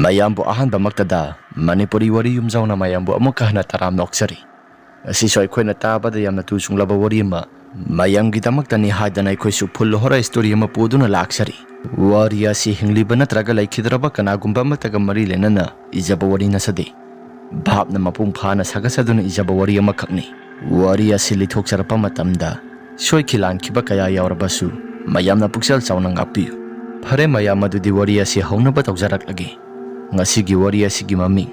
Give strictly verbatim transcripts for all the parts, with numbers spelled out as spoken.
ꯃꯌꯥꯝꯕꯨ ꯑꯍꯥꯟꯕꯃꯛꯇꯗ ꯃꯅꯤꯄꯨꯔꯤ ꯋꯥꯔꯤ ꯌꯨꯝꯖꯥꯎꯅ ꯃꯌꯥꯝꯕꯨ ꯑꯃꯨꯛꯀ ꯍꯟꯅ ꯇꯔꯥꯝꯅ ꯑꯣꯛꯆꯔꯤ꯫ ꯑꯁꯤꯁꯨ ꯑꯩꯈꯣꯏꯅ ꯇꯥꯕꯗ ꯌꯥꯝꯅ ꯇꯨ ꯆꯨꯡꯂꯕ ꯋꯥꯔꯤ ꯑꯃ, ꯃꯌꯥꯝꯒꯤꯗꯃꯛꯇꯅꯤ ꯍꯥꯏꯗꯅ ꯑꯩꯈꯣꯏꯁꯨ full horror story ꯑꯃ ꯄꯨꯗꯨꯅ ꯂꯥꯛꯆꯔꯤ꯫ ꯋꯥꯔꯤ ꯑꯁꯤ ꯍꯤꯡꯂꯤꯕ ꯅꯠꯇ꯭ꯔꯒ ꯂꯩꯈꯤꯗ꯭ꯔꯕ ꯀꯅꯥꯒꯨꯝꯕ ꯑꯃꯠꯇꯒ ꯃꯔꯤ ꯂꯩꯅꯅ ꯏꯖꯕ ꯋꯥꯔꯤ ꯅꯠꯆꯗꯦ꯫ ꯚꯥꯞꯅ ꯃꯄꯨꯡ ꯐꯥꯅ ꯁꯥꯒꯠꯆꯗꯨꯅ ꯏꯖꯕ ꯋꯥꯔꯤ ꯑꯃꯈꯛꯅꯤ꯫ ꯋꯥꯔꯤ ꯑꯁꯤ ꯂꯤꯊꯣꯛꯆꯔꯛꯄ ꯃꯇꯝꯗ ꯁꯣꯏꯈꯤ ꯂꯥꯟꯈꯤꯕ ꯀꯌꯥ ꯌꯥꯎꯔꯕꯁꯨ ꯃꯌꯥꯝꯅ ꯄꯨꯛꯆꯦꯜ ꯆꯥꯎꯅ ꯉꯥꯛꯄꯤꯌꯨ꯫ ꯐꯔꯦ ꯃꯌꯥꯝ, ꯑꯗꯨꯗꯤ ꯋꯥꯔꯤ ꯑꯁꯤ ꯍꯧꯅꯕ ꯇꯧꯖꯔꯛꯂꯒꯦ꯫ ꯉꯁꯤꯒꯤ ꯋꯥꯔꯤ ꯑꯁꯤꯒꯤ ꯃꯃꯤꯡ,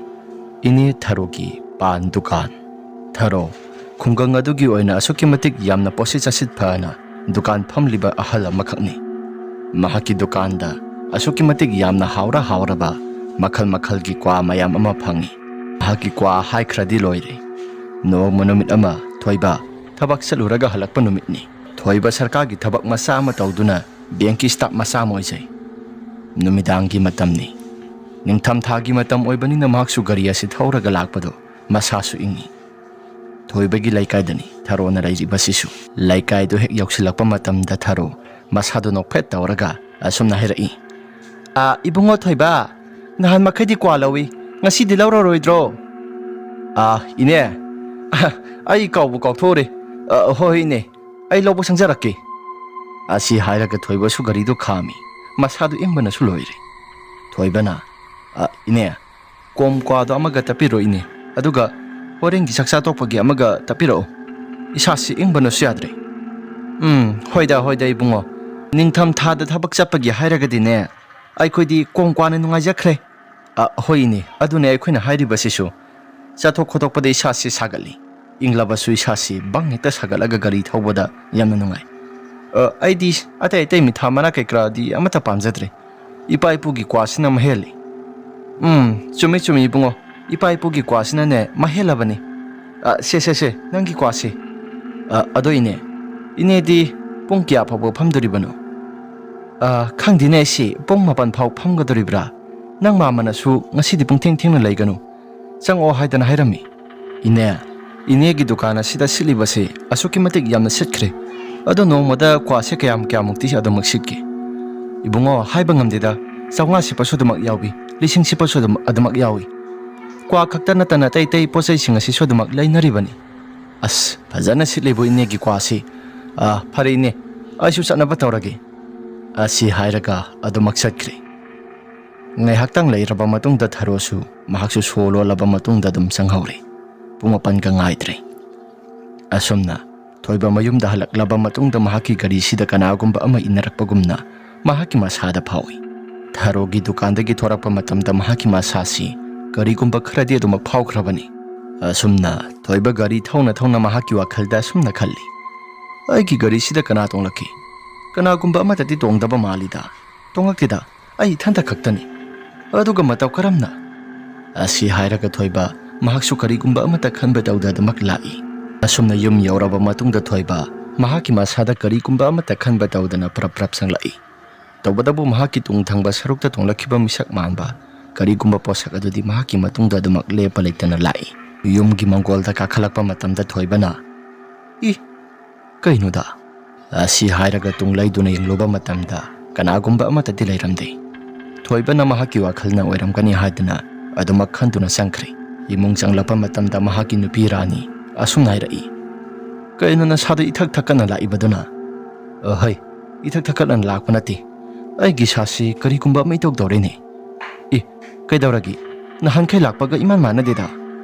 ꯏꯅꯦ ꯊꯔꯣꯒꯤ ꯄꯥꯟ ꯗꯨꯀꯥꯟ꯫ ꯊꯔꯣ, ꯈꯨꯡꯒꯪ ꯑꯗꯨꯒꯤ ꯑꯣꯏꯅ ꯑꯁꯨꯛꯀꯤ ꯃꯇꯤꯛ ꯌꯥꯝꯅ ꯄꯣꯠꯁꯤꯠ ꯆꯥꯁꯤꯠ ꯐꯅ ꯗꯨꯀꯥꯟ ꯐꯝꯂꯤꯕ ꯑꯍꯜ ꯑꯃꯈꯛꯅꯤ꯫ ꯃꯍꯥꯛꯀꯤ ꯗꯨꯀꯥꯟꯗ ꯑꯁꯨꯛꯀꯤ ꯃꯇꯤꯛ ꯌꯥꯝꯅ ꯍꯥꯎꯔ ꯍꯥꯎꯔꯕ ꯃꯈꯜ ꯃꯈꯜꯒꯤ ꯀ꯭ꯋꯥ ꯃꯌꯥꯝ ꯑꯃ ꯐꯪꯏ꯫ ꯃꯍꯥꯛꯀꯤ ꯀ꯭ꯋꯥ ꯍꯥꯏꯈ꯭ꯔꯗꯤ ꯂꯣꯏꯔꯦ꯫ ꯅꯣꯡꯃ ꯅꯨꯃꯤꯠ ꯑꯃ ꯊꯣꯏꯕ ꯊꯕꯛ ꯆꯠꯂꯨꯔꯒ ꯍꯜꯂꯛꯄ ꯅꯨꯃꯤꯠꯅꯤ꯫ ꯊꯣꯏꯕ ꯁꯔꯀꯥꯔꯒꯤ ꯊꯕꯛ ꯃꯆꯥ ꯑꯃ ꯇꯧꯗꯨꯅ ꯕꯦꯡꯀꯤ staff ꯃꯆꯥ ꯑꯃ ꯑꯣꯏꯖꯩ꯫ ꯅꯨꯃꯤꯗꯥꯡꯒꯤ ꯃꯇꯝꯅꯤ꯫ ꯅꯤꯡꯊꯝꯊꯥꯒꯤ ꯃꯇꯝ ꯑꯣꯏꯕꯅꯤꯅ ꯃꯍꯥꯛꯁꯨ ꯒꯥꯔꯤ ꯑꯁꯤ ꯊꯧꯔꯒ ꯂꯥꯛꯄꯗꯣ ꯃꯁꯥꯁꯨ ꯏꯪꯉꯤ꯫ ꯊꯣꯏꯕꯒꯤ ꯂꯩꯀꯥꯏꯗꯅꯤ ꯊꯔꯣꯅ ꯂꯩꯔꯤꯕꯁꯤꯁꯨ꯫ ꯂꯩꯀꯥꯏꯗꯨ ꯍꯦꯛ ꯌꯧꯁꯤꯜꯂꯛꯄ ꯃꯇꯝꯗ ꯊꯔꯣ ꯃꯁꯥꯗꯨ ꯅꯣꯛꯐꯦꯠ ꯇꯧꯔꯒ ꯑꯁꯨꯝꯅ ꯍꯥꯏꯔꯛꯏ, "ꯑꯥ, ꯏꯕꯨꯡꯉꯣ ꯊꯣꯏꯕ, ꯅꯍꯥꯟ ꯃꯈꯩꯗꯤ ꯀ꯭ꯋꯥ ꯂꯧꯏ, ꯉꯁꯤꯗꯤ ꯂꯧꯔꯔꯣꯏꯗ꯭ꯔꯣ?" "ꯑꯥ, ꯏꯅꯦ, ꯑꯩ ꯀꯥꯎꯕꯨ ꯀꯥꯎꯊꯣꯛꯎꯔꯦ꯫ ꯑ, ꯍꯣꯏ, ꯍꯣꯏ, ꯏꯅꯦ, ꯑꯩ ꯂꯧꯕ ꯁꯪꯖꯔꯛꯀꯦ"꯫ ꯑꯁꯤ ꯍꯥꯏꯔꯒ ꯊꯣꯏꯕꯁꯨ ꯒꯥꯔꯤꯗꯨ ꯈꯥꯝꯃꯤ꯫ ꯃꯁꯥꯗꯨ ꯏꯪꯕꯅꯁꯨ ꯂꯣꯏꯔꯦ꯫ ꯊꯣꯏꯕꯅ, "ꯑ, ꯏꯅꯦ, ꯀꯣꯝ ꯀ꯭ꯋꯥꯗꯣ ꯑꯃꯒ ꯇꯞꯄꯤꯔꯣ ꯏꯅꯦ, ꯑꯗꯨꯒ ꯍꯣꯔꯦꯟꯒꯤ ꯆꯥꯛꯆꯥ ꯇꯣꯛꯄꯒꯤ ꯑꯃꯒ ꯇꯞꯄꯤꯔꯛꯑꯣ꯫ ꯏꯁꯥꯁꯤ ꯏꯪꯕꯅꯁꯨ ꯌꯥꯗ꯭ꯔꯦ"꯫ "ꯎꯝ, ꯍꯣꯏꯗ, ꯍꯣꯏꯗ ꯏꯕꯨꯡꯉꯣ, ꯅꯤꯡꯊꯝ ꯊꯥꯗ ꯊꯕꯛ ꯆꯠꯄꯒꯤ ꯍꯥꯏꯔꯒꯗꯤꯅꯦ, ꯑꯩꯈꯣꯏꯗꯤ ꯀꯣꯝ ꯀ꯭ꯋꯥꯅ ꯅꯨꯡꯉꯥꯏꯖꯈ꯭ꯔꯦ"꯫ "ꯑ, ꯍꯣꯏ ꯏꯅꯦ, ꯑꯗꯨꯅꯦ ꯑꯩꯈꯣꯏꯅ ꯍꯥꯏꯔꯤꯕꯁꯤꯁꯨ꯫ ꯆꯠꯊꯣꯛ ꯈꯣꯠꯇꯣꯛꯄꯗ ꯏꯁꯥꯁꯤ ꯁꯥꯒꯠꯂꯤ, ꯏꯪꯂꯕꯁꯨ ꯏꯁꯥꯁꯤ ꯕꯪ ꯍꯦꯛꯇ ꯁꯥꯒꯠꯂꯒ ꯒꯥꯔꯤ ꯊꯧꯕꯗ ꯌꯥꯝꯅ ꯅꯨꯡꯉꯥꯏ꯫ ꯑ, ꯑꯩꯗꯤ ꯑꯇꯩ ꯑꯇꯩ ꯃꯤꯊꯥ ꯃꯅꯥ ꯀꯩꯀꯔꯥꯗꯤ ꯑꯃꯠꯇ ꯄꯥꯝꯖꯗ꯭ꯔꯦ꯫ ꯏꯄꯥ ꯏꯄꯨꯒꯤ ꯀ꯭ꯋꯥꯁꯤꯅ ꯃꯍꯦꯜꯂꯤ"꯫ "ꯎꯝ, ꯆꯨꯝꯃꯤ ꯆꯨꯝꯃꯤ ꯏꯕꯨꯡꯉꯣ, ꯏꯄꯥ ꯏꯄꯨꯒꯤ ꯀ꯭ꯋꯥꯁꯤꯅꯅꯦ ꯃꯍꯦꯜꯂꯕꯅꯤ꯫ ꯑ, ꯁꯦ, ꯁꯦ, ꯁꯦ, ꯅꯪꯒꯤ ꯀ꯭ꯋꯥꯁꯦ꯫ ꯑ, ꯑꯗꯣ ꯏꯅꯦ, ꯏꯅꯦꯗꯤ ꯄꯨꯡ ꯀꯌꯥ ꯐꯥꯎꯕ ꯐꯝꯗꯣꯔꯤꯕꯅꯣ?" "ꯑ, ꯈꯪꯗꯦꯅꯦ ꯑꯩꯁꯤ, ꯄꯨꯡ ꯃꯥꯄꯟ ꯐꯥꯎ ꯐꯝꯒꯗꯣꯔꯤꯕ꯭ꯔꯥ? ꯅꯪ ꯃꯥꯃꯅꯁꯨ ꯉꯁꯤꯗꯤ ꯄꯨꯡꯊꯦꯡ ꯊꯦꯡꯅ ꯂꯩꯒꯅꯨ, ꯆꯪꯉꯛꯑꯣ ꯍꯥꯏꯗꯅ ꯍꯥꯏꯔꯝꯃꯤ"꯫ "ꯏꯅꯦ, ꯏꯅꯦꯒꯤ ꯗꯨꯀꯥꯟ ꯑꯁꯤꯗ ꯁꯤꯠꯂꯤꯕꯁꯦ ꯑꯁꯨꯛꯀꯤ ꯃꯇꯤꯛ ꯌꯥꯝꯅ ꯁꯤꯠꯈ꯭ꯔꯦ꯫ ꯑꯗꯣ ꯅꯣꯡꯃꯗ ꯀ꯭ꯋꯥꯁꯦ ꯀꯌꯥꯝ ꯀꯌꯥꯃꯨꯛꯇꯤ ꯑꯗꯨꯃꯛ ꯁꯤꯠꯀꯦ?" "ꯏꯕꯨꯡꯉꯣ, ꯍꯥꯏꯕ ꯉꯝꯗꯦꯗ, ꯆꯥꯝꯃꯉꯥ ꯁꯤꯠꯄꯁꯨ ꯑꯗꯨꯃꯛ ꯌꯥꯎꯏ, ꯂꯤꯁꯤꯡ ꯁꯤꯠꯄꯁꯨ ꯑꯗꯨꯝ, ꯑꯗꯨꯃꯛ ꯌꯥꯎꯏ꯫ ꯀ꯭ꯋꯥ ꯈꯛꯇ ꯅꯠꯇꯅ ꯑꯇꯩ ꯑꯇꯩ ꯄꯣꯠ ꯆꯩꯁꯤꯡ ꯑꯁꯤꯁꯨ ꯑꯗꯨꯃꯛ ꯂꯩꯅꯔꯤꯕꯅꯤ꯫ ꯑꯁ, ꯐꯖꯅ ꯁꯤꯠꯂꯤꯕꯨ ꯏꯅꯦꯒꯤ ꯀ꯭ꯋꯥꯁꯤ꯫ ꯑꯥ, ꯐꯔꯦ ꯏꯅꯦ, ꯑꯩꯁꯨ ꯆꯠꯅꯕ ꯇꯧꯔꯒꯦ꯫ ꯑꯁꯤ ꯍꯥꯏꯔꯒ ꯑꯗꯨꯃꯛ ꯆꯠꯈ꯭ꯔꯦ꯫ ꯉꯥꯏꯍꯥꯛꯇꯪ ꯂꯩꯔꯕ ꯃꯇꯨꯡꯗ ꯊꯔꯣꯁꯨ ꯃꯍꯥꯛꯁꯨ ꯁꯣ ꯂꯣꯜꯂꯕ ꯃꯇꯨꯡꯗ ꯑꯗꯨꯝ ꯆꯪꯍꯧꯔꯦ꯫ ꯄꯨꯡ ꯃꯥꯄꯟꯒ ꯉꯥꯏꯗ꯭ꯔꯦ꯫ ꯑꯁꯨꯝꯅ ꯊꯣꯏꯕ ꯃꯌꯨꯝꯗ ꯍꯜꯂꯛꯂꯕ ꯃꯇꯨꯡꯗ ꯃꯍꯥꯛꯀꯤ ꯒꯥꯔꯤꯁꯤꯗ ꯀꯅꯥꯒꯨꯝꯕ ꯑꯃ ꯏꯟꯅꯔꯛꯄꯒꯨꯝꯅ ꯃꯍꯥꯛꯀꯤ ꯃꯁꯥꯗ ꯐꯥꯎꯏ꯫ ꯊꯔꯣꯒꯤ ꯗꯨꯀꯥꯟꯗꯒꯤ ꯊꯣꯔꯛꯄ ꯃꯇꯝꯗ ꯃꯍꯥꯛꯀꯤ ꯃꯁꯥꯁꯤ ꯀꯔꯤꯒꯨꯝꯕ ꯈꯔꯗꯤ ꯑꯗꯨꯃꯛ ꯐꯥꯎꯈ꯭ꯔꯕꯅꯤ꯫ ꯑꯁꯨꯝꯅ ꯊꯣꯏꯕ ꯒꯥꯔꯤ ꯊꯧꯅ ꯊꯧꯅ ꯃꯍꯥꯛꯀꯤ ꯋꯥꯈꯜꯗ ꯑꯁꯨꯝꯅ ꯈꯜꯂꯤ, "ꯑꯩꯒꯤ ꯒꯥꯔꯤꯁꯤꯗ ꯀꯅꯥ ꯇꯣꯡꯂꯛꯈꯤ? ꯀꯅꯥꯒꯨꯝꯕ ꯑꯃꯠꯇꯗꯤ ꯇꯣꯡꯗꯕ ꯃꯥꯜꯂꯤꯗ꯫ ꯇꯣꯡꯂꯛꯇꯦꯗ, ꯑꯩ ꯏꯊꯟꯇ ꯈꯛꯇꯅꯤ꯫ ꯑꯗꯨꯒ ꯃꯇꯧ ꯀꯔꯝꯅ?" ꯑꯁꯤ ꯍꯥꯏꯔꯒ ꯊꯣꯏꯕ ꯃꯍꯥꯛꯁꯨ ꯀꯔꯤꯒꯨꯝꯕ ꯑꯃꯠꯇ ꯈꯟꯕ ꯇꯧꯗ ꯑꯗꯨꯃꯛ ꯂꯥꯛꯏ꯫ ꯑꯁꯨꯝꯅ ꯌꯨꯝ ꯌꯧꯔꯕ ꯃꯇꯨꯡꯗ ꯊꯣꯏꯕ ꯃꯍꯥꯛꯀꯤ ꯃꯁꯥꯗ ꯀꯔꯤꯒꯨꯝꯕ ꯑꯃꯠꯇ ꯈꯟꯕ ꯇꯧꯗꯅ ꯄ꯭ꯔꯞ ꯄ꯭ꯔꯞ ꯆꯪꯂꯛꯏ꯫ ꯇꯧꯕꯇꯕꯨ ꯃꯍꯥꯛꯀꯤ ꯇꯨꯡ ꯊꯪꯕ ꯁꯔꯨꯛꯇ ꯇꯣꯡꯂꯛꯈꯤꯕ ꯃꯤꯁꯛ ꯃꯥꯟꯕ ꯀꯔꯤꯒꯨꯝꯕ ꯄꯣꯠꯁꯛ ꯑꯗꯨꯗꯤ ꯃꯍꯥꯛꯀꯤ ꯃꯇꯨꯡꯗ ꯑꯗꯨꯃꯛ ꯂꯦꯞꯄ ꯂꯩꯇꯅ ꯂꯥꯛꯏ꯫ ꯌꯨꯝꯒꯤ ꯃꯪꯒꯣꯜꯗ ꯀꯥꯈꯠꯂꯛꯄ ꯃꯇꯝꯗ ꯊꯣꯏꯕꯅ, "ꯏ, ꯀꯩꯅꯣꯗ?" ꯑꯁꯤ ꯍꯥꯏꯔꯒ ꯇꯨꯡ ꯂꯩꯗꯨꯅ ꯌꯦꯡꯂꯨꯕ ꯃꯇꯝꯗ ꯀꯅꯥꯒꯨꯝꯕ ꯑꯃꯠꯇꯗꯤ ꯂꯩꯔꯝꯗꯦ꯫ ꯊꯣꯏꯕꯅ ꯃꯍꯥꯛꯀꯤ ꯋꯥꯈꯜꯅ ꯑꯣꯏꯔꯝꯒꯅꯤ ꯍꯥꯏꯗꯨꯅ ꯑꯗꯨꯃꯛ ꯈꯟꯗꯨꯅ ꯆꯪꯈ꯭ꯔꯦ꯫ ꯏꯃꯨꯡ ꯆꯪꯂꯛꯄ ꯃꯇꯝꯗ ꯃꯍꯥꯛꯀꯤ ꯅꯨꯄꯤ ꯔꯥꯅꯤ ꯑꯁꯨꯝꯅ ꯍꯥꯏꯔꯛꯏ, "ꯀꯩꯅꯣ ꯅꯁꯥꯗ ꯏꯊꯛ ꯊꯛꯀꯠꯅ ꯂꯥꯛꯏꯕꯗꯨꯅ?" "ꯑꯍꯩ, ꯏꯊꯛ ꯊꯛꯀꯠꯅ ꯂꯥꯛꯄ ꯅꯠꯇꯦ꯫ ꯑꯩꯒꯤ ꯏꯁꯥꯁꯤ ꯀꯔꯤꯒꯨꯝꯕ ꯑꯃ ꯏꯇꯧ ꯇꯧꯔꯦꯅꯦ꯫ ꯑꯦ, ꯀꯩꯗꯧꯔꯒꯦ? ꯅꯍꯥꯟꯈꯩ ꯂꯥꯛꯄꯒ ꯏꯃꯥꯟ ꯃꯥꯟꯅꯗꯦꯗ꯫"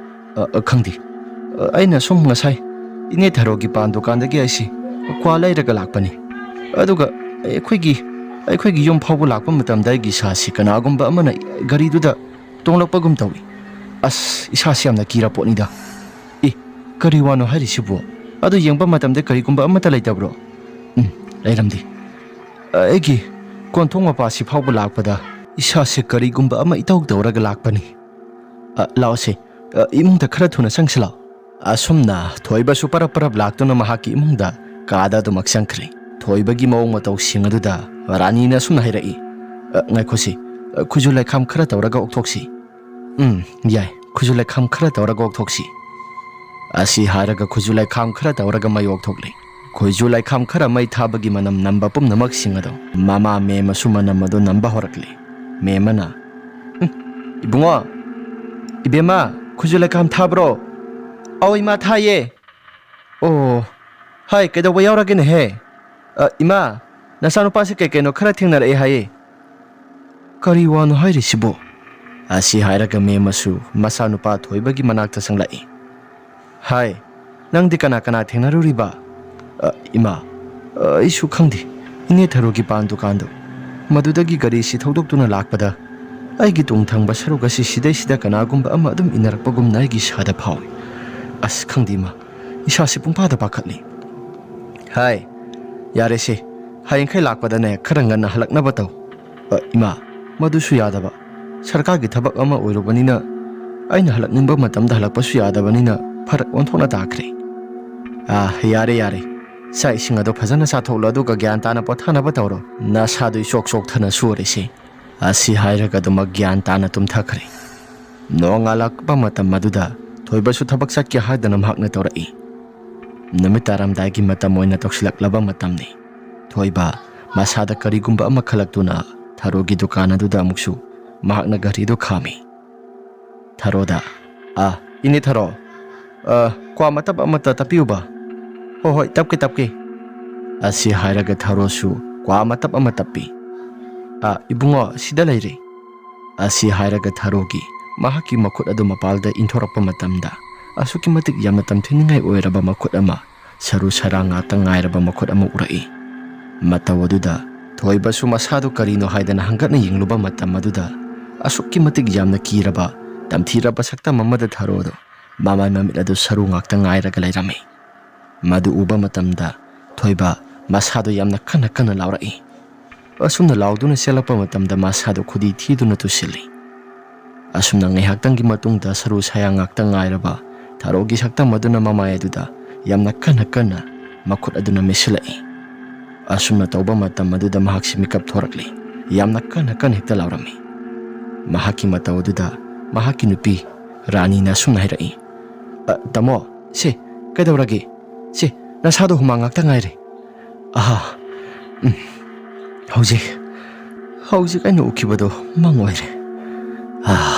"ꯑ, ꯑ, ꯈꯪꯗꯦ꯫ ꯑ, ꯑꯩꯅ ꯁꯨꯝ ꯉꯁꯥꯏ ꯏꯅꯦ ꯊꯔꯣꯒꯤ ꯄꯥꯟ ꯗꯨꯀꯥꯟꯗꯒꯤ ꯑꯩꯁꯤ ꯀ꯭ꯋꯥ ꯂꯩꯔꯒ ꯂꯥꯛꯄꯅꯤ꯫ ꯑꯗꯨꯒ ꯑꯩꯈꯣꯏꯒꯤ, ꯑꯩꯈꯣꯏꯒꯤ ꯌꯨꯝ ꯐꯥꯎꯕ ꯂꯥꯛꯄ ꯃꯇꯝꯗ ꯑꯩꯒꯤ ꯏꯁꯥꯁꯤ ꯀꯅꯥꯒꯨꯝꯕ ꯑꯃꯅ ꯒꯥꯔꯤꯗꯨꯗ ꯇꯣꯡꯂꯛꯄꯒꯨꯝ ꯇꯧꯏ꯫ ꯑꯁ, ꯏꯁꯥꯁꯤ ꯌꯥꯝꯅ ꯀꯤꯔ ꯄꯣꯠꯅꯤꯗ꯫ ꯑꯦ, ꯀꯔꯤ ꯋꯥꯅꯣ ꯍꯥꯏꯔꯤꯁꯤꯕꯨ? ꯑꯗꯨ ꯌꯦꯡꯕ ꯃꯇꯝꯗ ꯀꯔꯤꯒꯨꯝꯕ ꯑꯃꯠꯇ ꯂꯩꯇꯕ꯭ꯔꯣ?" "ꯎꯝ, ꯂꯩꯔꯝꯗꯦ꯫ ꯑꯩꯒꯤ ꯀꯣꯟꯊꯣꯡ ꯃꯄꯥꯁꯤ ꯐꯥꯎꯕ ꯂꯥꯛꯄꯗ ꯏꯁꯥꯁꯦ ꯀꯔꯤꯒꯨꯝꯕ ꯑꯃ ꯏꯇꯧ ꯇꯧꯔꯒ ꯂꯥꯛꯄꯅꯤ꯫ ꯑ, ꯂꯥꯛꯑꯣꯁꯦ, ꯑ, ꯏꯃꯨꯡꯗ ꯈꯔ ꯊꯨꯅ ꯆꯪꯁꯤ ꯂꯥꯛꯑꯣ꯫" ꯑꯁꯨꯝꯅ ꯊꯣꯏꯕꯁꯨ ꯄꯔꯞ ꯄꯔꯞ ꯂꯥꯛꯇꯨꯅ ꯃꯍꯥꯛꯀꯤ ꯏꯃꯨꯡꯗ ꯀꯥꯗ ꯑꯗꯨꯃꯛ ꯆꯪꯈ꯭ꯔꯦ꯫ ꯊꯣꯏꯕꯒꯤ ꯃꯑꯣꯡ ꯃꯇꯧꯁꯤꯡ ꯑꯗꯨꯗ ꯔꯥꯅꯤꯅ ꯑꯁꯨꯝꯅ ꯍꯥꯏꯔꯛꯏ, "ꯑ, ꯉꯥꯏꯈꯣꯁꯤ, ꯑ, ꯈꯨꯖꯨ ꯂꯩꯈꯥꯝ ꯈꯔ ꯇꯧꯔꯒ ꯑꯣꯛꯊꯣꯛꯁꯤ꯫" "ꯎꯝ, ꯌꯥꯏ, ꯈꯨꯖꯨ ꯂꯩꯈꯥꯝ ꯈꯔ ꯇꯧꯔꯒ ꯑꯣꯛꯊꯣꯛꯁꯤ꯫" ꯑꯁꯤ ꯍꯥꯏꯔꯒ ꯈꯨꯖꯨ ꯂꯩꯈꯥꯝ ꯈꯔ ꯇꯧꯔꯒ ꯃꯩ ꯑꯣꯛꯊꯣꯛꯂꯦ꯫ ꯈꯨꯖꯨ ꯂꯩꯈꯥꯝ ꯈꯔ ꯃꯩ ꯊꯥꯕꯒꯤ ꯃꯅꯝ ꯅꯝꯕ ꯄꯨꯝꯅꯃꯛꯁꯤꯡ ꯑꯗꯣ ꯃꯃꯥ ꯃꯦꯝꯃꯁꯨ ꯃꯅꯝ ꯑꯗꯨ ꯅꯝꯕ ꯍꯧꯔꯛꯂꯦ꯫ ꯃꯦꯝꯃꯅ, "ꯎꯝ, ꯏꯕꯨꯡꯉꯣ, ꯏꯕꯦꯝꯃ, ꯈꯨꯖꯨ ꯂꯩꯈꯥꯝ ꯊꯥꯕ꯭ꯔꯣ? ꯑꯧ ꯏꯃꯥ, ꯊꯥꯏꯌꯦ꯫ ꯑꯣ, ꯍꯥꯏ, ꯀꯩꯗꯧꯕ ꯌꯥꯎꯔꯒꯦꯅꯦꯍꯦ? ꯑ, ꯏꯃꯥ, ꯅꯆꯥꯅꯨꯄꯥꯁꯦ ꯀꯩ ꯀꯩꯅꯣ ꯈꯔ ꯊꯦꯡꯅꯔꯛꯑꯦ ꯍꯥꯏꯌꯦ꯫ ꯀꯔꯤ ꯋꯥꯅꯣ ꯍꯥꯏꯔꯤꯁꯤꯕꯣ? ꯑꯁꯤ ꯍꯥꯏꯔꯒ ꯃꯦꯝꯃꯁꯨ ꯃꯆꯥꯅꯨꯄꯥ ꯊꯣꯏꯕꯒꯤ ꯃꯅꯥꯛꯇ ꯆꯪꯂꯛꯏ꯫ ꯍꯥꯏ, ꯅꯪꯗꯤ ꯀꯅꯥ ꯀꯅꯥ ꯊꯦꯡꯅꯔꯨꯔꯤꯕ? ꯑ, ꯏꯃꯥ, ꯑ, ꯑꯩꯁꯨ ꯈꯪꯗꯦ꯫ ꯏꯅꯦ ꯊꯔꯣꯒꯤ ꯄꯥꯟ ꯗꯨꯀꯥꯟꯗꯣ, ꯃꯗꯨꯗꯒꯤ ꯒꯥꯔꯤꯁꯤ ꯊꯧꯗꯣꯛꯇꯨꯅ ꯂꯥꯛꯄꯗ ꯑꯩꯒꯤ ꯇꯨꯡ ꯊꯪꯕ ꯁꯔꯨꯛ ꯑꯁꯤ ꯁꯤꯗꯩꯁꯤꯗ ꯀꯅꯥꯒꯨꯝꯕ ꯑꯃ ꯑꯗꯨꯝ ꯏꯟꯅꯔꯛꯄꯒꯨꯝꯅ ꯑꯩꯒꯤ ꯏꯁꯥꯗ ꯐꯥꯎꯏ꯫ ꯑꯁ, ꯈꯪꯗꯦ ꯏꯃꯥ, ꯏꯁꯥꯁꯤ ꯄꯨꯡꯄꯥꯗ ꯄꯥꯈꯠꯂꯤ꯫ ꯍꯥꯏ, ꯌꯥꯔꯦꯁꯦ, ꯍꯌꯦꯡꯈꯩ ꯂꯥꯛꯄꯗꯅꯦ ꯈꯔ ꯉꯟꯅ ꯍꯜꯂꯛꯅꯕ ꯇꯧ꯫ ꯑ, ꯏꯃꯥ, ꯃꯗꯨꯁꯨ ꯌꯥꯗꯕ꯫ ꯁꯔꯀꯥꯔꯒꯤ ꯊꯕꯛ ꯑꯃ ꯑꯣꯏꯔꯨꯕꯅꯤꯅ ꯑꯩꯅ ꯍꯜꯂꯛꯅꯤꯡꯕ ꯃꯇꯝꯗ ꯍꯜꯂꯛꯄꯁꯨ ꯌꯥꯗꯕꯅꯤꯅ ꯐꯔꯛ ꯑꯣꯟꯊꯣꯛꯅ ꯇꯥꯈ꯭ꯔꯦ꯫ ꯑ, ꯌꯥꯔꯦ, ꯌꯥꯔꯦ꯫ ꯆꯥꯛ ꯏꯁꯤꯡ ꯑꯗꯣ ꯐꯖꯅ ꯆꯥꯊꯣꯛꯂꯣ, ꯑꯗꯨꯒ ꯒ꯭ꯌꯥꯟ ꯇꯥꯅ ꯄꯣꯊꯥꯅꯕ ꯇꯧꯔꯣ꯫ ꯅꯁꯥꯗꯨ ꯏꯆꯣꯛ ꯆꯣꯛꯊꯅ ꯁꯨꯔꯤꯁꯦ꯫ ꯑꯁꯤ ꯍꯥꯏꯔꯒ ꯑꯗꯨꯃꯛ ꯒ꯭ꯌꯥꯟ ꯇꯥꯅ ꯇꯨꯝꯊꯈ꯭ꯔꯦ꯫ ꯅꯣꯡꯉꯥꯜꯂꯛꯄ ꯃꯇꯝ ꯑꯗꯨꯗ ꯊꯣꯏꯕꯁꯨ ꯊꯕꯛ ꯆꯠꯀꯦ ꯍꯥꯏꯗꯨꯅ ꯃꯍꯥꯛꯅ ꯇꯧꯔꯛꯏ꯫ ꯅꯨꯃꯤꯠ ꯇꯥꯔꯝꯗꯥꯏꯒꯤ ꯃꯇꯝ ꯑꯣꯏꯅ ꯇꯧꯁꯤꯜꯂꯛꯂꯕ ꯃꯇꯝꯅꯤ꯫ ꯊꯣꯏꯕ ꯃꯁꯥꯗ ꯀꯔꯤꯒꯨꯝꯕ ꯑꯃ ꯈꯜꯂꯛꯇꯨꯅ ꯊꯔꯣꯒꯤ ꯗꯨꯀꯥꯟ ꯑꯗꯨꯗ ꯑꯃꯨꯛꯁꯨ ꯃꯍꯥꯛꯅ ꯒꯥꯔꯤꯗꯨ ꯈꯥꯝꯃꯤ꯫ ꯊꯔꯣꯗ, "ꯑ, ꯏꯅꯦ ꯊꯔꯣ, ꯑ, ꯀ꯭ꯋꯥ ꯃꯇꯞ ꯑꯃꯇ ꯇꯞꯄꯤꯌꯨꯕ꯫" "ꯍꯣꯏ, ꯍꯣꯏ, ꯇꯞꯀꯦ, ꯇꯞꯀꯦ꯫" ꯑꯁꯤ ꯍꯥꯏꯔꯒ ꯊꯔꯣꯁꯨ ꯀ꯭ꯋꯥ ꯃꯇꯞ ꯑꯃ ꯇꯞꯄꯤ꯫ "ꯑ, ꯏꯕꯨꯡꯉꯣ, ꯁꯤꯗ ꯂꯩꯔꯦ꯫" ꯑꯁꯤ ꯍꯥꯏꯔꯒ ꯊꯔꯣꯒꯤ ꯃꯍꯥꯛꯀꯤ ꯃꯈꯨꯠ ꯑꯗꯨ ꯃꯄꯥꯜꯗ ꯏꯟꯊꯣꯔꯛꯄ ꯃꯇꯝꯗ, ꯑꯁꯨꯛꯀꯤ ꯃꯇꯤꯛ ꯌꯥꯝꯅ ꯇꯝꯊꯤꯅꯤꯡꯉꯥꯏ ꯑꯣꯏꯔꯕ ꯃꯈꯨꯠ ꯑꯃ, ꯁꯔꯨ ꯁꯔꯥꯡ ꯉꯥꯛꯇ ꯉꯥꯏꯔꯕ ꯃꯈꯨꯠ ꯑꯃ ꯎꯔꯛꯏ꯫ ꯃꯇꯧ ꯑꯗꯨꯗ ꯊꯣꯏꯕꯁꯨ ꯃꯁꯥꯗꯨ ꯀꯔꯤꯅꯣ ꯍꯥꯏꯗꯅ ꯍꯪꯒꯠꯅ ꯌꯦꯡꯂꯨꯕ ꯃꯇꯝ ꯑꯗꯨꯗ, ꯑꯁꯨꯛꯀꯤ ꯃꯇꯤꯛ ꯌꯥꯝꯅ ꯀꯤꯔꯕ, ꯇꯝꯊꯤꯔꯕ ꯁꯛꯇꯝ ꯑꯃꯗ ꯊꯔꯣꯗꯣ ꯃꯃꯥꯏ ꯃꯃꯤꯠ ꯑꯗꯨ ꯁꯔꯨ ꯉꯥꯛꯇ ꯉꯥꯏꯔꯒ ꯂꯩꯔꯝꯃꯤ꯫ ꯃꯗꯨ ꯎꯕ ꯃꯇꯝꯗ ꯊꯣꯏꯕ ꯃꯁꯥꯗꯨ ꯌꯥꯝꯅ ꯀꯟꯅ ꯀꯟꯅ ꯂꯥꯎꯔꯛꯏ꯫ ꯑꯁꯨꯝꯅ ꯂꯥꯎꯗꯨꯅ ꯆꯦꯜꯂꯛꯄ ꯃꯇꯝꯗ ꯃꯁꯥꯗꯨ ꯈꯨꯗꯤ ꯊꯤꯗꯨꯅ ꯇꯨꯁꯤꯜꯂꯤ꯫ ꯑꯁꯨꯝꯅ ꯉꯥꯏꯍꯥꯛꯇꯪꯒꯤ ꯃꯇꯨꯡꯗ ꯁꯔꯨ ꯁꯌꯥꯡ ꯉꯥꯛꯇ ꯉꯥꯏꯔꯕ ꯊꯔꯣꯒꯤ ꯁꯛꯇꯝ ꯑꯗꯨꯅ ꯃꯃꯥꯏ ꯑꯗꯨꯗ ꯌꯥꯝꯅ ꯀꯟꯅ ꯀꯟꯅ ꯃꯈꯨꯠ ꯑꯗꯨꯅ ꯃꯦꯠꯁꯤꯜꯂꯛꯏ꯫ ꯑꯁꯨꯝꯅ ꯇꯧꯕ ꯃꯇꯝ ꯑꯗꯨꯗ ꯃꯍꯥꯛꯁꯤ ꯃꯤꯀꯞ ꯊꯣꯔꯛꯂꯤ꯫ ꯌꯥꯝꯅ ꯀꯟꯅ ꯀꯟꯅ ꯍꯦꯛꯇ ꯂꯥꯎꯔꯝꯃꯤ꯫ ꯃꯍꯥꯛꯀꯤ ꯃꯇꯧ ꯑꯗꯨꯗ ꯃꯍꯥꯛꯀꯤ ꯅꯨꯄꯤ ꯔꯥꯅꯤꯅ ꯑꯁꯨꯝꯅ ꯍꯥꯏꯔꯛꯏ, "ꯑ, ꯇꯥꯃꯣ, ꯁꯦ, ꯀꯩꯗꯧꯔꯒꯦ? ꯁꯦ, ꯅꯁꯥꯗꯣ ꯍꯨꯃꯥꯡ ꯉꯥꯛꯇ ꯉꯥꯏꯔꯦ꯫ ꯑꯍꯥ, ꯎꯝ, ꯍꯧꯖꯤꯛ, ꯍꯧꯖꯤꯛ ꯑꯩꯅ ꯎꯈꯤꯕꯗꯣ ꯃꯪ ꯑꯣꯏꯔꯦ꯫ ꯑꯥ,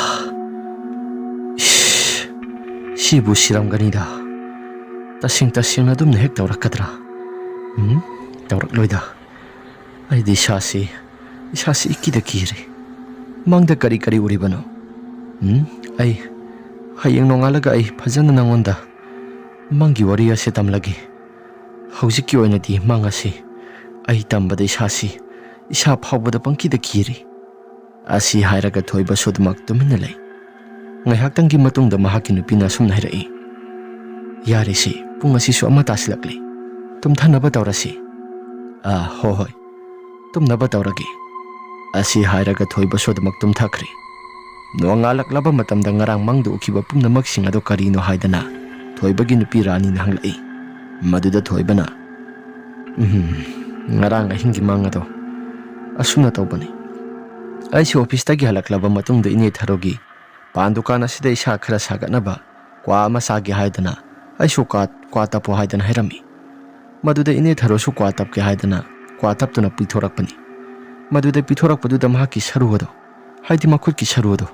ꯁꯤꯕꯨ ꯁꯤꯔꯝꯒꯅꯤꯗ꯫ ꯇꯁꯦꯡ ꯇꯁꯦꯡꯅ ꯑꯗꯨꯝꯅ ꯍꯦꯛ ꯇꯧꯔꯛꯀꯗ꯭ꯔꯥ? ꯎꯝ, ꯇꯧꯔꯛꯂꯣꯏꯗ꯫ ꯑꯩꯗꯤ ꯏꯁꯥꯁꯤ, ꯏꯁꯥꯁꯤ ꯏꯀꯤꯗ ꯀꯤꯔꯦ꯫ ꯃꯪꯗ ꯀꯔꯤ ꯀꯔꯤ ꯎꯔꯤꯕꯅꯣ? ꯎꯝ, ꯑꯩ ꯍꯌꯦꯡ ꯅꯣꯡꯉꯥꯜꯂꯒ ꯑꯩ ꯐꯖꯅ ꯅꯪꯉꯣꯟꯗ ꯃꯪꯒꯤ ꯋꯥꯔꯤ ꯑꯁꯤ ꯇꯝꯂꯒꯦ꯫ ꯍꯧꯖꯤꯛꯀꯤ ꯑꯣꯏꯅꯗꯤ ꯃꯪ ꯑꯁꯤ ꯑꯩ ꯇꯝꯕꯗ ꯏꯁꯥꯁꯤ, ꯏꯁꯥ ꯐꯥꯎꯕꯗ ꯄꯪꯀꯤꯗ ꯀꯤꯔꯤ꯫ ꯑꯁꯤ ꯍꯥꯏꯔꯒ ꯊꯣꯏꯕꯁꯨ ꯑꯗꯨꯃꯛ ꯇꯨꯃꯤꯟꯅ ꯂꯩ꯫ ꯉꯥꯏꯍꯥꯛꯇꯪꯒꯤ ꯃꯇꯨꯡꯗ ꯃꯍꯥꯛꯀꯤ ꯅꯨꯄꯤꯅ ꯑꯁꯨꯝꯅ ꯍꯥꯏꯔꯛꯏ, "ꯌꯥꯔꯦꯁꯦ, ꯄꯨꯡ ꯑꯁꯤꯁꯨ ꯑꯃ ꯇꯥꯁꯤꯜꯂꯛꯂꯦ꯫ ꯇꯨꯝꯊꯅꯕ ꯇꯧꯔꯁꯤ꯫" "ꯑꯥ, ꯍꯣ ꯍꯣꯏ, ꯇꯨꯝꯅꯕ ꯇꯧꯔꯒꯦ꯫" ꯑꯁꯤ ꯍꯥꯏꯔꯒ ꯊꯣꯏꯕꯁꯨ ꯑꯗꯨꯃꯛ ꯇꯨꯝꯊꯈ꯭ꯔꯦ꯫ ꯅꯣꯡꯉꯥꯜꯂꯛꯂꯕ ꯃꯇꯝꯗ ꯉꯔꯥꯡ ꯃꯪꯗ ꯎꯈꯤꯕ ꯄꯨꯝꯅꯃꯛꯁꯤꯡ ꯑꯗꯨ ꯀꯔꯤꯅꯣ ꯍꯥꯏꯗꯅ ꯊꯣꯏꯕꯒꯤ ꯅꯨꯄꯤ ꯔꯥꯅꯤꯅ ꯍꯪꯂꯛꯏ꯫ ꯃꯗꯨꯗ ꯊꯣꯏꯕꯅ, "ꯎꯝ, ꯉꯔꯥꯡ ꯑꯍꯤꯡꯒꯤ ꯃꯪ ꯑꯗꯣ ꯑꯁꯨꯝꯅ ꯇꯧꯕꯅꯤ꯫ ꯑꯩꯁꯨ ꯑꯣꯐꯤꯁꯇꯒꯤ ꯍꯜꯂꯛꯂꯕ ꯃꯇꯨꯡꯗ ꯏꯅꯦ ꯊꯔꯣꯒꯤ ꯄꯥꯟ ꯗꯨꯀꯥꯟ ꯑꯁꯤꯗ ꯏꯁꯥ ꯈꯔ ꯁꯥꯒꯠꯅꯕ ꯀ꯭ꯋꯥ ꯑꯃ ꯆꯥꯒꯦ ꯍꯥꯏꯗꯅ ꯑꯩꯁꯨ ꯀ꯭ꯋꯥ, ꯀ꯭ꯋꯥ ꯇꯞꯄꯣ ꯍꯥꯏꯗꯅ ꯍꯥꯏꯔꯝꯃꯤ꯫ ꯃꯗꯨꯗ ꯏꯅꯦ ꯊꯔꯣꯁꯨ ꯀ꯭ꯋꯥ ꯇꯞꯀꯦ ꯍꯥꯏꯗꯅ ꯀ꯭ꯋꯥ ꯇꯞꯇꯨꯅ ꯄꯤꯊꯣꯔꯛꯄꯅꯤ꯫ ꯃꯗꯨꯗ ꯄꯤꯊꯣꯔꯛꯄꯗꯨꯗ ꯃꯍꯥꯛꯀꯤ ꯁꯔꯨ ꯑꯗꯣ, ꯍꯥꯏꯗꯤ ꯃꯈꯨꯠꯀꯤ ꯁꯔꯨ ꯑꯗꯣ,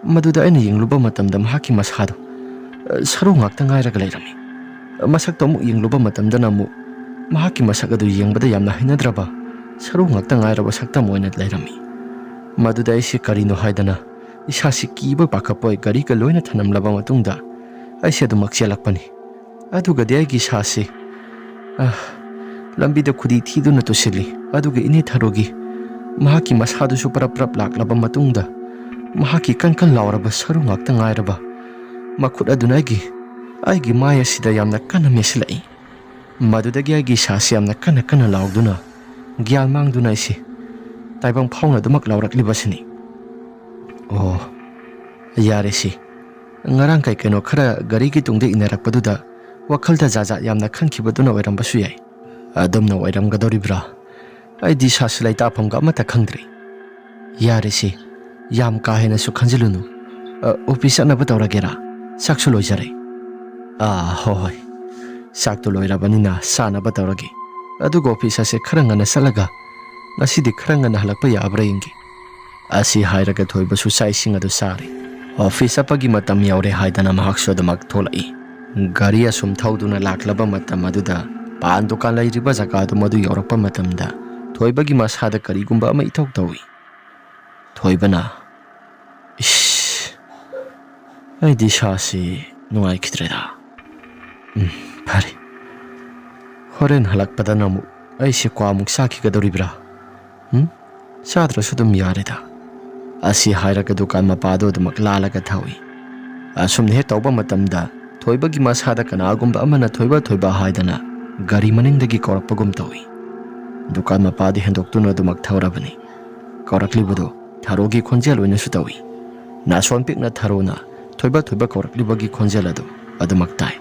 ꯃꯗꯨꯗ ꯑꯩꯅ ꯌꯦꯡꯂꯨꯕ ꯃꯇꯝꯗ ꯃꯍꯥꯛꯀꯤ ꯃꯁꯥꯗꯣ, ꯑ, ꯁꯔꯨ ꯉꯥꯛꯇ ꯉꯥꯏꯔꯒ ꯂꯩꯔꯝꯃꯤ꯫ ꯃꯁꯛꯇꯣ ꯑꯃꯨꯛ ꯌꯦꯡꯂꯨꯕ ꯃꯇꯝꯗꯅ ꯑꯃꯨꯛ ꯃꯍꯥꯛꯀꯤ ꯃꯁꯛ ꯑꯗꯨ ꯌꯦꯡꯕꯗ ꯌꯥꯝꯅ ꯍꯩꯅꯗ꯭ꯔꯕ ꯁꯔꯨ ꯉꯥꯛꯇ ꯉꯥꯏꯔꯕ ꯁꯛꯇꯝ ꯑꯣꯏꯅ ꯂꯩꯔꯝꯃꯤ꯫ ꯃꯗꯨꯗ ꯑꯩꯁꯦ ꯀꯔꯤꯅꯣ ꯍꯥꯏꯗꯅ ꯏꯁꯥꯁꯤ ꯀꯤꯕ ꯄꯥꯈꯠꯄ ꯑꯣꯏ ꯒꯥꯔꯤꯒ ꯂꯣꯏꯅ ꯊꯅꯝꯂꯕ ꯃꯇꯨꯡꯗ ꯑꯩꯁꯦ ꯑꯗꯨꯃꯛ ꯆꯦꯜꯂꯛꯄꯅꯤ꯫ ꯑꯗꯨꯒꯗꯤ ꯑꯩꯒꯤ ꯏꯁꯥꯁꯤ, ꯑ, ꯂꯝꯕꯤꯗ ꯈꯨꯗꯤ ꯊꯤꯗꯨꯅ ꯇꯨꯁꯤꯜꯂꯤ꯫ ꯑꯗꯨꯒ ꯏꯅꯦ ꯊꯔꯣꯒꯤ ꯃꯍꯥꯛꯀꯤ ꯃꯁꯥꯗꯨꯁꯨ ꯄꯔꯞ ꯄꯔꯞ ꯂꯥꯛꯂꯕ ꯃꯇꯨꯡꯗ ꯃꯍꯥꯛꯀꯤ ꯀꯟ ꯀꯟ ꯂꯥꯎꯔꯕ ꯁꯔꯨ ꯉꯥꯛꯇ ꯉꯥꯏꯔꯕ ꯃꯈꯨꯠ ꯑꯗꯨꯅ ꯑꯩꯒꯤ, ꯑꯩꯒꯤ ꯃꯥꯏ ꯑꯁꯤꯗ ꯌꯥꯝꯅ ꯀꯟꯅ ꯃꯦꯠꯁꯤꯜꯂꯛꯏ꯫ ꯃꯗꯨꯗꯒꯤ ꯑꯩꯒꯤ ꯏꯁꯥꯁꯤ ꯌꯥꯝꯅ ꯀꯟꯅ ꯀꯟꯅ ꯂꯥꯎꯗꯨꯅ ꯒ꯭ꯌꯥꯟ ꯃꯥꯡꯗꯨꯅ ꯑꯩꯁꯤ ꯇꯥꯏꯕꯪ ꯐꯥꯎꯅ ꯑꯗꯨꯃꯛ ꯂꯥꯎꯔꯛꯂꯤꯕꯁꯤꯅꯤ꯫ ꯑꯣ, ꯌꯥꯔꯦꯁꯤ꯫ ꯉꯔꯥꯡ ꯀꯩ ꯀꯩꯅꯣ ꯈꯔ ꯒꯥꯔꯤꯒꯤ ꯇꯨꯡꯗ ꯏꯟꯅꯔꯛꯄꯗꯨꯗ ꯋꯥꯈꯜꯗ ꯖꯥꯠ ꯖꯥꯠ ꯌꯥꯝꯅ ꯈꯟꯈꯤꯕꯗꯨꯅ ꯑꯣꯏꯔꯝꯕꯁꯨ ꯌꯥꯏ꯫ ꯑꯗꯨꯝꯅ ꯑꯣꯏꯔꯝꯒꯗꯧꯔꯤꯕ꯭ꯔꯥ? ꯑꯩꯗꯤ ꯏꯁꯥꯁꯤ ꯂꯩꯇꯥꯐꯝꯒ ꯑꯃꯠꯇ ꯈꯪꯗ꯭ꯔꯦ꯫ ꯌꯥꯔꯦꯁꯦ, ꯌꯥꯝ ꯀꯥ ꯍꯦꯟꯅꯁꯨ ꯈꯟꯖꯤꯜꯂꯨꯅꯨ꯫ ꯑ, ꯑꯣꯐꯤꯁ ꯆꯠꯅꯕ ꯇꯧꯔꯒꯦꯔꯥ? ꯆꯥꯛꯁꯨ ꯂꯣꯏꯖꯔꯦ꯫ ꯑꯥ, ꯍꯣꯏ, ꯍꯣꯏ꯫ ꯆꯥꯛꯇꯣ ꯂꯣꯏꯔꯕꯅꯤꯅ ꯆꯥꯅꯕ ꯇꯧꯔꯒꯦ꯫ ꯑꯗꯨꯒ ꯑꯣꯐꯤꯁ ꯑꯁꯦ ꯈꯔ ꯉꯟꯅ ꯆꯠꯂꯒ ꯉꯁꯤꯗꯤ ꯈꯔ ꯉꯟꯅ ꯍꯜꯂꯛꯄ ꯌꯥꯕ꯭ꯔꯥ ꯌꯦꯡꯒꯦ꯫ ꯑꯁꯤ ꯍꯥꯏꯔꯒ ꯊꯣꯏꯕꯁꯨ ꯆꯥꯛ ꯏꯁꯤꯡ ꯑꯗꯨ ꯆꯥꯔꯦ꯫ ꯑꯣꯐꯤꯁ ꯆꯠꯄꯒꯤ ꯃꯇꯝ ꯌꯧꯔꯦ ꯍꯥꯏꯗꯅ ꯃꯍꯥꯛꯁꯨ ꯑꯗꯨꯃꯛ ꯊꯣꯛꯂꯛꯏ꯫ ꯒꯥꯔꯤ ꯑꯁꯨꯝ ꯊꯧꯗꯨꯅ ꯂꯥꯛꯂꯕ ꯃꯇꯝ ꯑꯗꯨꯗ ꯄꯥꯟ ꯗꯨꯀꯥꯟ ꯂꯩꯔꯤꯕ ꯖꯒꯥꯗꯨ ꯃꯗꯨ ꯌꯧꯔꯛꯄ ꯃꯇꯝꯗ ꯊꯣꯏꯕꯒꯤ ꯃꯁꯥꯗ ꯀꯔꯤꯒꯨꯝꯕ ꯑꯃ ꯏꯊꯧ ꯇꯧꯏ꯫ ꯊꯣꯏꯕꯅ, "ꯏꯁ, ꯑꯩꯗꯤ ꯏꯁꯥꯁꯤ ꯅꯨꯡꯉꯥꯏꯈꯤꯗ꯭ꯔꯦꯗ꯫ ꯎꯝ, ꯐꯔꯦ꯫ ꯍꯣꯔꯦꯟ ꯍꯜꯂꯛꯄꯗꯅ ꯑꯃꯨꯛ ꯑꯩꯁꯦ ꯀ꯭ꯋꯥꯃꯨꯛ ꯆꯥꯈꯤꯒꯗꯧꯔꯤꯕ꯭ꯔꯥ? ꯎꯝ, ꯆꯥꯗ꯭ꯔꯁꯨ ꯑꯗꯨꯝ ꯌꯥꯔꯦꯗ"꯫ ꯑꯁꯤ ꯍꯥꯏꯔꯒ ꯗꯨꯀꯥꯟ ꯃꯄꯥꯗꯣ ꯑꯗꯨꯃꯛ ꯂꯥꯜꯂꯒ ꯊꯧꯏ꯫ ꯑꯁꯨꯝꯅ ꯍꯦꯛ ꯇꯧꯕ ꯃꯇꯝꯗ ꯊꯣꯏꯕꯒꯤ ꯃꯁꯥꯗ ꯀꯅꯥꯒꯨꯝꯕ ꯑꯃꯅ "ꯊꯣꯏꯕ, ꯊꯣꯏꯕ" ꯍꯥꯏꯗꯅ ꯒꯥꯔꯤ ꯃꯅꯤꯡꯗꯒꯤ ꯀꯧꯔꯛꯄꯒꯨꯝ ꯇꯧꯏ꯫ ꯗꯨꯀꯥꯟ ꯃꯄꯥꯗꯤ ꯍꯦꯟꯗꯣꯛꯇꯨꯅ ꯑꯗꯨꯃꯛ ꯊꯧꯔꯕꯅꯤ꯫ ꯀꯧꯔꯛꯂꯤꯕꯗꯨ ꯊꯔꯣꯒꯤ ꯈꯣꯟꯖꯦꯜ ꯑꯣꯏꯅꯁꯨ ꯇꯧꯏ꯫ ꯅꯥꯁꯣꯟ ꯄꯤꯛꯅ ꯊꯔꯣꯅ "ꯊꯣꯏꯕ, ꯊꯣꯏꯕ" ꯀꯧꯔꯛꯂꯤꯕꯒꯤ ꯈꯣꯟꯖꯦꯜ ꯑꯗꯨ ꯑꯗꯨꯃꯛ ꯇꯥꯏ꯫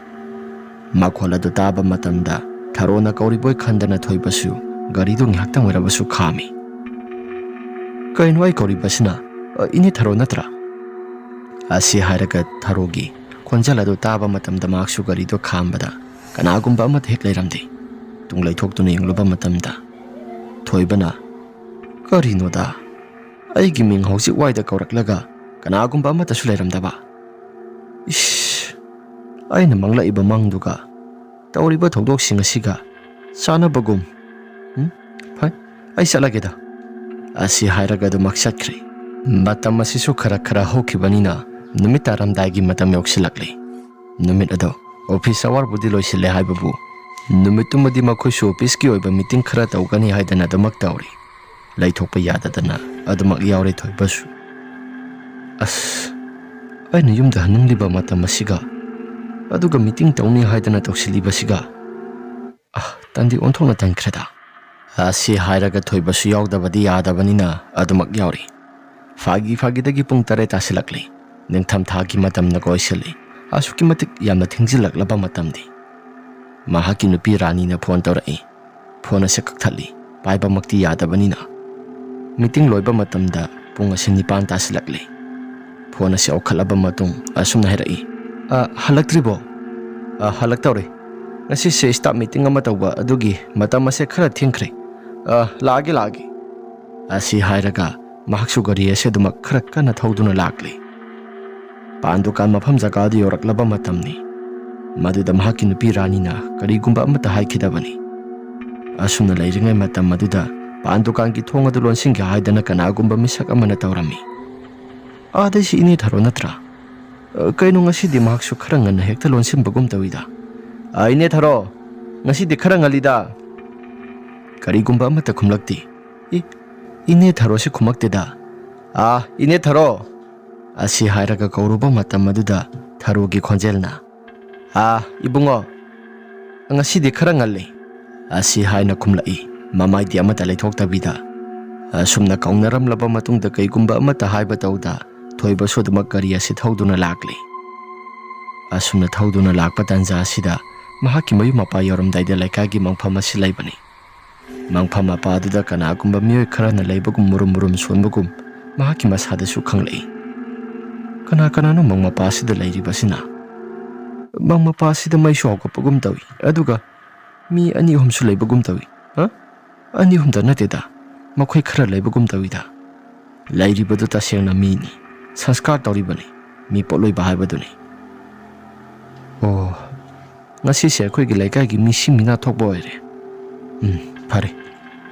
ꯃꯈꯣꯜ ꯑꯗꯨ ꯇꯥꯕ ꯃꯇꯝꯗ ꯊꯔꯣꯅ ꯀꯧꯔꯤꯕꯣꯏ ꯈꯟꯗꯅ ꯊꯣꯏꯕꯁꯨ ꯒꯥꯔꯤꯗꯨ ꯉꯥꯏꯍꯥꯛꯇꯪ ꯑꯣꯏꯔꯕꯁꯨ ꯈꯥꯝꯃꯤ꯫ "ꯀꯩꯅꯣ ꯑꯩ ꯀꯧꯔꯤꯕꯁꯤꯅ? ꯑ, ꯏꯅꯦ ꯊꯔꯣ ꯅꯠꯇ꯭ꯔꯥ?" ꯑꯁꯤ ꯍꯥꯏꯔꯒ ꯊꯔꯣꯒꯤ ꯈꯣꯟꯖꯦꯜ ꯑꯗꯨ ꯇꯥꯕ ꯃꯇꯝꯗ ꯃꯍꯥꯛꯁꯨ ꯒꯥꯔꯤꯗꯨ ꯈꯥꯝꯕꯗ ꯀꯅꯥꯒꯨꯝꯕ ꯑꯃꯠꯇ ꯍꯦꯛ ꯂꯩꯔꯝꯗꯦ꯫ ꯇꯨꯡ ꯂꯩꯊꯣꯛꯇꯨꯅ ꯌꯦꯡꯂꯨꯕ ꯃꯇꯝꯗ ꯊꯣꯏꯕꯅ, "ꯀꯔꯤꯅꯣꯗ, ꯑꯩꯒꯤ ꯃꯤꯡ ꯍꯧꯖꯤꯛ ꯋꯥꯏꯗ ꯀꯧꯔꯛꯂꯒ ꯀꯅꯥꯒꯨꯝꯕ ꯑꯃꯠꯇꯁꯨ ꯂꯩꯔꯝꯗꯕ꯫ ꯏꯁ, ꯑꯩꯅ ꯃꯪꯂꯛꯏꯕ ꯃꯪꯗꯨꯒ ꯇꯧꯔꯤꯕ ꯊꯧꯗꯣꯛꯁꯤꯡ ꯑꯁꯤꯒ ꯆꯥꯟꯅꯕꯒꯨꯝ꯫ ꯎꯝ, ꯐꯩ, ꯑꯩ ꯆꯠꯂꯒꯦꯗ"꯫ ꯑꯁꯤ ꯍꯥꯏꯔꯒ ꯑꯗꯨꯃꯛ ꯆꯠꯈ꯭ꯔꯦ꯫ ꯃꯇꯝ ꯑꯁꯤꯁꯨ ꯈꯔ ꯈꯔ ꯍꯧꯈꯤꯕꯅꯤꯅ ꯅꯨꯃꯤꯠ ꯇꯥꯔꯝꯗꯥꯏꯒꯤ ꯃꯇꯝ ꯌꯧꯁꯤꯜꯂꯛꯂꯦ꯫ ꯅꯨꯃꯤꯠ ꯑꯗꯣ ꯑꯣꯐꯤꯁ ꯑꯋꯥꯔꯕꯨꯗꯤ ꯂꯣꯏꯁꯤꯜꯂꯦ ꯍꯥꯏꯕꯕꯨ, ꯅꯨꯃꯤꯠꯇꯨꯃꯗꯤ ꯃꯈꯣꯏꯁꯨ ꯑꯣꯐꯤꯁꯀꯤ ꯑꯣꯏꯕ ꯃꯤꯇꯤꯡ ꯈꯔ ꯇꯧꯒꯅꯤ ꯍꯥꯏꯗꯅ ꯑꯗꯨꯃꯛ ꯇꯧꯔꯤ꯫ ꯂꯩꯊꯣꯛꯄ ꯌꯥꯗꯗꯅ ꯑꯗꯨꯃꯛ ꯌꯥꯎꯔꯦ ꯊꯣꯏꯕꯁꯨ꯫ "ꯑꯁ, ꯑꯩꯅ ꯌꯨꯝꯗ ꯍꯟꯅꯤꯡꯂꯤꯕ ꯃꯇꯝ ꯑꯁꯤꯒ, ꯑꯗꯨꯒ ꯃꯤꯇꯤꯡ ꯇꯧꯅꯤ ꯍꯥꯏꯗꯅ ꯇꯧꯁꯤꯜꯂꯤꯕꯁꯤꯒ, ꯑ, ꯇꯟꯗꯤ ꯑꯣꯟꯊꯣꯛꯅ ꯇꯟꯈ꯭ꯔꯦꯗ"꯫ ꯑꯁꯤ ꯍꯥꯏꯔꯒ ꯊꯣꯏꯕꯁꯨ ꯌꯥꯎꯗꯕꯗꯤ ꯌꯥꯗꯕꯅꯤꯅ ꯑꯗꯨꯃꯛ ꯌꯥꯎꯔꯤ꯫ ꯐꯥꯒꯤ ꯐꯥꯒꯤꯗꯒꯤ ꯄꯨꯡ ꯇꯔꯦꯠ ꯇꯥꯁꯤꯜꯂꯛꯂꯤ꯫ ꯅꯤꯡꯊꯝꯊꯥꯒꯤ ꯃꯇꯝꯅ ꯀꯣꯏꯁꯤꯜꯂꯤ꯫ ꯑꯁꯨꯛꯀꯤ ꯃꯇꯤꯛ ꯌꯥꯝꯅ ꯊꯦꯡꯖꯤꯜꯂꯛꯂꯕ ꯃꯇꯝꯗꯤ꯫ ꯃꯍꯥꯛꯀꯤ ꯅꯨꯄꯤ ꯔꯥꯅꯤꯅ ꯐꯣꯟ ꯇꯧꯔꯛꯏ꯫ ꯐꯣꯟ ꯑꯁꯤ ꯀꯛꯊꯠꯂꯤ꯫ ꯄꯥꯏꯕꯃꯛꯇꯤ ꯌꯥꯗꯕꯅꯤꯅ꯫ ꯃꯤꯇꯤꯡ ꯂꯣꯏꯕ ꯃꯇꯝꯗ ꯄꯨꯡ ꯑꯁꯤ ꯅꯤꯄꯥꯟ ꯇꯥꯁꯤꯜꯂꯛꯂꯤ꯫ ꯐꯣꯟ ꯑꯁꯤ ꯂꯧꯈꯠꯂꯕ ꯃꯇꯨꯡ ꯑꯁꯨꯝꯅ ꯍꯥꯏꯔꯛꯏ, "ꯑ, ꯍꯜꯂꯛꯇ꯭ꯔꯤꯕꯣ?" "ꯑ, ꯍꯜꯂꯛꯇꯧꯔꯦ꯫ ꯉꯁꯤꯁꯦ ꯁ꯭ꯇꯥꯐ ꯃꯤꯇꯤꯡ ꯑꯃ ꯇꯧꯕ ꯑꯗꯨꯒꯤ ꯃꯇꯝ ꯑꯁꯦ ꯈꯔ ꯊꯦꯡꯈ꯭ꯔꯦ꯫ ꯑ, ꯂꯥꯛꯑꯒꯦ, ꯂꯥꯛꯑꯒꯦ"꯫ ꯑꯁꯤ ꯍꯥꯏꯔꯒ ꯃꯍꯥꯛꯁꯨ ꯒꯥꯔꯤ ꯑꯁꯤ ꯑꯗꯨꯃꯛ ꯈꯔ ꯀꯟꯅ ꯊꯧꯗꯨꯅ ꯂꯥꯛꯂꯤ꯫ ꯄꯥꯟ ꯗꯨꯀꯥꯟ ꯃꯐꯝ ꯖꯒꯥꯗꯨ ꯌꯧꯔꯛꯂꯕ ꯃꯇꯝꯅꯤ꯫ ꯃꯗꯨꯗ ꯃꯍꯥꯛꯀꯤ ꯅꯨꯄꯤ ꯔꯥꯅꯤꯅ ꯀꯔꯤꯒꯨꯝꯕ ꯑꯃꯠꯇ ꯍꯥꯏꯈꯤꯗꯕꯅꯤ꯫ ꯑꯁꯨꯝꯅ ꯂꯩꯔꯤꯉꯩ ꯃꯇꯝ ꯑꯗꯨꯗ ꯄꯥꯟ ꯗꯨꯀꯥꯟꯒꯤ ꯊꯣꯡ ꯑꯗꯨ ꯂꯣꯟꯁꯤꯟꯒꯦ ꯍꯥꯏꯗꯅ ꯀꯅꯥꯒꯨꯝꯕ ꯃꯤꯁꯛ ꯑꯃꯅ ꯇꯧꯔꯝꯃꯤ꯫ "ꯑꯥꯗꯩꯁꯤ ꯏꯅꯦ ꯊꯔꯣ ꯅꯠꯇ꯭ꯔꯥ? ꯑ, ꯀꯩꯅꯣ ꯉꯁꯤꯗꯤ ꯃꯍꯥꯛꯁꯨ ꯈꯔ ꯉꯟꯅ ꯍꯦꯛꯇ ꯂꯣꯟꯁꯤꯟꯕꯒꯨꯝ ꯇꯧꯏꯗ꯫ ꯑ, ꯏꯅꯦ ꯊꯔꯣ, ꯉꯁꯤꯗꯤ ꯈꯔ ꯉꯜꯂꯤꯗ"꯫ ꯀꯔꯤꯒꯨꯝꯕ ꯑꯃꯠꯇ ꯈꯨꯝꯂꯛꯇꯦ꯫ "ꯏ, ꯏꯅꯦ ꯊꯔꯣꯁꯤ ꯈꯨꯝꯃꯛꯇꯦꯗ꯫ ꯑꯥ, ꯏꯅꯦ ꯊꯔꯣ!" ꯑꯁꯤ ꯍꯥꯏꯔꯒ ꯀꯧꯔꯨꯕ ꯃꯇꯝ ꯑꯗꯨꯗ ꯊꯔꯣꯒꯤ ꯈꯣꯟꯖꯦꯜꯅ, "ꯑꯥ, ꯏꯕꯨꯡꯉꯣ, ꯉꯁꯤꯗꯤ ꯈꯔ ꯉꯜꯂꯤ" ꯑꯁꯤ ꯍꯥꯏꯅ ꯈꯨꯝꯂꯛꯏ, ꯃꯃꯥꯏꯗꯤ ꯑꯃꯠꯇ ꯂꯩꯊꯣꯛꯇꯕꯤꯗ꯫ ꯑꯁꯨꯝꯅ ꯀꯧꯅꯔꯝꯂꯕ ꯃꯇꯨꯡꯗ ꯀꯩꯒꯨꯝꯕ ꯑꯃꯠꯇ ꯍꯥꯏꯕ ꯇꯧꯗ ꯊꯣꯏꯕꯁꯨ ꯑꯗꯨꯃꯛ ꯒꯥꯔꯤ ꯑꯁꯤ ꯊꯧꯗꯨꯅ ꯂꯥꯛꯂꯤ꯫ ꯑꯁꯨꯝꯅ ꯊꯧꯗꯨꯅ ꯂꯥꯛꯄ ꯇꯥꯟꯖꯥ ꯑꯁꯤꯗ ꯃꯍꯥꯛꯀꯤ ꯃꯌꯨꯝ ꯃꯄꯥ ꯌꯧꯔꯝꯗꯥꯏꯗ ꯂꯩꯀꯥꯏꯒꯤ ꯃꯪꯐꯝ ꯑꯁꯤ ꯂꯩꯕꯅꯤ꯫ ꯃꯪꯐꯝ ꯃꯄꯥ ꯑꯗꯨꯗ ꯀꯅꯥꯒꯨꯝꯕ ꯃꯤꯑꯣꯏ ꯈꯔꯅ ꯂꯩꯕꯒꯨꯝ ꯃꯨꯔꯨꯝ ꯃꯨꯔꯨꯝ ꯁꯣꯟꯕꯒꯨꯝ ꯃꯍꯥꯛꯀꯤ ꯃꯁꯥꯗꯁꯨ ꯈꯪꯂꯛꯏ꯫ ꯀꯅꯥ ꯀꯅꯥꯅꯣ ꯃꯪ ꯃꯄꯥ ꯑꯁꯤꯗ ꯂꯩꯔꯤꯕꯁꯤꯅ? ꯃꯪ ꯃꯄꯥ ꯑꯁꯤꯗ ꯃꯩꯁꯨ ꯍꯧꯒꯠꯄꯒꯨꯝ ꯇꯧꯏ, ꯑꯗꯨꯒ ꯃꯤ ꯑꯅꯤ ꯑꯍꯨꯝꯁꯨ ꯂꯩꯕꯒꯨꯝ ꯇꯧꯏ꯫ ꯍꯥ? ꯑꯅꯤ ꯑꯍꯨꯝꯗ ꯅꯠꯇꯦꯗ, ꯃꯈꯣꯏ ꯈꯔ ꯂꯩꯕꯒꯨꯝ ꯇꯧꯏꯗ꯫ ꯂꯩꯔꯤꯕꯗꯨ ꯇꯁꯦꯡꯅ ꯃꯤꯅꯤ, ꯁꯪꯁꯀꯥꯔ ꯇꯧꯔꯤꯕꯅꯤ, ꯃꯤ ꯄꯣꯠꯂꯣꯏꯕ ꯍꯥꯏꯕꯗꯨꯅꯤ꯫ ꯑꯣ, ꯉꯁꯤꯁꯦ ꯑꯩꯈꯣꯏꯒꯤ ꯂꯩꯀꯥꯏꯒꯤ ꯃꯤꯁꯤ ꯃꯤꯅꯥ ꯊꯣꯛꯄ ꯑꯣꯏꯔꯦ꯫ ꯎꯝ, ꯐꯔꯦ꯫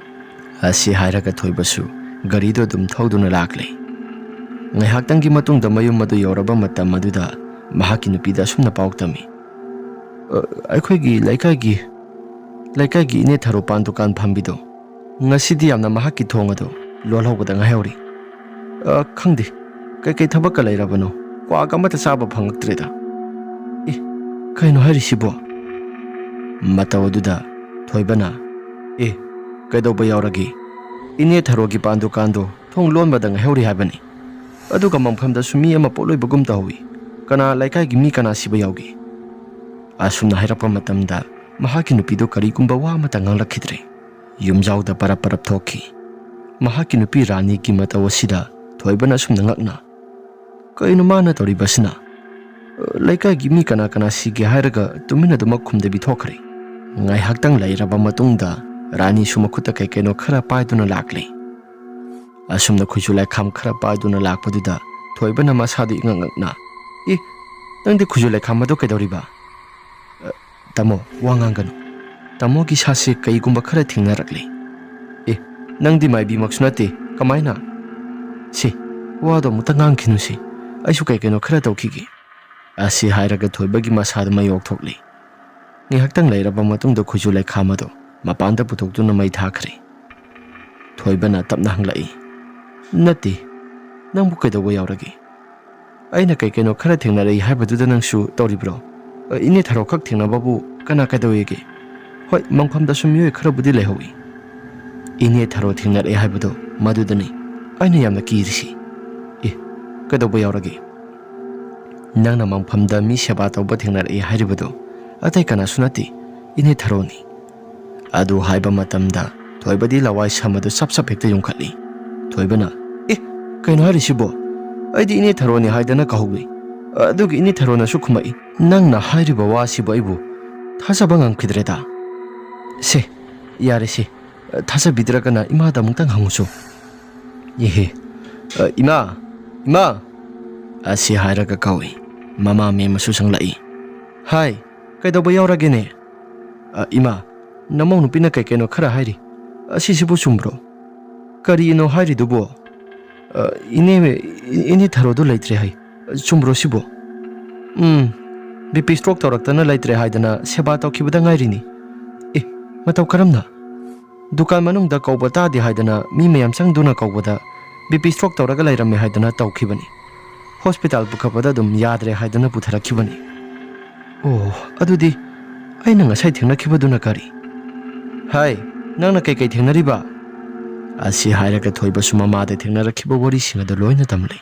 ꯑꯁꯤ ꯍꯥꯏꯔꯒ ꯊꯣꯏꯕꯁꯨ ꯒꯥꯔꯤꯗꯨ ꯑꯗꯨꯝ ꯊꯧꯗꯨꯅ ꯂꯥꯛꯂꯦ꯫ ꯉꯥꯏꯍꯥꯛꯇꯪꯒꯤ ꯃꯇꯨꯡꯗ ꯃꯌꯨꯝ ꯑꯗꯨ ꯌꯧꯔꯕ ꯃꯇꯝ ꯑꯗꯨꯗ ꯃꯍꯥꯛꯀꯤ ꯅꯨꯄꯤꯗ ꯑꯁꯨꯝꯅ ꯄꯥꯎ ꯇꯝꯃꯤ꯫ "ꯑ, ꯑꯩꯈꯣꯏꯒꯤ ꯂꯩꯀꯥꯏꯒꯤ, ꯂꯩꯀꯥꯏꯒꯤ ꯏꯅꯦ ꯊꯔꯣ ꯄꯥꯟ ꯗꯨꯀꯥꯟ ꯐꯝꯕꯤꯗꯣ ꯉꯁꯤꯗꯤ ꯌꯥꯝꯅ ꯃꯍꯥꯛꯀꯤ ꯊꯣꯡ ꯑꯗꯨ ꯂꯣꯜꯍꯧꯕꯗ ꯉꯥꯏꯍꯧꯔꯤ꯫ ꯑ, ꯈꯪꯗꯦ, ꯀꯩꯀꯩ ꯊꯕꯛꯀ ꯂꯩꯔꯕꯅꯣ, ꯀ꯭ꯋꯥꯒ ꯑꯃꯠꯇ ꯆꯥꯕ ꯐꯪꯂꯛꯇ꯭ꯔꯦꯗ꯫ ꯑꯦ, ꯀꯩꯅꯣ ꯍꯥꯏꯔꯤꯁꯤꯕꯣ?" ꯃꯇꯧ ꯑꯗꯨꯗ ꯊꯣꯏꯕꯅ, "ꯑꯦ, ꯀꯩꯗꯧꯕ ꯌꯥꯎꯔꯒꯦ? ꯏꯅꯦ ꯊꯔꯣꯒꯤ ꯄꯥꯟ ꯗꯨꯀꯥꯟꯗꯣ ꯊꯣꯡ ꯂꯣꯟꯕꯗ ꯉꯥꯏꯍꯧꯔꯤ ꯍꯥꯏꯕꯅꯤ꯫ ꯑꯗꯨꯒ ꯃꯐꯝꯗꯁꯨ ꯃꯤ ꯑꯃ ꯄꯣꯠꯂꯣꯏꯕꯒꯨꯝ ꯇꯧꯍꯧꯏ꯫ ꯀꯅꯥ, ꯂꯩꯀꯥꯏꯒꯤ ꯃꯤ ꯀꯅꯥ ꯁꯤꯕ ꯌꯥꯎꯒꯦ?" ꯑꯁꯨꯝꯅ ꯍꯥꯏꯔꯛꯄ ꯃꯇꯝꯗ ꯃꯍꯥꯛꯀꯤ ꯅꯨꯄꯤꯗꯨ ꯀꯔꯤꯒꯨꯝꯕ ꯋꯥ ꯑꯃꯠꯇ ꯉꯥꯡꯂꯛꯈꯤꯗ꯭ꯔꯦ꯫ ꯌꯨꯝꯖꯥꯎꯗ ꯄꯔꯞ ꯄꯔꯞ ꯊꯣꯛꯈꯤ꯫ ꯃꯍꯥꯛꯀꯤ ꯅꯨꯄꯤ ꯔꯥꯅꯤꯒꯤ ꯃꯇꯧ ꯑꯁꯤꯗ ꯊꯣꯏꯕꯅ ꯑꯁꯨꯝꯅ ꯉꯛꯅ, "ꯀꯩꯅꯣ ꯃꯥꯅ ꯇꯧꯔꯤꯕꯁꯤꯅ? ꯂꯩꯀꯥꯏꯒꯤ ꯃꯤ ꯀꯅꯥ ꯀꯅꯥ ꯁꯤꯒꯦ ꯍꯥꯏꯔꯒ ꯇꯨꯃꯤꯟꯅ ꯑꯗꯨꯃꯛ ꯈꯨꯝꯗꯕꯤ ꯊꯣꯛꯈ꯭ꯔꯦ?" ꯉꯥꯏꯍꯥꯛꯇꯪ ꯂꯩꯔꯕ ꯃꯇꯨꯡꯗ ꯔꯥꯅꯤꯁꯨ ꯃꯈꯨꯠꯇ ꯀꯩ ꯀꯩꯅꯣ ꯈꯔ ꯄꯥꯏꯗꯨꯅ ꯂꯥꯛꯂꯦ꯫ ꯑꯁꯨꯝꯅ ꯈꯨꯠꯁꯨ ꯂꯥꯏꯈꯥꯝ ꯈꯔ ꯄꯥꯏꯗꯨꯅ ꯂꯥꯛꯄꯗꯨꯗ ꯊꯣꯏꯕꯅ ꯃꯁꯥꯗꯨ ꯏꯉꯛ ꯉꯛꯅ, "ꯑꯦ, ꯅꯪꯗꯤ ꯈꯨꯖꯨ ꯂꯩꯈꯥꯝ ꯑꯗꯣ ꯀꯩꯗꯧꯔꯤꯕ?" "ꯑ, ꯇꯥꯃꯣ, ꯋꯥ ꯉꯥꯡꯒꯅꯨ꯫ ꯇꯥꯃꯣꯒꯤ ꯁꯥꯁꯦ ꯀꯩꯒꯨꯝꯕ ꯈꯔ ꯊꯦꯡꯅꯔꯛꯂꯦ꯫" "ꯑꯦ, ꯅꯪꯗꯤ ꯃꯥꯏꯕꯤꯃꯛꯁꯨ ꯅꯠꯇꯦ, ꯀꯃꯥꯏꯅ?" "ꯁꯤ, ꯋꯥꯗꯣ ꯑꯃꯨꯛꯇ ꯉꯥꯡꯈꯤꯅꯨꯁꯤ, ꯑꯩꯁꯨ ꯀꯩ ꯀꯩꯅꯣ ꯈꯔ ꯇꯧꯈꯤꯒꯦ꯫" ꯑꯁꯤ ꯍꯥꯏꯔꯒ ꯊꯣꯏꯕꯒꯤ ꯃꯁꯥꯗ ꯃꯩ ꯑꯣꯛꯊꯣꯛꯂꯤ꯫ ꯉꯥꯏꯍꯥꯛꯇꯪ ꯂꯩꯔꯕ ꯃꯇꯨꯡꯗ ꯈꯨꯖꯨ ꯂꯩꯈꯥꯝ ꯑꯗꯨ ꯃꯄꯥꯟꯗ ꯄꯨꯊꯣꯛꯇꯨꯅ ꯃꯩ ꯊꯥꯈ꯭ꯔꯦ꯫ ꯊꯣꯏꯕꯅ ꯇꯞꯅ ꯍꯪꯂꯛꯏ, "ꯅꯠꯇꯦ, ꯅꯪꯕꯨ ꯀꯩꯗꯧꯕ ꯌꯥꯎꯔꯒꯦ? ꯑꯩꯅ ꯀꯩ ꯀꯩꯅꯣ ꯈꯔ ꯊꯦꯡꯅꯔꯛꯏ ꯍꯥꯏꯕꯗꯨꯗ ꯅꯪꯁꯨ ꯇꯧꯔꯤꯕ꯭ꯔꯣ? ꯑ, ꯏꯅꯦ ꯊꯔꯣ ꯈꯛ ꯊꯦꯡꯅꯕꯕꯨ ꯀꯅꯥ ꯀꯩꯗꯧꯋꯦꯒꯦ? ꯍꯣꯏ, ꯃꯪꯐꯝꯗꯁꯨ ꯃꯤꯑꯣꯏ ꯈꯔꯕꯨꯗꯤ ꯂꯩꯍꯧꯋꯤ꯫" "ꯏꯅꯦ ꯊꯔꯣ ꯊꯦꯡꯅꯔꯛꯑꯦ ꯍꯥꯏꯕꯗꯣ ꯃꯗꯨꯗꯅꯤ ꯑꯩꯅ ꯌꯥꯝꯅ ꯀꯤꯔꯤꯁꯤ꯫" "ꯑꯦ, ꯀꯩꯗꯧꯕ ꯌꯥꯎꯔꯒꯦ?" "ꯅꯪꯅ ꯃꯪꯐꯝꯗ ꯃꯤ ꯁꯦꯕꯥ ꯇꯧꯕ ꯊꯦꯡꯅꯔꯛꯑꯦ ꯍꯥꯏꯔꯤꯕꯗꯣ ꯑꯇꯩ ꯀꯅꯥꯁꯨ ꯅꯠꯇꯦ, ꯏꯅꯦ ꯊꯔꯣꯅꯤ꯫" ꯑꯗꯨ ꯍꯥꯏꯕ ꯃꯇꯝꯗ ꯊꯣꯏꯕꯗꯤ ꯂꯋꯥꯏ ꯁꯝ ꯑꯗꯨ ꯁꯞ ꯁꯞ ꯍꯦꯛꯇ ꯌꯨꯡꯈꯠꯂꯤ꯫ ꯊꯣꯏꯕꯅ, "ꯑꯦ, ꯀꯩꯅꯣ ꯍꯥꯏꯔꯤꯁꯤꯕꯣ? ꯑꯩꯗꯤ ꯏꯅꯦ ꯊꯔꯣꯅꯤ ꯍꯥꯏꯗꯅ ꯀꯥꯍꯧꯏ꯫ ꯑꯗꯨꯒꯤ ꯏꯅꯦ ꯊꯔꯣꯅꯁꯨ ꯈꯨꯝꯃꯛꯏ꯫ ꯅꯪꯅ ꯍꯥꯏꯔꯤꯕ ꯋꯥꯁꯤꯕꯨ ꯑꯩꯕꯨ ꯊꯥꯖꯕ ꯉꯝꯈꯤꯗ꯭ꯔꯦꯗ꯫ ꯁꯦ, ꯌꯥꯔꯦꯁꯦ, ꯊꯥꯖꯕꯤꯗ꯭ꯔꯒꯅ ꯏꯃꯥꯗ ꯑꯃꯨꯛꯇꯪ ꯍꯪꯉꯨꯁꯨ꯫" "ꯏꯍꯦ, ꯑ, ꯏꯃꯥ, ꯏꯃꯥ!" ꯑꯁꯤ ꯍꯥꯏꯔꯒ ꯀꯧꯏ꯫ ꯃꯃꯥ ꯃꯦꯝ ꯑꯃꯁꯨ ꯆꯪꯂꯛꯏ꯫ "ꯍꯥꯏ, ꯀꯩꯗꯧꯕ ꯌꯥꯎꯔꯒꯦꯅꯦ?" "ꯑ, ꯏꯃꯥ, ꯅꯃꯧ ꯅꯨꯄꯤꯅ ꯀꯩ ꯀꯩꯅꯣ ꯈꯔ ꯍꯥꯏꯔꯤ꯫ ꯑꯁꯤꯁꯤꯕꯨ ꯆꯨꯝꯕ꯭ꯔꯣ?" "ꯀꯔꯤꯅꯣ ꯍꯥꯏꯔꯤꯗꯨꯕꯣ?" "ꯑ, ꯏꯅꯦ, ꯏꯅꯦ ꯊꯔꯣꯗꯨ ꯂꯩꯇ꯭ꯔꯦ ꯍꯥꯏ꯫ ꯆꯨꯝꯕ꯭ꯔꯣ ꯁꯤꯕꯣ?" "ꯎꯝ, ꯕꯤ ꯄꯤ ꯁ꯭ꯇ꯭ꯔꯣꯛ ꯇꯧꯔꯛꯇꯅ ꯂꯩꯇ꯭ꯔꯦ ꯍꯥꯏꯗꯅ ꯁꯦꯕꯥ ꯇꯧꯈꯤꯕꯗ ꯉꯥꯏꯔꯤꯅꯤ꯫" "ꯑꯦ, ꯃꯇꯧ ꯀꯔꯝꯅ?" "ꯗꯨꯀꯥꯟ ꯃꯅꯨꯡꯗ ꯀꯧꯕ ꯇꯥꯗꯦ ꯍꯥꯏꯗꯅ ꯃꯤ ꯃꯌꯥꯝ ꯆꯪꯗꯨꯅ ꯀꯧꯕꯗ ꯕꯤ ꯄꯤ ꯁ꯭ꯇ꯭ꯔꯣꯛ ꯇꯧꯔꯒ ꯂꯩꯔꯝꯃꯦ ꯍꯥꯏꯗꯅ ꯇꯧꯈꯤꯕꯅꯤ꯫ ꯍꯣꯁꯄꯤꯇꯥꯜ ꯄꯨꯈꯠꯄꯗ ꯑꯗꯨꯝ ꯌꯥꯗ꯭ꯔꯦ ꯍꯥꯏꯗꯅ ꯄꯨꯊꯔꯛꯈꯤꯕꯅꯤ꯫" "ꯑꯣ, ꯑꯗꯨꯗꯤ ꯑꯩꯅ ꯉꯁꯥꯏ ꯊꯦꯡꯅꯈꯤꯕꯗꯨꯅ ꯀꯔꯤ?" "ꯍꯥꯏ, ꯅꯪꯅ ꯀꯩꯀꯩ ꯊꯦꯡꯅꯔꯤꯕ?" ꯑꯁꯤ ꯍꯥꯏꯔꯒ ꯊꯣꯏꯕꯁꯨ ꯃꯃꯥꯗ ꯊꯦꯡꯅꯔꯛꯈꯤꯕ ꯋꯥꯔꯤꯁꯤꯡ ꯑꯗꯨ ꯂꯣꯏꯅ ꯇꯝꯂꯤ꯫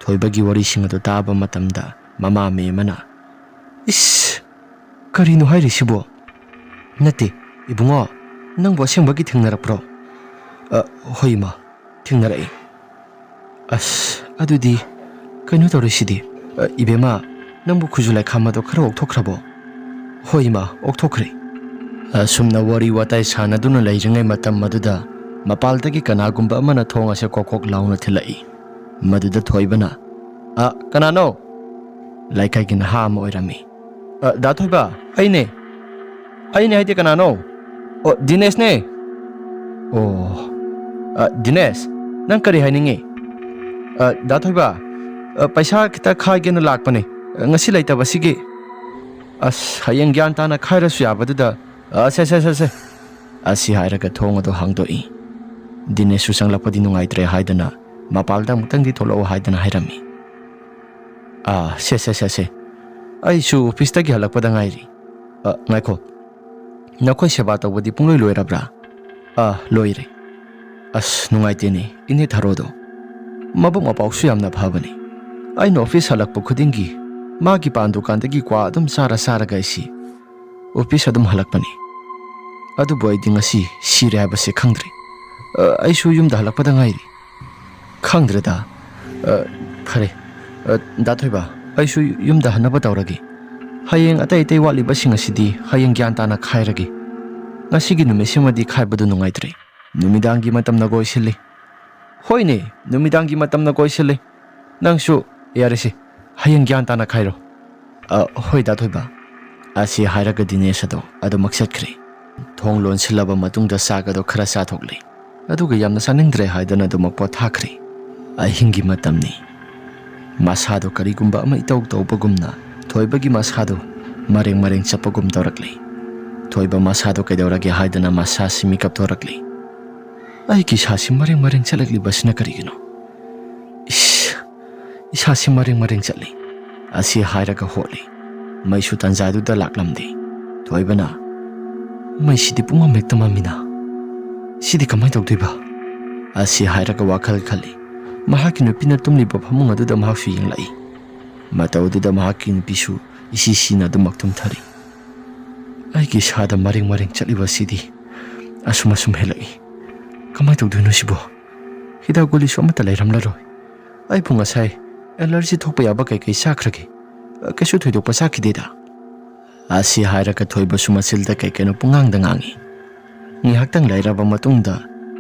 ꯊꯣꯏꯕꯒꯤ ꯋꯥꯔꯤꯁꯤꯡ ꯑꯗꯨ ꯇꯥꯕ ꯃꯇꯝꯗ ꯃꯃꯥ ꯃꯦꯝ ꯑꯃꯅ, "ꯏꯁ, ꯀꯔꯤꯅꯣ ꯍꯥꯏꯔꯤꯁꯤꯕꯣ? ꯅꯠꯇꯦ, ꯏꯕꯨꯡꯉꯣ, ꯅꯪꯕꯨ ꯑꯁꯦꯡꯕꯒꯤ ꯊꯦꯡꯅꯔꯛꯄ꯭ꯔꯣ?" "ꯑ, ꯍꯣꯏ ꯏꯃꯥ, ꯊꯦꯡꯅꯔꯛꯏ꯫" "ꯑꯁ, ꯑꯗꯨꯗꯤ ꯀꯩꯅꯣ ꯇꯧꯔꯤꯁꯤꯗꯤ꯫ ꯑ, ꯏꯕꯦꯝꯃ, ꯅꯪꯕꯨ ꯈꯨꯖꯨ ꯂꯩꯈꯥꯝ ꯑꯗꯣ ꯈꯔ ꯑꯣꯛꯊꯣꯛꯈ꯭ꯔꯕꯣ?" "ꯍꯣꯏ ꯏꯃꯥ, ꯑꯣꯛꯊꯣꯛꯈ꯭ꯔꯦ꯫" ꯑꯁꯨꯝꯅ ꯋꯥꯔꯤ ꯋꯥꯇꯥꯏ ꯁꯥꯟꯅꯗꯨꯅ ꯂꯩꯔꯤꯉꯩ ꯃꯇꯝ ꯑꯗꯨꯗ ꯃꯄꯥꯜꯗꯒꯤ ꯀꯅꯥꯒꯨꯝꯕ ꯑꯃꯅ ꯊꯣꯡ ꯑꯁꯦ ꯀꯣꯛ ꯀꯣꯛ ꯂꯥꯎꯅ ꯊꯤꯜꯂꯛꯏ꯫ ꯃꯗꯨꯗ ꯊꯣꯏꯕꯅ, "ꯑ, ꯀꯅꯥꯅꯣ?" ꯂꯩꯀꯥꯏꯒꯤ ꯅꯍꯥ ꯑꯃ ꯑꯣꯏꯔꯝꯃꯤ꯫ "ꯑ, ꯗꯥ ꯊꯣꯏꯕ, ꯑꯩꯅꯦ꯫ ꯑꯩꯅꯦ ꯍꯥꯏꯗꯤ ꯀꯅꯥꯅꯣ? ꯑꯣ, ꯗꯤꯅꯦꯁꯅꯦ꯫ ꯑꯣ, ꯑ, ꯗꯤꯅꯦꯁ, ꯅꯪ ꯀꯔꯤ ꯍꯥꯏꯅꯤꯡꯉꯤ?" "ꯑ, ꯗꯥ ꯊꯣꯏꯕ, ꯑ, ꯄꯩꯁꯥ ꯈꯤꯇ ꯈꯥꯏꯒꯦꯅ ꯂꯥꯛꯄꯅꯦ꯫ ꯑ, ꯉꯁꯤ ꯂꯩꯇꯕꯁꯤꯒꯤ꯫ ꯑꯁ, ꯍꯌꯦꯡ ꯒ꯭ꯌꯥꯟ ꯇꯥꯅ ꯈꯥꯏꯔꯁꯨ ꯌꯥꯕꯗꯨꯗ꯫ ꯑ, ꯁꯦ, ꯁꯦ, ꯁꯦ, ꯁꯦ꯫" ꯑꯁꯤ ꯍꯥꯏꯔꯒ ꯊꯣꯡ ꯑꯗꯨ ꯍꯥꯡꯗꯣꯛꯏ꯫ ꯗꯤꯅꯦꯁꯁꯨ ꯆꯪꯂꯛꯄꯗꯤ ꯅꯨꯡꯉꯥꯏꯇ꯭ꯔꯦ ꯍꯥꯏꯗꯨꯅ ꯃꯄꯥꯜꯗ ꯑꯃꯨꯛꯇꯪꯗꯤ ꯊꯣꯛꯂꯛꯑꯣ ꯍꯥꯏꯗꯨꯅ ꯍꯥꯏꯔꯝꯃꯤ꯫ "ꯑꯥ, ꯁꯦ, ꯁꯦ, ꯁꯦ, ꯁꯦ꯫ ꯑꯩꯁꯨ ꯑꯣꯐꯤꯁꯇꯒꯤ ꯍꯜꯂꯛꯄꯗ ꯉꯥꯏꯔꯤ꯫ ꯑ, ꯉꯥꯏꯈꯣ꯫ ꯅꯈꯣꯏ ꯁꯦꯕꯥ ꯇꯧꯕꯗꯤ ꯄꯨꯡꯂꯣꯏ ꯂꯣꯏꯔꯕ꯭ꯔꯥ?" "ꯑꯥ, ꯂꯣꯏꯔꯦ꯫" "ꯑꯁ, ꯅꯨꯡꯉꯥꯏꯇꯦꯅꯦ, ꯏꯅꯦ ꯊꯔꯣꯗꯣ꯫ ꯃꯕꯨꯛ ꯃꯄꯥꯎꯁꯨ ꯌꯥꯝꯅ ꯐꯕꯅꯤ꯫ ꯑꯩꯅ ꯑꯣꯐꯤꯁ ꯍꯜꯂꯛꯄ ꯈꯨꯗꯤꯡꯒꯤ ꯃꯥꯒꯤ ꯄꯥꯟ ꯗꯨꯀꯥꯟꯗꯒꯤ ꯀ꯭ꯋꯥ ꯑꯗꯨꯝ ꯆꯥꯔ ꯆꯥꯔꯒ ꯑꯩꯁꯤ ꯑꯣꯐꯤꯁ ꯑꯗꯨꯝ ꯍꯜꯂꯛꯄꯅꯤ꯫ ꯑꯗꯨꯕꯨ ꯑꯩꯗꯤ ꯉꯁꯤ ꯁꯤꯔꯦ ꯍꯥꯏꯕꯁꯦ ꯈꯪꯗ꯭ꯔꯤ꯫ ꯑ, ꯑꯩꯁꯨ ꯌꯨꯝꯗ ꯍꯜꯂꯛꯄꯗ ꯉꯥꯏꯔꯤ꯫ ꯈꯪꯗ꯭ꯔꯦꯗ꯫ ꯑ, ꯐꯔꯦ꯫ ꯑ, ꯗꯥ ꯊꯣꯏꯕ, ꯑꯩꯁꯨ ꯌꯨꯝꯗ ꯍꯟꯅꯕ ꯇꯧꯔꯒꯦ꯫ ꯍꯌꯦꯡ ꯑꯇꯩ ꯑꯇꯩ ꯋꯥꯠꯂꯤꯕꯁꯤꯡ ꯑꯁꯤꯗꯤ ꯍꯌꯦꯡ ꯒ꯭ꯌꯥꯟ ꯇꯥꯅ ꯈꯥꯏꯔꯒꯦ꯫ ꯉꯁꯤꯒꯤ ꯅꯨꯃꯤꯠꯁꯤꯃꯗꯤ ꯈꯥꯏꯕꯗꯨ ꯅꯨꯡꯉꯥꯏꯇ꯭ꯔꯦ꯫ ꯅꯨꯃꯤꯗꯥꯡꯒꯤ ꯃꯇꯝꯅ ꯀꯣꯏꯁꯤꯜꯂꯤ꯫" "ꯍꯣꯏꯅꯦ, ꯅꯨꯃꯤꯗꯥꯡꯒꯤ ꯃꯇꯝꯅ ꯀꯣꯏꯁꯤꯜꯂꯤ꯫ ꯅꯪꯁꯨ ꯌꯥꯔꯦꯁꯦ, ꯍꯌꯦꯡ ꯒ꯭ꯌꯥꯟ ꯇꯥꯅ ꯈꯥꯏꯔꯣ꯫" "ꯑ, ꯍꯣꯏ, ꯗꯥ ꯊꯣꯏꯕ꯫" ꯑꯁꯤ ꯍꯥꯏꯔꯒ ꯗꯤꯅꯦꯁ ꯑꯗꯣ ꯑꯗꯨꯃꯛ ꯆꯠꯈ꯭ꯔꯦ꯫ ꯊꯣꯡ ꯂꯣꯟꯁꯤꯜꯂꯕ ꯃꯇꯨꯡꯗ ꯆꯥꯛ ꯑꯗꯣ ꯈꯔ ꯆꯥꯊꯣꯛꯂꯦ꯫ ꯑꯗꯨꯒ ꯌꯥꯝꯅ ꯆꯥꯅꯤꯡꯗ꯭ꯔꯦ ꯍꯥꯏꯗꯨꯅ ꯑꯗꯨꯃꯛ ꯄꯣꯊꯥꯈ꯭ꯔꯦ꯫ ꯑꯍꯤꯡꯒꯤ ꯃꯇꯝꯅꯤ꯫ ꯃꯁꯥꯗꯣ ꯀꯔꯤꯒꯨꯝꯕ ꯑꯃ ꯏꯇꯧ ꯇꯧꯕꯒꯨꯝꯅ ꯊꯣꯏꯕꯒꯤ ꯃꯁꯥꯗꯣ ꯃꯔꯦꯡ ꯃꯔꯦꯡ ꯆꯠꯄꯒꯨꯝ ꯇꯧꯔꯛꯂꯦ꯫ ꯊꯣꯏꯕ ꯃꯁꯥꯗꯣ ꯀꯩꯗꯧꯔꯒꯦ ꯍꯥꯏꯗꯨꯅ ꯃꯁꯥꯁꯤ ꯃꯤꯀꯞ ꯊꯣꯔꯛꯂꯦ꯫ "ꯑꯩꯒꯤ ꯏꯁꯥꯁꯤ ꯃꯔꯦꯡ ꯃꯔꯦꯡ ꯆꯠꯂꯛꯂꯤꯕꯁꯤꯅ ꯀꯔꯤꯒꯤꯅꯣ? ꯏꯁ, ꯏꯁꯥꯁꯤ ꯃꯔꯦꯡ ꯃꯔꯦꯡ ꯆꯠꯂꯤ꯫" ꯑꯁꯤ ꯍꯥꯏꯔꯒ ꯍꯣꯠꯂꯤ꯫ ꯃꯩꯁꯨ ꯇꯟꯖꯥꯗꯨꯗ ꯂꯥꯛꯂꯝꯗꯦ꯫ ꯊꯣꯏꯕꯅ, "ꯃꯩꯁꯤꯗꯤ ꯄꯨꯡꯃꯝ ꯍꯦꯛꯇ ꯃꯝꯃꯤꯅ꯫ ꯁꯤꯗꯤ ꯀꯃꯥꯏꯅ ꯇꯧꯗꯣꯏꯕ?" ꯑꯁꯤ ꯍꯥꯏꯔꯒ ꯋꯥꯈꯜ ꯈꯜꯂꯤ꯫ ꯃꯍꯥꯛꯀꯤ ꯅꯨꯄꯤꯅ ꯇꯨꯝꯂꯤꯕ ꯐꯃꯨꯡ ꯑꯗꯨꯗ ꯃꯍꯥꯛꯁꯨ ꯌꯦꯡꯂꯛꯏ꯫ ꯃꯇꯧ ꯑꯗꯨꯗ ꯃꯍꯥꯛꯀꯤ ꯅꯨꯄꯤꯁꯨ ꯏꯁꯤ ꯁꯤꯅ ꯑꯗꯨꯃꯛ ꯇꯨꯝꯊꯔꯤ꯫ "ꯑꯩꯒꯤ ꯏꯁꯥꯗ ꯃꯔꯦꯡ ꯃꯔꯦꯡ ꯆꯠꯂꯤꯕꯁꯤꯗꯤ ꯑꯁꯨꯝ ꯑꯁꯨꯝ ꯍꯦꯜꯂꯛꯏ꯫ ꯀꯃꯥꯏꯅ ꯇꯧꯗꯣꯏꯅꯣ ꯁꯤꯕꯣ? ꯍꯤꯗꯥꯛ ꯒꯨꯂꯤꯁꯨ ꯑꯃꯠꯇ ꯂꯩꯔꯝꯂꯔꯣꯏ꯫ ꯑꯩꯕꯨ ꯉꯁꯥꯏ ꯑꯦꯂꯔꯖꯤ ꯊꯣꯛꯄ ꯌꯥꯕ ꯀꯩ ꯀꯩ ꯆꯥꯈ꯭ꯔꯒꯦ? ꯀꯩꯁꯨ ꯊꯣꯏꯗꯣꯛꯄ ꯆꯥꯈꯤꯗꯦꯗ꯫" ꯑꯁꯤ ꯍꯥꯏꯔꯒ ꯊꯣꯏꯕꯁꯨ ꯃꯆꯤꯜꯗ ꯀꯩ ꯀꯩꯅꯣ ꯄꯨꯡꯉꯥꯡꯗ ꯉꯥꯡꯏ꯫ ꯉꯥꯏꯍꯥꯛꯇꯪ ꯂꯩꯔꯕ ꯃꯇꯨꯡꯗ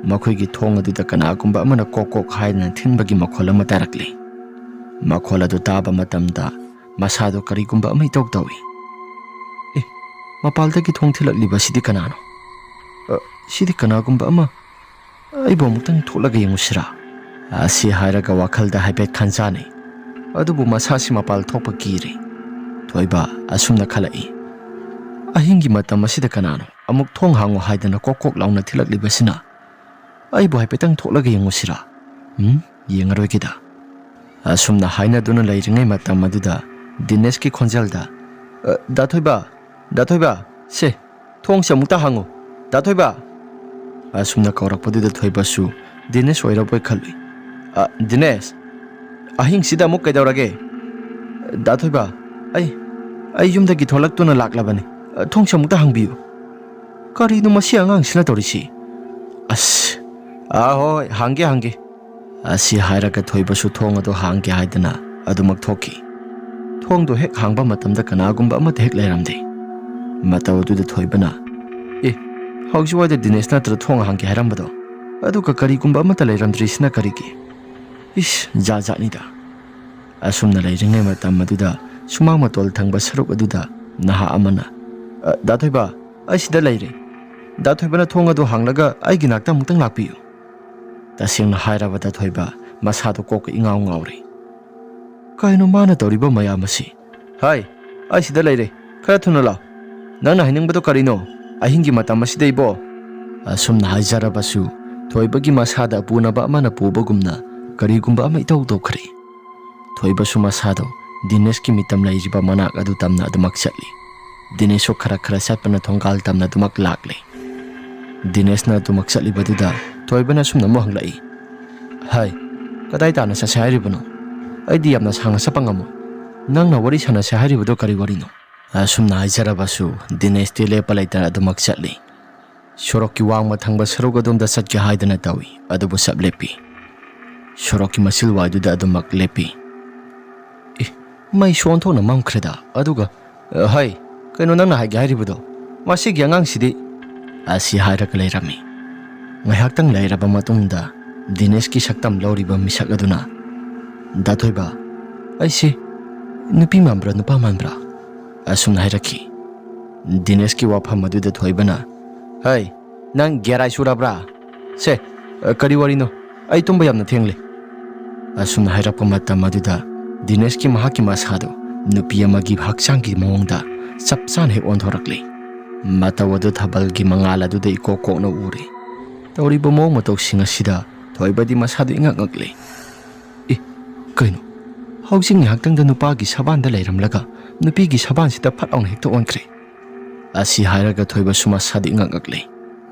ꯃꯈꯣꯏꯒꯤ ꯊꯣꯡ ꯑꯗꯨꯗ ꯀꯅꯥꯒꯨꯝꯕ ꯑꯃꯅ ꯀꯣꯛ ꯀꯣꯛ ꯍꯥꯏꯗꯅ ꯊꯤꯟꯕꯒꯤ ꯃꯈꯣꯜ ꯑꯃ ꯇꯥꯔꯛꯂꯤ꯫ ꯃꯈꯣꯜ ꯑꯗꯨ ꯇꯥꯕ ꯃꯇꯝꯗ ꯃꯁꯥꯗꯣ ꯀꯔꯤꯒꯨꯝꯕ ꯑꯃ ꯏꯇꯧ ꯇꯧꯏ꯫ "ꯑꯦ, ꯃꯄꯥꯜꯗꯒꯤ ꯊꯣꯡ ꯊꯤꯜꯂꯛꯂꯤꯕ ꯑꯁꯤꯗꯤ ꯀꯅꯥꯅꯣ? ꯑ, ꯁꯤꯗꯤ ꯀꯅꯥꯒꯨꯝꯕ ꯑꯃ, ꯑꯩꯕꯨ ꯑꯃꯨꯛꯇꯪ ꯊꯣꯛꯂꯒ ꯌꯦꯡꯉꯨꯁꯤꯔꯥ?" ꯑꯁꯤ ꯍꯥꯏꯔꯒ ꯋꯥꯈꯜꯗ ꯍꯥꯏꯐꯦꯠ ꯈꯟꯖꯥꯟꯅꯩ꯫ ꯑꯗꯨꯕꯨ ꯃꯁꯥꯁꯤ ꯃꯄꯥꯜ ꯊꯣꯛꯄ ꯀꯤꯔꯦ꯫ ꯊꯣꯏꯕ ꯑꯁꯨꯝꯅ ꯈꯜꯂꯛꯏ, "ꯑꯍꯤꯡꯒꯤ ꯃꯇꯝ ꯑꯁꯤꯗ ꯀꯅꯥꯅꯣ ꯑꯃꯨꯛ ꯊꯣꯡ ꯍꯥꯡꯉꯨ ꯍꯥꯏꯗꯅ ꯀꯣꯛ ꯀꯣꯛ ꯂꯥꯎꯅ ꯊꯤꯜꯂꯛꯂꯤꯕꯁꯤꯅ? ꯑꯩꯕꯨ ꯍꯥꯏꯐꯦꯠꯇꯪ ꯊꯣꯛꯂꯒ ꯌꯦꯡꯉꯨꯁꯤꯔꯥ? ꯎꯝ, ꯌꯦꯡꯉꯔꯣꯏꯒꯦꯗ"꯫ ꯑꯁꯨꯝꯅ ꯍꯥꯏꯅꯗꯨꯅ ꯂꯩꯔꯤꯉꯩ ꯃꯇꯝ ꯑꯗꯨꯗ ꯗꯤꯅꯦꯁꯀꯤ ꯈꯣꯟꯖꯦꯜꯗ, "ꯑ, ꯗꯥ ꯊꯣꯏꯕ, ꯗꯥ ꯊꯣꯏꯕ, ꯁꯦ, ꯊꯣꯡꯁꯦ ꯑꯃꯨꯛꯇ ꯍꯥꯡꯉꯨ, ꯗꯥ ꯊꯣꯏꯕ!" ꯑꯁꯨꯝꯅ ꯀꯧꯔꯛꯄꯗꯨꯗ ꯊꯣꯏꯕꯁꯨ ꯗꯤꯅꯦꯁ ꯑꯣꯏꯔꯕꯣꯏ ꯈꯜꯂꯨꯏ꯫ "ꯑ, ꯗꯤꯅꯦꯁ, ꯑꯍꯤꯡꯁꯤꯗ ꯑꯃꯨꯛ ꯀꯩꯗꯧꯔꯒꯦ?" "ꯗꯥ ꯊꯣꯏꯕ, ꯑꯩ, ꯑꯩ ꯌꯨꯝꯗꯒꯤ ꯊꯣꯛꯂꯛꯇꯨꯅ ꯂꯥꯛꯂꯕꯅꯤ꯫ ꯑ, ꯊꯣꯡꯁꯦ ꯑꯃꯨꯛꯇ ꯍꯥꯡꯕꯤꯌꯨ"꯫ "ꯀꯔꯤꯅꯣ ꯃꯁꯤ ꯑꯉꯥꯡꯁꯤꯅ ꯇꯧꯔꯤꯁꯤ? ꯑꯁ, ꯑꯥ, ꯍꯣꯏ, ꯍꯣꯏ, ꯍꯥꯡꯒꯦ, ꯍꯥꯡꯒꯦ"꯫ ꯑꯁꯤ ꯍꯥꯏꯔꯒ ꯊꯣꯏꯕꯁꯨ ꯊꯣꯡ ꯑꯗꯨ ꯍꯥꯡꯒꯦ ꯍꯥꯏꯗꯅ ꯑꯗꯨꯃꯛ ꯊꯣꯛꯈꯤ꯫ ꯊꯣꯡꯗꯣ ꯍꯦꯛ ꯍꯥꯡꯕ ꯃꯇꯝꯗ ꯀꯅꯥꯒꯨꯝꯕ ꯑꯃꯠꯇ ꯍꯦꯛ ꯂꯩꯔꯝꯗꯦ꯫ ꯃꯇꯧ ꯑꯗꯨꯗ ꯊꯣꯏꯕꯅ, "ꯑꯦ, ꯍꯧꯖꯤꯛꯋꯥꯏꯗ ꯗꯤꯅꯦꯁ ꯅꯠꯇ꯭ꯔ ꯊꯣꯡ ꯍꯥꯡꯒꯦ ꯍꯥꯏꯔꯝꯕꯗꯣ? ꯑꯗꯨꯒ ꯀꯔꯤꯒꯨꯝꯕ ꯑꯃꯠꯇ ꯂꯩꯔꯝꯗ꯭ꯔꯤꯁꯤꯅ ꯀꯔꯤꯒꯤ? ꯏꯁ, ꯖꯥꯠ ꯖꯥꯠꯅꯤꯗ"꯫ ꯑꯁꯨꯝꯅ ꯂꯩꯔꯤꯉꯩ ꯃꯇꯝ ꯑꯗꯨꯗ ꯁꯨꯃꯥꯡ ꯃꯇꯣꯜ ꯊꯪꯕ ꯁꯔꯨꯛ ꯑꯗꯨꯗ ꯅꯍꯥ ꯑꯃꯅ, "ꯑ, ꯗꯥ ꯊꯣꯏꯕ, ꯑꯩ ꯁꯤꯗ ꯂꯩꯔꯦ꯫ ꯗꯥ ꯊꯣꯏꯕꯅ ꯊꯣꯡ ꯑꯗꯨ ꯍꯥꯡꯂꯒ ꯑꯩꯒꯤ ꯅꯥꯛꯇ ꯑꯃꯨꯛꯇꯪ ꯂꯥꯛꯄꯤꯌꯨ"꯫ ꯇꯁꯦꯡꯅ ꯍꯥꯏꯔꯕꯗ ꯊꯣꯏꯕ ꯃꯁꯥꯗꯨ ꯀꯣꯛꯀ ꯏꯉꯥꯎ ꯉꯥꯎꯔꯦ꯫ "ꯀꯩꯅꯣ ꯃꯥꯅ ꯇꯧꯔꯤꯕ ꯃꯌꯥꯝ ꯑꯁꯤ? ꯍꯥꯏ, ꯑꯩ ꯁꯤꯗ ꯂꯩꯔꯦ, ꯈꯔ ꯊꯨꯅ ꯂꯥꯛꯑꯣ꯫ ꯅꯪꯅ ꯍꯥꯏꯅꯤꯡꯕꯗꯣ ꯀꯔꯤꯅꯣ? ꯑꯍꯤꯡꯒꯤ ꯃꯇꯝ ꯑꯁꯤꯗ ꯏꯕꯣ?" ꯑꯁꯨꯝꯅ ꯍꯥꯏꯖꯔꯕꯁꯨ ꯊꯣꯏꯕꯒꯤ ꯃꯁꯥꯗ ꯑꯄꯨꯅꯕ ꯑꯃꯅ ꯄꯨꯕꯒꯨꯝꯅ ꯀꯔꯤꯒꯨꯝꯕ ꯑꯃ ꯏꯇꯧ ꯇꯧꯈ꯭ꯔꯦ꯫ ꯊꯣꯏꯕꯁꯨ ꯃꯁꯥꯗꯣ ꯗꯤꯅꯦꯁꯀꯤ ꯃꯤꯇꯝ ꯂꯩꯔꯤꯕ ꯃꯅꯥꯛ ꯑꯗꯨ ꯇꯝꯅ ꯑꯗꯨꯃꯛ ꯆꯠꯂꯤ꯫ ꯗꯤꯅꯦꯁꯁꯨ ꯈꯔ ꯈꯔ ꯆꯠꯄꯅ ꯊꯣꯡꯒꯥꯜ ꯇꯝꯅ ꯑꯗꯨꯃꯛ ꯂꯥꯛꯂꯦ꯫ ꯗꯤꯅꯦꯁꯅ ꯑꯗꯨꯃꯛ ꯆꯠꯂꯤꯕꯗꯨꯗ ꯊꯣꯏꯕꯅ ꯑꯁꯨꯝꯅ ꯑꯃꯨꯛ ꯍꯪꯂꯛꯏ, "ꯍꯥꯏ, ꯀꯗꯥꯏ ꯇꯥꯟꯅ ꯆꯠꯁꯦ ꯍꯥꯏꯔꯤꯕꯅꯣ? ꯑꯩꯗꯤ ꯌꯥꯝꯅ ꯁꯥꯡꯅ ꯆꯠꯄ ꯉꯝꯃꯣꯏ꯫ ꯅꯪꯅ ꯋꯥꯔꯤ ꯁꯥꯟꯅꯁꯦ ꯍꯥꯏꯔꯤꯕꯗꯣ ꯀꯔꯤ ꯋꯥꯔꯤꯅꯣ?" ꯑꯁꯨꯝꯅ ꯍꯥꯏꯖꯔꯕꯁꯨ ꯗꯤꯅꯦꯁꯇꯤ ꯂꯦꯞꯄ ꯂꯩꯇꯅ ꯑꯗꯨꯃꯛ ꯆꯠꯂꯤ꯫ ꯁꯣꯔꯣꯛꯀꯤ ꯋꯥꯡꯃ ꯊꯪꯕ ꯁꯔꯨꯛ ꯑꯗꯣꯝꯗ ꯆꯠꯀꯦ ꯍꯥꯏꯗꯅ ꯇꯧꯏ, ꯑꯗꯨꯕꯨ ꯆꯞ ꯂꯦꯞꯄꯤ꯫ ꯁꯣꯔꯣꯛꯀꯤ ꯃꯆꯤꯜꯋꯥꯏꯗꯨꯗ ꯑꯗꯨꯃꯛ ꯂꯦꯞꯄꯤ꯫ "ꯑꯦ, ꯃꯩꯁꯨ ꯑꯣꯟꯊꯣꯛꯅ ꯃꯝꯈ꯭ꯔꯦꯗ꯫ ꯑꯗꯨꯒ, ꯑ, ꯍꯩ, ꯀꯩꯅꯣ ꯅꯪꯅ ꯍꯥꯏꯒꯦ ꯍꯥꯏꯔꯤꯕꯗꯣ? ꯃꯁꯤꯒꯤ ꯑꯉꯥꯡꯁꯤꯗꯤ"꯫ ꯑꯁꯤ ꯍꯥꯏꯔꯒ ꯂꯩꯔꯝꯃꯤ꯫ ꯉꯥꯏꯍꯥꯛꯇꯪ ꯂꯩꯔꯕ ꯃꯇꯨꯡꯗ ꯗꯤꯅꯦꯁꯀꯤ ꯁꯛꯇꯝ ꯂꯧꯔꯤꯕ ꯃꯤꯁꯛ ꯑꯗꯨꯅ, "ꯗꯥ ꯊꯣꯏꯕ, ꯑꯩꯁꯦ "ꯅꯨꯄꯤ ꯃꯥꯟꯕ꯭ꯔꯥ, ꯅꯨꯄꯥ ꯃꯥꯟꯕ꯭ꯔꯥ?" ꯑꯁꯨꯝꯅ ꯍꯥꯏꯔꯛꯈꯤ꯫ ꯗꯤꯅꯦꯁꯀꯤ ꯋꯥꯐꯝ ꯑꯗꯨꯗ ꯊꯣꯏꯕꯅ, "ꯍꯩ, ꯅꯪ ꯒ꯭ꯌꯥꯔꯥꯏ ꯁꯨꯔꯕ꯭ꯔꯥ? ꯁꯦ, ꯑ, ꯀꯔꯤ ꯋꯥꯔꯤꯅꯣ? ꯑꯩ ꯇꯨꯝꯕ ꯌꯥꯝꯅ ꯊꯦꯡꯂꯦ"꯫ ꯑꯁꯨꯝꯅ ꯍꯥꯏꯔꯛꯄ ꯃꯇꯝ ꯑꯗꯨꯗ ꯗꯤꯅꯦꯁꯀꯤ ꯃꯍꯥꯛꯀꯤ ꯃꯁꯥꯗꯨ ꯅꯨꯄꯤ ꯑꯃꯒꯤ ꯍꯛꯆꯥꯡꯒꯤ ꯃꯑꯣꯡꯗ ꯆꯞ ꯆꯥꯅ ꯍꯦꯛ ꯑꯣꯟꯊꯣꯔꯛꯂꯤ꯫ ꯃꯇꯧ ꯑꯗꯨ ꯊꯥꯕꯜꯒꯤ ꯃꯉꯥꯜ ꯑꯗꯨꯗ ꯏꯀꯣꯛ ꯀꯣꯛꯅ ꯎꯔꯤ꯫ ꯇꯧꯔꯤꯕ ꯃꯑꯣꯡ ꯃꯇꯧꯁꯤꯡ ꯑꯁꯤꯗ ꯊꯣꯏꯕꯗꯤ ꯃꯁꯥꯗꯨ ꯏꯉꯛ ꯉꯛꯂꯤ꯫ "ꯑꯦ, ꯀꯩꯅꯣ? ꯍꯧꯖꯤꯛ ꯉꯥꯏꯍꯥꯛꯇꯪꯗ ꯅꯨꯄꯥꯒꯤ ꯁꯕꯥꯟꯗ ꯂꯩꯔꯝꯂꯒ ꯅꯨꯄꯤꯒꯤ ꯁꯕꯥꯟꯁꯤꯗ ꯐꯠ ꯂꯥꯎꯅ ꯍꯦꯛꯇ ꯑꯣꯟꯈ꯭ꯔꯦ"꯫ ꯑꯁꯤ ꯍꯥꯏꯔꯒ ꯊꯣꯏꯕꯁꯨ ꯃꯁꯥꯗꯤ ꯏꯉꯛ ꯉꯛꯂꯤ꯫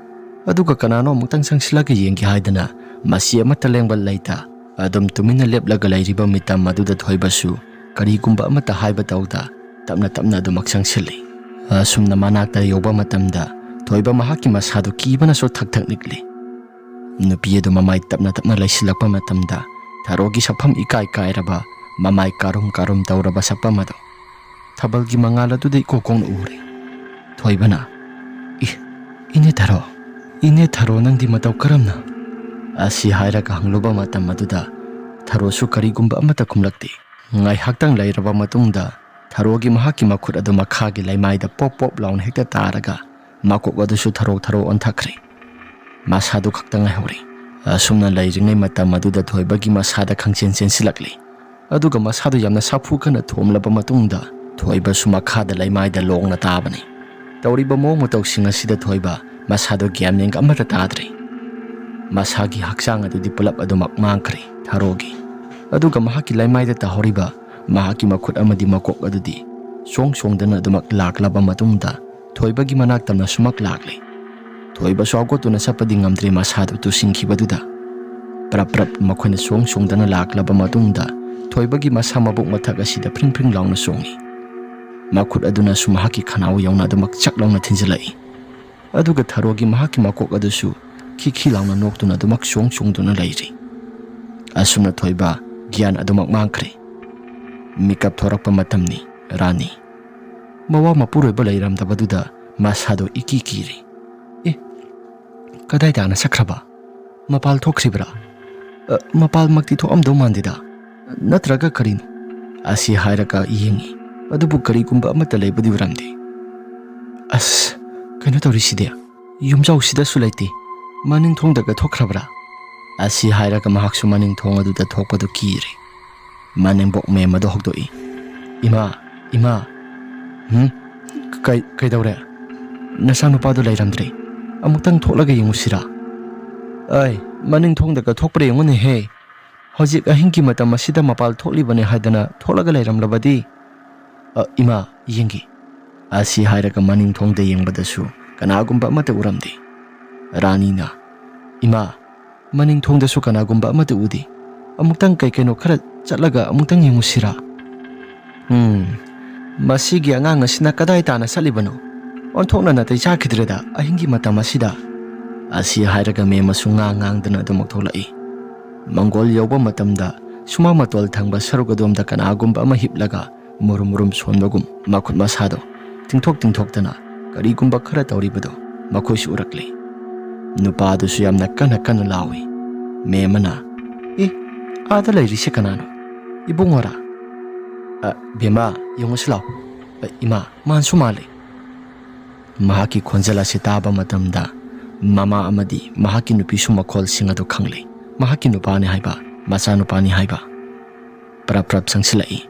ꯑꯗꯨꯒ ꯀꯅꯥꯅꯣ ꯑꯃꯨꯛꯇꯪ ꯆꯪꯁꯤꯜꯂꯒ ꯌꯦꯡꯒꯦ ꯍꯥꯏꯗꯅ ꯃꯁꯤ ꯑꯃꯠꯇ ꯂꯦꯡꯕ ꯂꯩꯇ ꯑꯗꯨꯝ ꯇꯨꯃꯤꯟꯅ ꯂꯦꯞꯂꯒ ꯂꯩꯔꯤꯕ ꯃꯤꯇꯝ ꯑꯗꯨꯗ ꯊꯣꯏꯕꯁꯨ ꯀꯔꯤꯒꯨꯝꯕ ꯑꯃꯠꯇ ꯍꯥꯏꯕ ꯇꯧꯗ ꯇꯞꯅ ꯇꯞꯅ ꯑꯗꯨꯃꯛ ꯆꯪꯁꯤꯜꯂꯤ꯫ ꯑꯁꯨꯝꯅ ꯃꯅꯥꯛꯇ ꯌꯧꯕ ꯃꯇꯝꯗ ꯊꯣꯏꯕ ꯃꯍꯥꯛꯀꯤ ꯃꯁꯥꯗꯨ ꯀꯤꯕꯅꯁꯨ ꯊꯛ ꯊꯛ ꯅꯤꯛꯂꯤ꯫ ꯅꯨꯄꯤ ꯑꯗꯨ ꯃꯃꯥꯏ ꯇꯞꯅ ꯇꯞꯅ ꯂꯩꯁꯤꯜꯂꯛꯄ ꯃꯇꯝꯗ ꯊꯔꯣꯒꯤ ꯁꯛꯐꯝ ꯏꯀꯥꯏ ꯀꯥꯏꯔꯕ, ꯃꯃꯥꯏ ꯀꯥꯔꯨꯝ ꯀꯥꯔꯨꯝ ꯇꯧꯔꯕ ꯁꯛꯐꯝ ꯑꯗꯨ ꯊꯥꯕꯜꯒꯤ ꯃꯉꯥꯜ ꯑꯗꯨꯗ ꯏꯀꯣꯛ ꯀꯣꯛꯅ ꯎꯔꯦ꯫ ꯊꯣꯏꯕꯅ, "ꯏ, ꯏꯅꯦ ꯊꯔꯣ, ꯏꯅꯦ ꯊꯔꯣ, ꯅꯪꯗꯤ ꯃꯇꯧ ꯀꯔꯝꯅ?" ꯑꯁꯤ ꯍꯥꯏꯔꯒ ꯍꯪꯂꯨꯕ ꯃꯇꯝ ꯑꯗꯨꯗ ꯊꯔꯣꯁꯨ ꯀꯔꯤꯒꯨꯝꯕ ꯑꯃꯠꯇ ꯈꯨꯝꯂꯛꯇꯦ꯫ ꯉꯥꯏꯍꯥꯛꯇꯪ ꯂꯩꯔꯕ ꯃꯇꯨꯡꯗ ꯊꯔꯣꯒꯤ ꯃꯍꯥꯛꯀꯤ ꯃꯈꯨꯠ ꯑꯗꯨ ꯃꯈꯥꯒꯤ ꯂꯩꯃꯥꯏꯗ ꯄꯣꯞ ꯄꯣꯞ ꯂꯥꯎꯅ ꯍꯦꯛꯇ ꯇꯥꯔꯒ ꯃꯀꯣꯛ ꯑꯗꯨꯁꯨ ꯊꯔꯣ ꯊꯔꯣ ꯑꯣꯟꯊꯈ꯭ꯔꯦ꯫ ꯃꯁꯥꯗꯨ ꯈꯛꯇ ꯉꯥꯏꯍꯧꯔꯦ꯫ ꯑꯁꯨꯝꯅ ꯂꯩꯔꯤꯉꯩ ꯃꯇꯝ ꯑꯗꯨꯗ ꯊꯣꯏꯕꯒꯤ ꯃꯁꯥꯗ ꯈꯪꯆꯦꯟ ꯆꯦꯟꯁꯤꯜꯂꯛꯂꯤ꯫ ꯑꯗꯨꯒ ꯃꯁꯥꯗꯨ ꯌꯥꯝꯅ ꯁꯥꯐꯨ ꯀꯟꯅ ꯊꯣꯝꯂꯕ ꯃꯇꯨꯡꯗ ꯊꯣꯏꯕꯁꯨ ꯃꯈꯥꯗ ꯂꯩꯃꯥꯏꯗ ꯂꯣꯡꯅ ꯇꯥꯕꯅꯤ꯫ ꯇꯧꯔꯤꯕ ꯃꯑꯣꯡ ꯃꯇꯧꯁꯤꯡ ꯑꯁꯤꯗ ꯊꯣꯏꯕ ꯃꯁꯥꯗꯨ ꯒ꯭ꯌꯥꯟ ꯃꯦꯟꯒ ꯑꯃꯠꯇ ꯇꯥꯗ꯭ꯔꯦ꯫ ꯃꯁꯥꯒꯤ ꯍꯛꯆꯥꯡ ꯑꯗꯨꯗꯤ ꯄꯨꯂꯞ ꯑꯗꯨꯃꯛ ꯃꯥꯡꯈ꯭ꯔꯦ ꯊꯔꯣꯒꯤ꯫ ꯑꯗꯨꯒ ꯃꯍꯥꯛꯀꯤ ꯂꯩꯃꯥꯏꯗ ꯇꯥꯍꯧꯔꯤꯕ ꯃꯍꯥꯛꯀꯤ ꯃꯈꯨꯠ ꯑꯃꯗꯤ ꯃꯀꯣꯛ ꯑꯗꯨꯗꯤ ꯁꯣꯡ ꯁꯣꯡꯗꯅ ꯑꯗꯨꯃꯛ ꯂꯥꯛꯂꯕ ꯃꯇꯨꯡꯗ ꯊꯣꯏꯕꯒꯤ ꯃꯅꯥꯛ ꯇꯝꯅ ꯁꯨꯃꯛ ꯂꯥꯛꯂꯦ꯫ ꯊꯣꯏꯕꯁꯨ ꯍꯧꯒꯠꯇꯨꯅ ꯆꯠꯄꯗꯤ ꯉꯝꯗ꯭ꯔꯦ ꯃꯁꯥꯗꯨ ꯇꯨꯁꯤꯟꯈꯤꯕꯗꯨꯗ꯫ ꯄ꯭ꯔꯞ ꯄ꯭ꯔꯞ ꯃꯈꯣꯏꯅ ꯁꯣꯡ ꯁꯣꯡꯗꯅ ꯂꯥꯛꯂꯕ ꯃꯇꯨꯡꯗ ꯊꯣꯏꯕꯒꯤ ꯃꯁꯥ ꯃꯕꯨꯛ ꯃꯊꯛ ꯑꯁꯤꯗ ꯐ꯭ꯔꯤꯡ ꯐ꯭ꯔꯤꯡ ꯂꯥꯎꯅ ꯆꯣꯡꯉꯤ꯫ ꯃꯈꯨꯠ ꯑꯗꯨꯅꯁꯨ ꯃꯍꯥꯛꯀꯤ ꯈꯅꯥꯎ ꯌꯧꯅ ꯑꯗꯨꯃꯛ ꯆꯛ ꯂꯥꯎꯅ ꯊꯤꯟꯖꯤꯜꯂꯛꯏ꯫ ꯑꯗꯨꯒ ꯊꯔꯣꯒꯤ ꯃꯍꯥꯛꯀꯤ ꯃꯀꯣꯛ ꯑꯗꯨꯁꯨ ꯈꯤ ꯈꯤ ꯂꯥꯎꯅ ꯅꯣꯛꯇꯨꯅ ꯑꯗꯨꯃꯛ ꯁꯣꯡ ꯁꯣꯡꯗꯨꯅ ꯂꯩꯔꯤ꯫ ꯑꯁꯨꯝꯅ ꯊꯣꯏꯕ ꯒ꯭ꯌꯥꯟ ꯑꯗꯨꯃꯛ ꯃꯥꯡꯈ꯭ꯔꯦ꯫ ꯃꯤꯀꯞ ꯊꯣꯔꯛꯄ ꯃꯇꯝꯅꯤ꯫ ꯔꯥꯅꯤ꯫ ꯃꯋꯥ ꯃꯄꯨꯔꯣꯏꯕ ꯂꯩꯔꯝꯗꯕꯗꯨꯗ ꯃꯁꯥꯗꯣ ꯏꯀꯤ ꯀꯤꯔꯤ꯫ "ꯑꯦ, ꯀꯗꯥꯏ ꯇꯥꯅ ꯆꯠꯈ꯭ꯔꯕ? ꯃꯄꯥꯜ ꯊꯣꯛꯈ꯭ꯔꯤꯕ꯭ꯔꯥ? ꯑ, ꯃꯄꯥꯜꯃꯛꯇꯤ ꯊꯣꯛꯑꯝꯗꯧ ꯃꯥꯟꯗꯦꯗ꯫ ꯅꯠꯇ꯭ꯔꯒ ꯀꯔꯤꯅꯣ? ꯑꯁꯤ ꯍꯥꯏꯔꯒ ꯌꯦꯡꯉꯤ꯫ ꯑꯗꯨꯕꯨ ꯀꯔꯤꯒꯨꯝꯕ ꯑꯃꯠꯇ ꯂꯩꯕꯗꯤ ꯎꯔꯝꯗꯦ꯫ "ꯑꯁ, ꯀꯩꯅꯣ ꯇꯧꯔꯤꯁꯤꯗꯤ? ꯌꯨꯝꯖꯥꯎꯁꯤꯗꯁꯨ ꯂꯩꯇꯦ꯫ ꯃꯅꯤꯡ ꯊꯣꯡꯗꯒ ꯊꯣꯛꯈ꯭ꯔꯕ꯭ꯔꯥ?" ꯑꯁꯤ ꯍꯥꯏꯔꯒ ꯃꯍꯥꯛꯁꯨ ꯃꯅꯤꯡ ꯊꯣꯡ ꯑꯗꯨꯗ ꯊꯣꯛꯄꯗꯨ ꯀꯤꯔꯦ꯫ ꯃꯅꯦꯝꯕꯣꯛ ꯃꯦꯝ ꯑꯗꯨ ꯍꯧꯗꯣꯛꯏ꯫ "ꯏꯃꯥ, ꯏꯃꯥ, ꯍꯨꯝ? ꯀꯩ-, ꯀꯩꯗꯧꯔꯦ? ꯅꯆꯥꯅꯨꯄꯥꯗꯨ ꯂꯩꯔꯝꯗ꯭ꯔꯦ꯫ ꯑꯃꯨꯛꯇꯪ ꯊꯣꯛꯂꯒ ꯌꯦꯡꯉꯨꯁꯤꯔꯥ?" "ꯑꯩ, ꯃꯅꯤꯡ ꯊꯣꯡꯗꯒ ꯊꯣꯛꯄ꯭ꯔꯥ ꯌꯦꯡꯉꯨꯅꯦꯍꯦ꯫ ꯍꯧꯖꯤꯛ ꯑꯍꯤꯡꯒꯤ ꯃꯇꯝ ꯑꯁꯤꯗ ꯃꯄꯥꯜ ꯊꯣꯛꯂꯤꯕꯅꯦ ꯍꯥꯏꯗꯅ ꯊꯣꯛꯂꯒ ꯂꯩꯔꯝꯂꯕꯗꯤ?" "ꯑ, ꯏꯃꯥ, ꯌꯦꯡꯒꯦ꯫" ꯑꯁꯤ ꯍꯥꯏꯔꯒ ꯃꯅꯤꯡ ꯊꯣꯡꯗ ꯌꯦꯡꯕꯗꯁꯨ ꯀꯅꯥꯒꯨꯝꯕ ꯑꯃꯠꯇ ꯎꯔꯝꯗꯦ꯫ ꯔꯥꯅꯤꯅ, "ꯏꯃꯥ, ꯃꯅꯤꯡ ꯊꯣꯡꯗꯁꯨ ꯀꯅꯥꯒꯨꯝꯕ ꯑꯃꯠꯇ ꯎꯗꯦ꯫ ꯑꯃꯨꯛꯇꯪ ꯀꯩ ꯀꯩꯅꯣ ꯈꯔ ꯆꯠꯂꯒ ꯑꯃꯨꯛꯇꯪ ꯌꯦꯡꯉꯨꯁꯤꯔꯥ?" "ꯎꯝ, ꯃꯁꯤꯒꯤ ꯑꯉꯥꯡ ꯑꯁꯤꯅ ꯀꯗꯥꯏ ꯇꯥꯅ ꯆꯠꯂꯤꯕꯅꯣ? ꯑꯣꯟꯊꯣꯛꯅ ꯅꯥꯇꯩ ꯆꯥꯈꯤꯗ꯭ꯔꯦꯗ ꯑꯍꯤꯡꯒꯤ ꯃꯇꯝ ꯑꯁꯤꯗ꯫" ꯑꯁꯤ ꯍꯥꯏꯔꯒ ꯃꯦꯝ ꯑꯃꯁꯨ ꯉꯥꯡ ꯉꯥꯡꯗꯅ ꯑꯗꯨꯃꯛ ꯊꯣꯛꯂꯛꯏ꯫ ꯃꯪꯒꯣꯜ ꯌꯧꯕ ꯃꯇꯝꯗ ꯁꯨꯃꯥꯡ ꯃꯇꯣꯜ ꯊꯪꯕ ꯁꯔꯨꯛ ꯑꯗꯣꯝꯗ ꯀꯅꯥꯒꯨꯝꯕ ꯑꯃ ꯍꯤꯞꯂꯒ ꯃꯨꯔꯨꯝ ꯃꯨꯔꯨꯝ ꯁꯣꯟꯕꯒꯨꯝ ꯃꯈꯨꯠ ꯃꯁꯥꯗꯣ ꯇꯤꯡꯊꯣꯛ ꯇꯤꯡꯊꯣꯛꯇꯅ ꯀꯔꯤꯒꯨꯝꯕ ꯈꯔ ꯇꯧꯔꯤꯕꯗꯣ ꯃꯈꯣꯏꯁꯨ ꯎꯔꯛꯂꯦ꯫ ꯅꯨꯄꯥꯗꯨꯁꯨ ꯌꯥꯝꯅ ꯀꯟꯅ ꯀꯟꯅ ꯂꯥꯎꯏ꯫ ꯃꯦꯝ ꯑꯃꯅ, "ꯑꯦ, ꯑꯥꯗ ꯂꯩꯔꯤꯁꯦ ꯀꯅꯥꯅꯣ? ꯏꯕꯨꯡꯉꯣꯔꯥ? ꯑ, ꯕꯦꯝꯃ, ꯌꯦꯡꯉꯨꯁꯤ ꯂꯥꯎ꯫ ꯑ, ꯏꯃꯥ, ꯃꯥꯟꯁꯨ ꯃꯥꯜꯂꯦ꯫" ꯃꯍꯥꯛꯀꯤ ꯈꯣꯟꯖꯦꯜ ꯑꯁꯤ ꯇꯥꯕ ꯃꯇꯝꯗ ꯃꯃꯥ ꯑꯃꯗꯤ ꯃꯍꯥꯛꯀꯤ ꯅꯨꯄꯤꯁꯨ ꯃꯈꯣꯜꯁꯤꯡ ꯑꯗꯨ ꯈꯪꯂꯦ꯫ ꯃꯍꯥꯛꯀꯤ ꯅꯨꯄꯥꯅꯤ ꯍꯥꯏꯕ, ꯃꯆꯥꯅꯨꯄꯥꯅꯤ ꯍꯥꯏꯕ꯫ ꯄ꯭ꯔꯞ ꯄ꯭ꯔꯞ ꯆꯪꯁꯤꯜꯂꯛꯏ꯫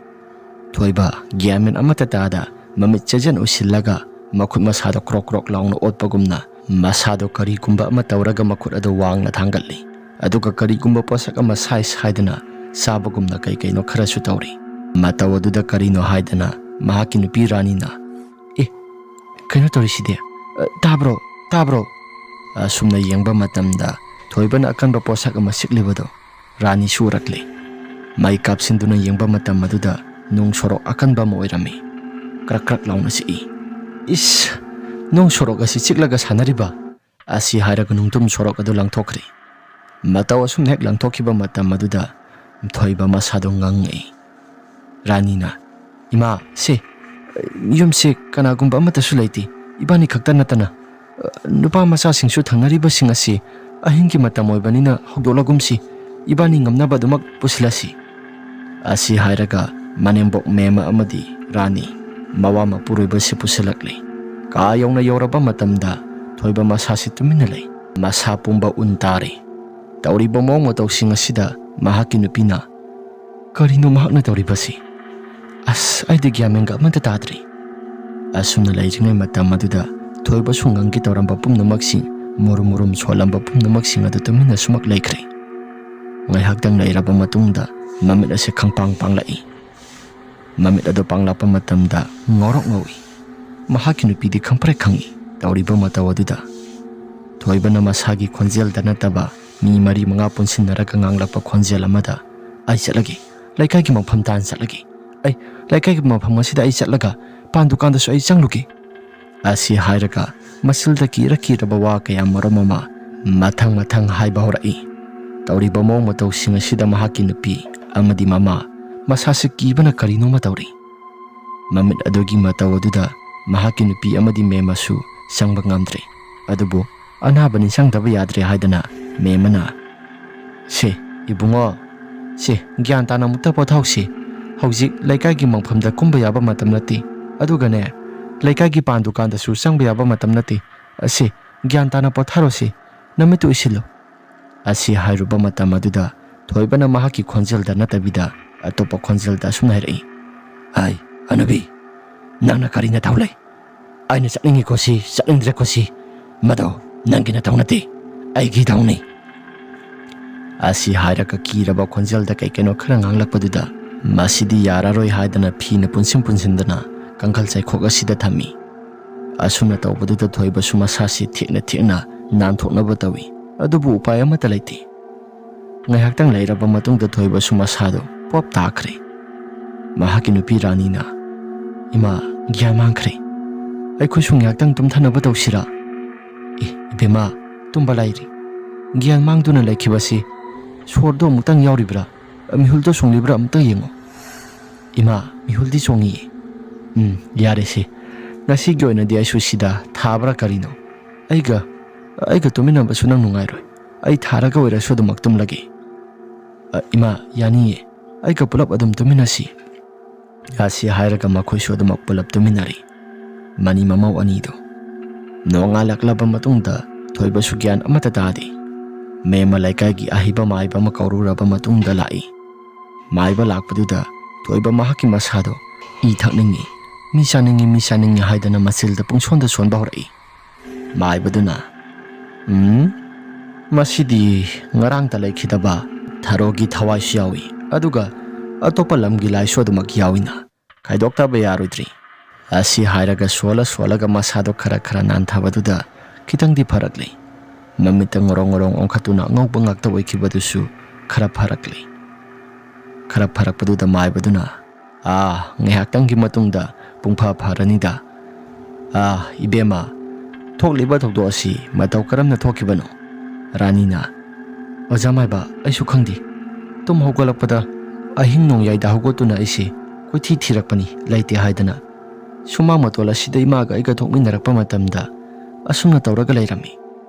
ꯊꯣꯏꯕ ꯒ꯭ꯌꯥꯟ ꯃꯦꯟ ꯑꯃꯠꯇ ꯇꯥꯗ ꯃꯃꯤꯠ ꯆꯦꯖꯟ ꯎꯏꯁꯤꯜꯂꯒ ꯃꯈꯨꯠ ꯃꯁꯥꯗꯣ ꯀ꯭ꯔꯣꯛ ꯀ꯭ꯔꯣꯛ ꯂꯥꯎꯅ ꯑꯣꯠꯄꯒꯨꯝꯅ ꯃꯁꯥꯗꯣ ꯀꯔꯤꯒꯨꯝꯕ ꯑꯃ ꯇꯧꯔꯒ ꯃꯈꯨꯠ ꯑꯗꯨ ꯋꯥꯡꯅ ꯊꯥꯡꯒꯠꯂꯤ꯫ ꯑꯗꯨꯒ ꯀꯔꯤꯒꯨꯝꯕ ꯄꯣꯠꯁꯛ ꯑꯃ ꯁꯥꯏ ꯁꯥꯏꯗꯅ ꯆꯥꯕꯒꯨꯝꯅ ꯀꯩ ꯀꯩꯅꯣ ꯈꯔꯁꯨ ꯇꯧꯔꯤ꯫ ꯃꯇꯧ ꯑꯗꯨꯗ ꯀꯔꯤꯅꯣ ꯍꯥꯏꯗꯅ ꯃꯍꯥꯛꯀꯤ ꯅꯨꯄꯤ ꯔꯥꯅꯤꯅ, "ꯑꯦ, ꯀꯩꯅꯣ ꯇꯧꯔꯤꯁꯤꯗꯤ? ꯑ, ꯇꯥꯕ꯭ꯔꯣ? ꯇꯥꯕ꯭ꯔꯣ?" ꯑꯁꯨꯝꯅ ꯌꯦꯡꯕ ꯃꯇꯝꯗ ꯊꯣꯏꯕꯅ ꯑꯀꯟꯕ ꯄꯣꯠꯁꯛ ꯑꯃ ꯁꯤꯛꯂꯤꯕꯗꯣ ꯔꯥꯅꯤꯁꯨ ꯎꯔꯛꯂꯦ꯫ ꯃꯩ ꯀꯥꯞꯁꯤꯟꯗꯨꯅ ꯌꯦꯡꯕ ꯃꯇꯝ ꯑꯗꯨꯗ ꯅꯨꯡ ꯁꯣꯔꯣꯛ ꯑꯀꯟꯕ ꯑꯃ ꯑꯣꯏꯔꯝꯃꯤ꯫ ꯀ꯭ꯔꯛ ꯀ꯭ꯔꯛ ꯂꯥꯎꯅ ꯆꯤꯛꯏ꯫ "ꯏꯁ! ꯅꯨꯡ ꯁꯣꯔꯣꯛ ꯑꯁꯤ ꯆꯤꯛꯂꯒ ꯁꯥꯟꯅꯔꯤꯕ?" ꯑꯁꯤ ꯍꯥꯏꯔꯒ ꯅꯨꯡꯇꯨꯝ ꯁꯣꯔꯣꯛ ꯑꯗꯨ ꯂꯪꯊꯣꯛꯈ꯭ꯔꯦ꯫ ꯃꯇꯧ ꯑꯁꯨꯝꯅ ꯍꯦꯛ ꯂꯪꯊꯣꯛꯈꯤꯕ ꯃꯇꯝ ꯑꯗꯨꯗ ꯊꯣꯏꯕ ꯃꯁꯥꯗꯣ ꯉꯪꯉꯛꯏ꯫ ꯔꯥꯅꯤꯅ, "ꯏꯃꯥ, ꯁꯦ, ꯌꯨꯝꯁꯦ ꯀꯅꯥꯒꯨꯝꯕ ꯑꯃꯠꯇꯁꯨ ꯂꯩꯇꯦ, ꯏꯕꯥꯅꯤ ꯈꯛꯇ ꯅꯠꯇꯅ꯫ ꯅꯨꯄꯥ ꯃꯆꯥꯁꯤꯡꯁꯨ ꯊꯪꯅꯔꯤꯕꯁꯤꯡ ꯑꯁꯤ ꯑꯍꯤꯡꯒꯤ ꯃꯇꯝ ꯑꯣꯏꯕꯅꯤꯅ ꯍꯧꯗꯣꯛꯂꯒꯨꯝꯁꯤ, ꯏꯕꯥꯅꯤ ꯉꯝꯅꯕ ꯑꯗꯨꯃꯛ ꯄꯨꯁꯤꯜꯂꯁꯤ꯫" ꯑꯁꯤ ꯍꯥꯏꯔꯒ ꯃꯅꯦꯝꯕꯣꯛ ꯃꯦꯝꯃ ꯑꯃꯗꯤ ꯔꯥꯅꯤ, ꯃꯋꯥ ꯃꯄꯨꯔꯣꯏꯕꯁꯤ ꯄꯨꯁꯤꯜꯂꯛꯂꯦ꯫ ꯀꯥ ꯌꯧꯅ ꯌꯧꯔꯕ ꯃꯇꯝꯗ ꯊꯣꯏꯕ ꯃꯁꯥꯁꯤ ꯇꯨꯃꯤꯟꯅ ꯂꯩ꯫ ꯃꯁꯥ ꯄꯨꯝꯕ ꯎꯟ ꯇꯥꯔꯦ꯫ ꯇꯧꯔꯤꯕ ꯃꯑꯣꯡ ꯃꯇꯧꯁꯤꯡ ꯑꯁꯤꯗ ꯃꯍꯥꯛꯀꯤ ꯅꯨꯄꯤꯅ, "ꯀꯔꯤꯅꯣ ꯃꯍꯥꯛꯅ ꯇꯧꯔꯤꯕꯁꯤ? ꯑꯁ, ꯑꯩꯗꯤ ꯒ꯭ꯌꯥꯟ ꯃꯦꯟꯒ ꯑꯃꯠꯇ ꯇꯥꯗ꯭ꯔꯦ꯫" ꯑꯁꯨꯝꯅ ꯂꯩꯔꯤꯉꯩ ꯃꯇꯝ ꯑꯗꯨꯗ ꯊꯣꯏꯕꯁꯨ ꯉꯪꯒꯦ ꯇꯧꯔꯝꯕ ꯄꯨꯝꯅꯃꯛꯁꯤꯡ, ꯃꯨꯔꯨꯝ ꯃꯨꯔꯨꯝ ꯁꯣꯜꯂꯝꯕ ꯄꯨꯝꯅꯃꯛꯁꯤꯡ ꯑꯗꯨ ꯇꯨꯃꯤꯟꯅ ꯁꯨꯃꯛ ꯂꯩꯈ꯭ꯔꯦ꯫ ꯉꯥꯏꯍꯥꯛꯇꯪ ꯂꯩꯔꯕ ꯃꯇꯨꯡꯗ ꯃꯃꯤꯠ ꯑꯁꯤ ꯈꯪꯄꯥꯡ ꯄꯥꯡꯂꯛꯏ꯫ ꯃꯃꯤꯠ ꯑꯗꯨ ꯄꯥꯡꯂꯛꯄ ꯃꯇꯝꯗ ꯉꯧꯔꯣꯛ ꯉꯧꯏ꯫ ꯃꯍꯥꯛꯀꯤ ꯅꯨꯄꯤꯗꯤ ꯈꯪꯄ꯭ꯔꯦꯛ ꯈꯪꯏ ꯇꯧꯔꯤꯕ ꯃꯇꯧ ꯑꯗꯨꯗ꯫ ꯊꯣꯏꯕꯅ ꯃꯁꯥꯒꯤ ꯈꯣꯟꯖꯦꯜꯗ ꯅꯠꯇꯕ ꯃꯤ ꯃꯔꯤ ꯃꯉꯥ ꯄꯨꯟꯁꯤꯟꯅꯔꯒ ꯉꯥꯡꯂꯛꯄ ꯈꯣꯟꯖꯦꯜ ꯑꯃꯗ, "ꯑꯩ ꯆꯠꯂꯒꯦ, ꯂꯩꯀꯥꯏꯒꯤ ꯃꯐꯝ ꯇꯥꯅ ꯆꯠꯂꯒꯦ꯫ ꯑꯩ ꯂꯩꯀꯥꯏꯒꯤ ꯃꯐꯝ ꯑꯁꯤꯗ ꯑꯩ ꯆꯠꯂꯒ ꯄꯥꯟ ꯗꯨꯀꯥꯟꯗꯁꯨ ꯑꯩ ꯆꯪꯂꯨꯒꯦ" ꯑꯁꯤ ꯍꯥꯏꯔꯒ ꯃꯁꯤꯜꯗ ꯀꯤꯔ ꯀꯤꯔꯕ ꯋꯥ ꯀꯌꯥ ꯃꯔꯨꯝ ꯑꯃ ꯃꯊꯪ ꯃꯊꯪ ꯍꯥꯏꯕ ꯍꯧꯔꯛꯏ꯫ ꯇꯧꯔꯤꯕ ꯃꯑꯣꯡ ꯃꯇꯧꯁꯤꯡ ꯑꯁꯤꯗ ꯃꯍꯥꯛꯀꯤ ꯅꯨꯄꯤ ꯑꯃꯗꯤ ꯃꯃꯥ ꯃꯁꯥꯁꯤ ꯀꯤꯕꯅ ꯀꯔꯤꯅꯣꯃ ꯇꯧꯔꯤ꯫ ꯃꯃꯤꯠ ꯑꯗꯨꯒꯤ ꯃꯇꯧ ꯑꯗꯨꯗ ꯃꯍꯥꯛꯀꯤ ꯅꯨꯄꯤ ꯑꯃꯗꯤ ꯃꯦꯝꯃꯁꯨ ꯆꯪꯕ ꯉꯝꯗ꯭ꯔꯦ꯫ ꯑꯗꯨꯕꯨ ꯑꯅꯥꯕ ꯅꯤꯡꯁꯤꯡꯗꯕ ꯌꯥꯗ꯭ꯔꯦ ꯍꯥꯏꯗꯅ ꯃꯦꯝꯃꯅ, "ꯁꯦ, ꯏꯕꯨꯡꯉꯣ, ꯁꯦ, ꯒ꯭ꯌꯥꯟ ꯇꯥꯅ ꯑꯃꯨꯛꯇ ꯄꯣꯊꯥꯎꯁꯤ꯫ ꯍꯧꯖꯤꯛ ꯂꯩꯀꯥꯏꯒꯤ ꯃꯐꯝꯗ ꯀꯨꯝꯕ ꯌꯥꯕ ꯃꯇꯝ ꯅꯠꯇꯦ꯫ ꯑꯗꯨꯒꯅꯦ, ꯂꯩꯀꯥꯏꯒꯤ ꯄꯥꯟ ꯗꯨꯀꯥꯟꯗꯁꯨ ꯆꯪꯕ ꯌꯥꯕ ꯃꯇꯝ ꯅꯠꯇꯦ꯫ ꯑꯁꯤ, ꯒ꯭ꯌꯥꯟ ꯇꯥꯅ ꯄꯣꯊꯥꯔꯣꯁꯤ꯫ ꯅꯃꯤꯠꯇꯨ ꯎꯏꯁꯤꯜꯂꯨ" ꯑꯁꯤ ꯍꯥꯏꯔꯨꯕ ꯃꯇꯝ ꯑꯗꯨꯗ ꯊꯣꯏꯕꯅ ꯃꯍꯥꯛꯀꯤ ꯈꯣꯟꯖꯦꯜꯗ ꯅꯠꯇꯕꯤꯗ ꯑꯇꯣꯞꯄ ꯈꯣꯟꯖꯦꯜꯗ ꯑꯁꯨꯝꯅ ꯍꯥꯏꯔꯛꯏ, "ꯍꯥꯏ, ꯍꯅꯨꯕꯤ, ꯅꯪꯅ ꯀꯔꯤ ꯅꯊꯧ ꯂꯩ? ꯑꯩꯅ ꯆꯠꯅꯤꯡꯉꯤ ꯀꯣꯁꯤ, ꯆꯠꯅꯤꯡꯗ꯭ꯔꯦ ꯀꯣꯁꯤ, ꯃꯗꯣ ꯅꯪꯒꯤ ꯅꯊꯧ ꯅꯠꯇꯦ, ꯑꯩꯒꯤ ꯏꯊꯧꯅꯤ" ꯑꯁꯤ ꯍꯥꯏꯔꯒ ꯀꯤꯔꯕ ꯈꯣꯟꯖꯦꯜꯗ ꯀꯩ ꯀꯩꯅꯣ ꯈꯔ ꯉꯥꯡꯂꯛꯄꯗꯨꯗ, ꯃꯁꯤꯗꯤ ꯌꯥꯔꯔꯣꯏ ꯍꯥꯏꯗꯅ ꯐꯤꯅ ꯄꯨꯟꯁꯤꯟ ꯄꯨꯟꯁꯤꯟꯗꯅ ꯀꯥꯡꯈꯜ ꯆꯩꯈꯣꯛ ꯑꯁꯤꯗ ꯊꯝꯃꯤ꯫ ꯑꯁꯨꯝꯅ ꯇꯧꯕꯗꯨꯗ ꯊꯣꯏꯕꯁꯨ ꯃꯁꯥꯁꯤ ꯊꯦꯛꯅ ꯊꯦꯛꯅ ꯅꯥꯟꯊꯣꯛꯅꯕ ꯇꯧꯏ, ꯑꯗꯨꯕꯨ ꯎꯄꯥꯏ ꯑꯃꯠꯇ ꯂꯩꯇꯦ꯫ ꯉꯥꯏꯍꯥꯛꯇꯪ ꯂꯩꯔꯕ ꯃꯇꯨꯡꯗ ꯊꯣꯏꯕꯁꯨ ꯃꯁꯥꯗꯣ ꯄꯣꯞ ꯇꯥꯈ꯭ꯔꯦ꯫ ꯃꯍꯥꯛꯀꯤ ꯅꯨꯄꯤ ꯔꯥꯅꯤꯅ, "ꯏꯃꯥ, ꯒ꯭ꯌꯥꯟ ꯃꯥꯡꯈ꯭ꯔꯦ꯫ ꯑꯩꯈꯣꯏꯁꯨ ꯉꯥꯏꯍꯥꯛꯇꯪ ꯇꯨꯝꯊꯅꯕ ꯇꯧꯁꯤꯔꯥ?" "ꯑꯦ, ꯏꯕꯦꯝꯃ, ꯇꯨꯝꯕ ꯂꯥꯏꯔꯤ꯫ ꯒ꯭ꯌꯥꯟ ꯃꯥꯡꯗꯨꯅ ꯂꯩꯈꯤꯕꯁꯤ ꯁꯣꯔꯗꯣ ꯑꯃꯨꯛꯇꯪ ꯌꯥꯎꯔꯤꯕ꯭ꯔꯥ, ꯃꯤꯍꯨꯜꯗꯣ ꯆꯣꯡꯂꯤꯕ꯭ꯔꯥ ꯑꯃꯨꯛꯇ ꯌꯦꯡꯉꯣ꯫" "ꯏꯃꯥ, ꯃꯤꯍꯨꯜꯗꯤ ꯆꯣꯡꯉꯤꯌꯦ꯫" "ꯎꯝ, ꯌꯥꯔꯦꯁꯦ꯫ ꯉꯁꯤꯒꯤ ꯑꯣꯏꯅꯗꯤ ꯑꯩꯁꯨ ꯁꯤꯗ ꯊꯥꯕ꯭ꯔꯥ ꯀꯔꯤꯅꯣ? ꯑꯩꯒ, ꯑꯩꯒ ꯇꯨꯃꯤꯟꯅꯕꯁꯨ ꯅꯪ ꯅꯨꯡꯉꯥꯏꯔꯣꯏ꯫ ꯑꯩ ꯊꯥꯔꯒ ꯑꯣꯏꯔꯁꯨ ꯑꯗꯨꯃꯛ ꯇꯨꯝꯂꯒꯦ꯫" "ꯑ, ꯏꯃꯥ, ꯌꯥꯅꯤꯌꯦ꯫ ꯑꯩꯒ ꯄꯨꯂꯞ ꯑꯗꯨꯝ ꯇꯨꯃꯤꯟꯅꯁꯤ꯫" ꯑꯁꯤ ꯍꯥꯏꯔꯒ ꯃꯈꯣꯏꯁꯨ ꯑꯗꯨꯃꯛ ꯄꯨꯂꯞ ꯇꯨꯃꯤꯟꯅꯔꯤ꯫ ꯃꯅꯤ ꯃꯃꯧ ꯑꯅꯤꯗꯨ꯫ ꯅꯣꯡꯉꯥꯜꯂꯛꯂꯕ ꯃꯇꯨꯡꯗ ꯊꯣꯏꯕꯁꯨ ꯒ꯭ꯌꯥꯟ ꯑꯃꯠꯇ ꯇꯥꯗꯦ꯫ ꯃꯦꯝꯃ ꯂꯩꯀꯥꯏꯒꯤ ꯑꯍꯩꯕ ꯃꯥꯏꯕ ꯑꯃ ꯀꯧꯔꯨꯔꯕ ꯃꯇꯨꯡꯗ ꯂꯥꯛꯏ꯫ ꯃꯥꯏꯕ ꯂꯥꯛꯄꯗꯨꯗ ꯊꯣꯏꯕ ꯃꯍꯥꯛꯀꯤ ꯃꯁꯥꯗꯣ "ꯏ ꯊꯛꯅꯤꯡꯉꯤ, ꯃꯤ ꯆꯥꯅꯤꯡꯉꯤ, ꯃꯤ ꯆꯥꯅꯤꯡꯉꯤ" ꯍꯥꯏꯗꯅ ꯃꯆꯤꯜꯗ ꯄꯨꯡꯁꯣꯟꯗ ꯁꯣꯟꯕ ꯍꯧꯔꯛꯏ꯫ ꯃꯥꯏꯕꯗꯨꯅ, "ꯎꯝ, ꯃꯁꯤꯗꯤ ꯉꯔꯥꯡꯇ ꯂꯩꯈꯤꯗꯕ ꯊꯔꯣꯒꯤ ꯊꯋꯥꯏꯁꯨ ꯌꯥꯎꯏ, ꯑꯗꯨꯒ ꯑꯇꯣꯞꯄ ꯂꯝꯒꯤ ꯂꯥꯏꯁꯨ ꯑꯗꯨꯃꯛ ꯌꯥꯎꯏꯅ, ꯈꯥꯏꯗꯣꯛꯇꯕ ꯌꯥꯔꯣꯏꯗ꯭ꯔꯤ" ꯑꯁꯤ ꯍꯥꯏꯔꯒ ꯁꯣꯜꯂ ꯁꯣꯜꯂꯒ ꯃꯁꯥꯗꯣ ꯈꯔ ꯈꯔ ꯅꯥꯟꯊꯕꯗꯨꯗ ꯈꯤꯇꯪꯗꯤ ꯐꯔꯛꯂꯤ꯫ ꯃꯃꯤꯠꯇ ꯉꯣꯔꯣꯡ ꯉꯣꯔꯣꯡ ꯑꯣꯟꯈꯠꯇꯨꯅ ꯑꯉꯧꯕ ꯉꯥꯛꯇ ꯑꯣꯏꯈꯤꯕꯗꯨꯁꯨ ꯈꯔ ꯐꯔꯛꯂꯤ꯫ ꯈꯔ ꯐꯔꯛꯄꯗꯨꯗ ꯃꯥꯏꯕꯗꯨꯅ, "ꯑꯥ, ꯉꯥꯏꯍꯥꯛꯇꯪꯒꯤ ꯃꯇꯨꯡꯗ ꯄꯨꯡꯐꯥ ꯐꯔꯅꯤꯗ꯫ ꯑꯥ, ꯏꯕꯦꯝꯃ, ꯊꯣꯛꯂꯤꯕ ꯊꯧꯗꯣꯛ ꯑꯁꯤ ꯃꯇꯧ ꯀꯔꯝꯅ ꯊꯣꯛꯈꯤꯕꯅꯣ?" ꯔꯥꯅꯤꯅ, "ꯑꯣꯖꯥ ꯃꯥꯏꯕ, ꯑꯩꯁꯨ ꯈꯪꯗꯦ꯫ ꯇꯨꯝ ꯍꯧꯒꯠꯂꯛꯄꯗ ꯑꯍꯤꯡ ꯅꯣꯡꯌꯥꯏꯗ ꯍꯧꯒꯠꯇꯨꯅ ꯑꯩꯁꯤ ꯀꯣꯏꯊꯤ ꯊꯤꯔꯛꯄꯅꯤ, ꯂꯩꯇꯦ ꯍꯥꯏꯗꯅ꯫ ꯁꯨꯃꯥꯡ ꯃꯇꯣꯜ ꯑꯁꯤꯗ ꯏꯃꯥꯒ ꯑꯩꯒ ꯊꯣꯛꯃꯤꯟꯅꯔꯛꯄ ꯃꯇꯝꯗ ꯑꯁꯨꯝꯅ ꯇꯧꯔꯒ ꯂꯩꯔꯝꯃꯤ꯫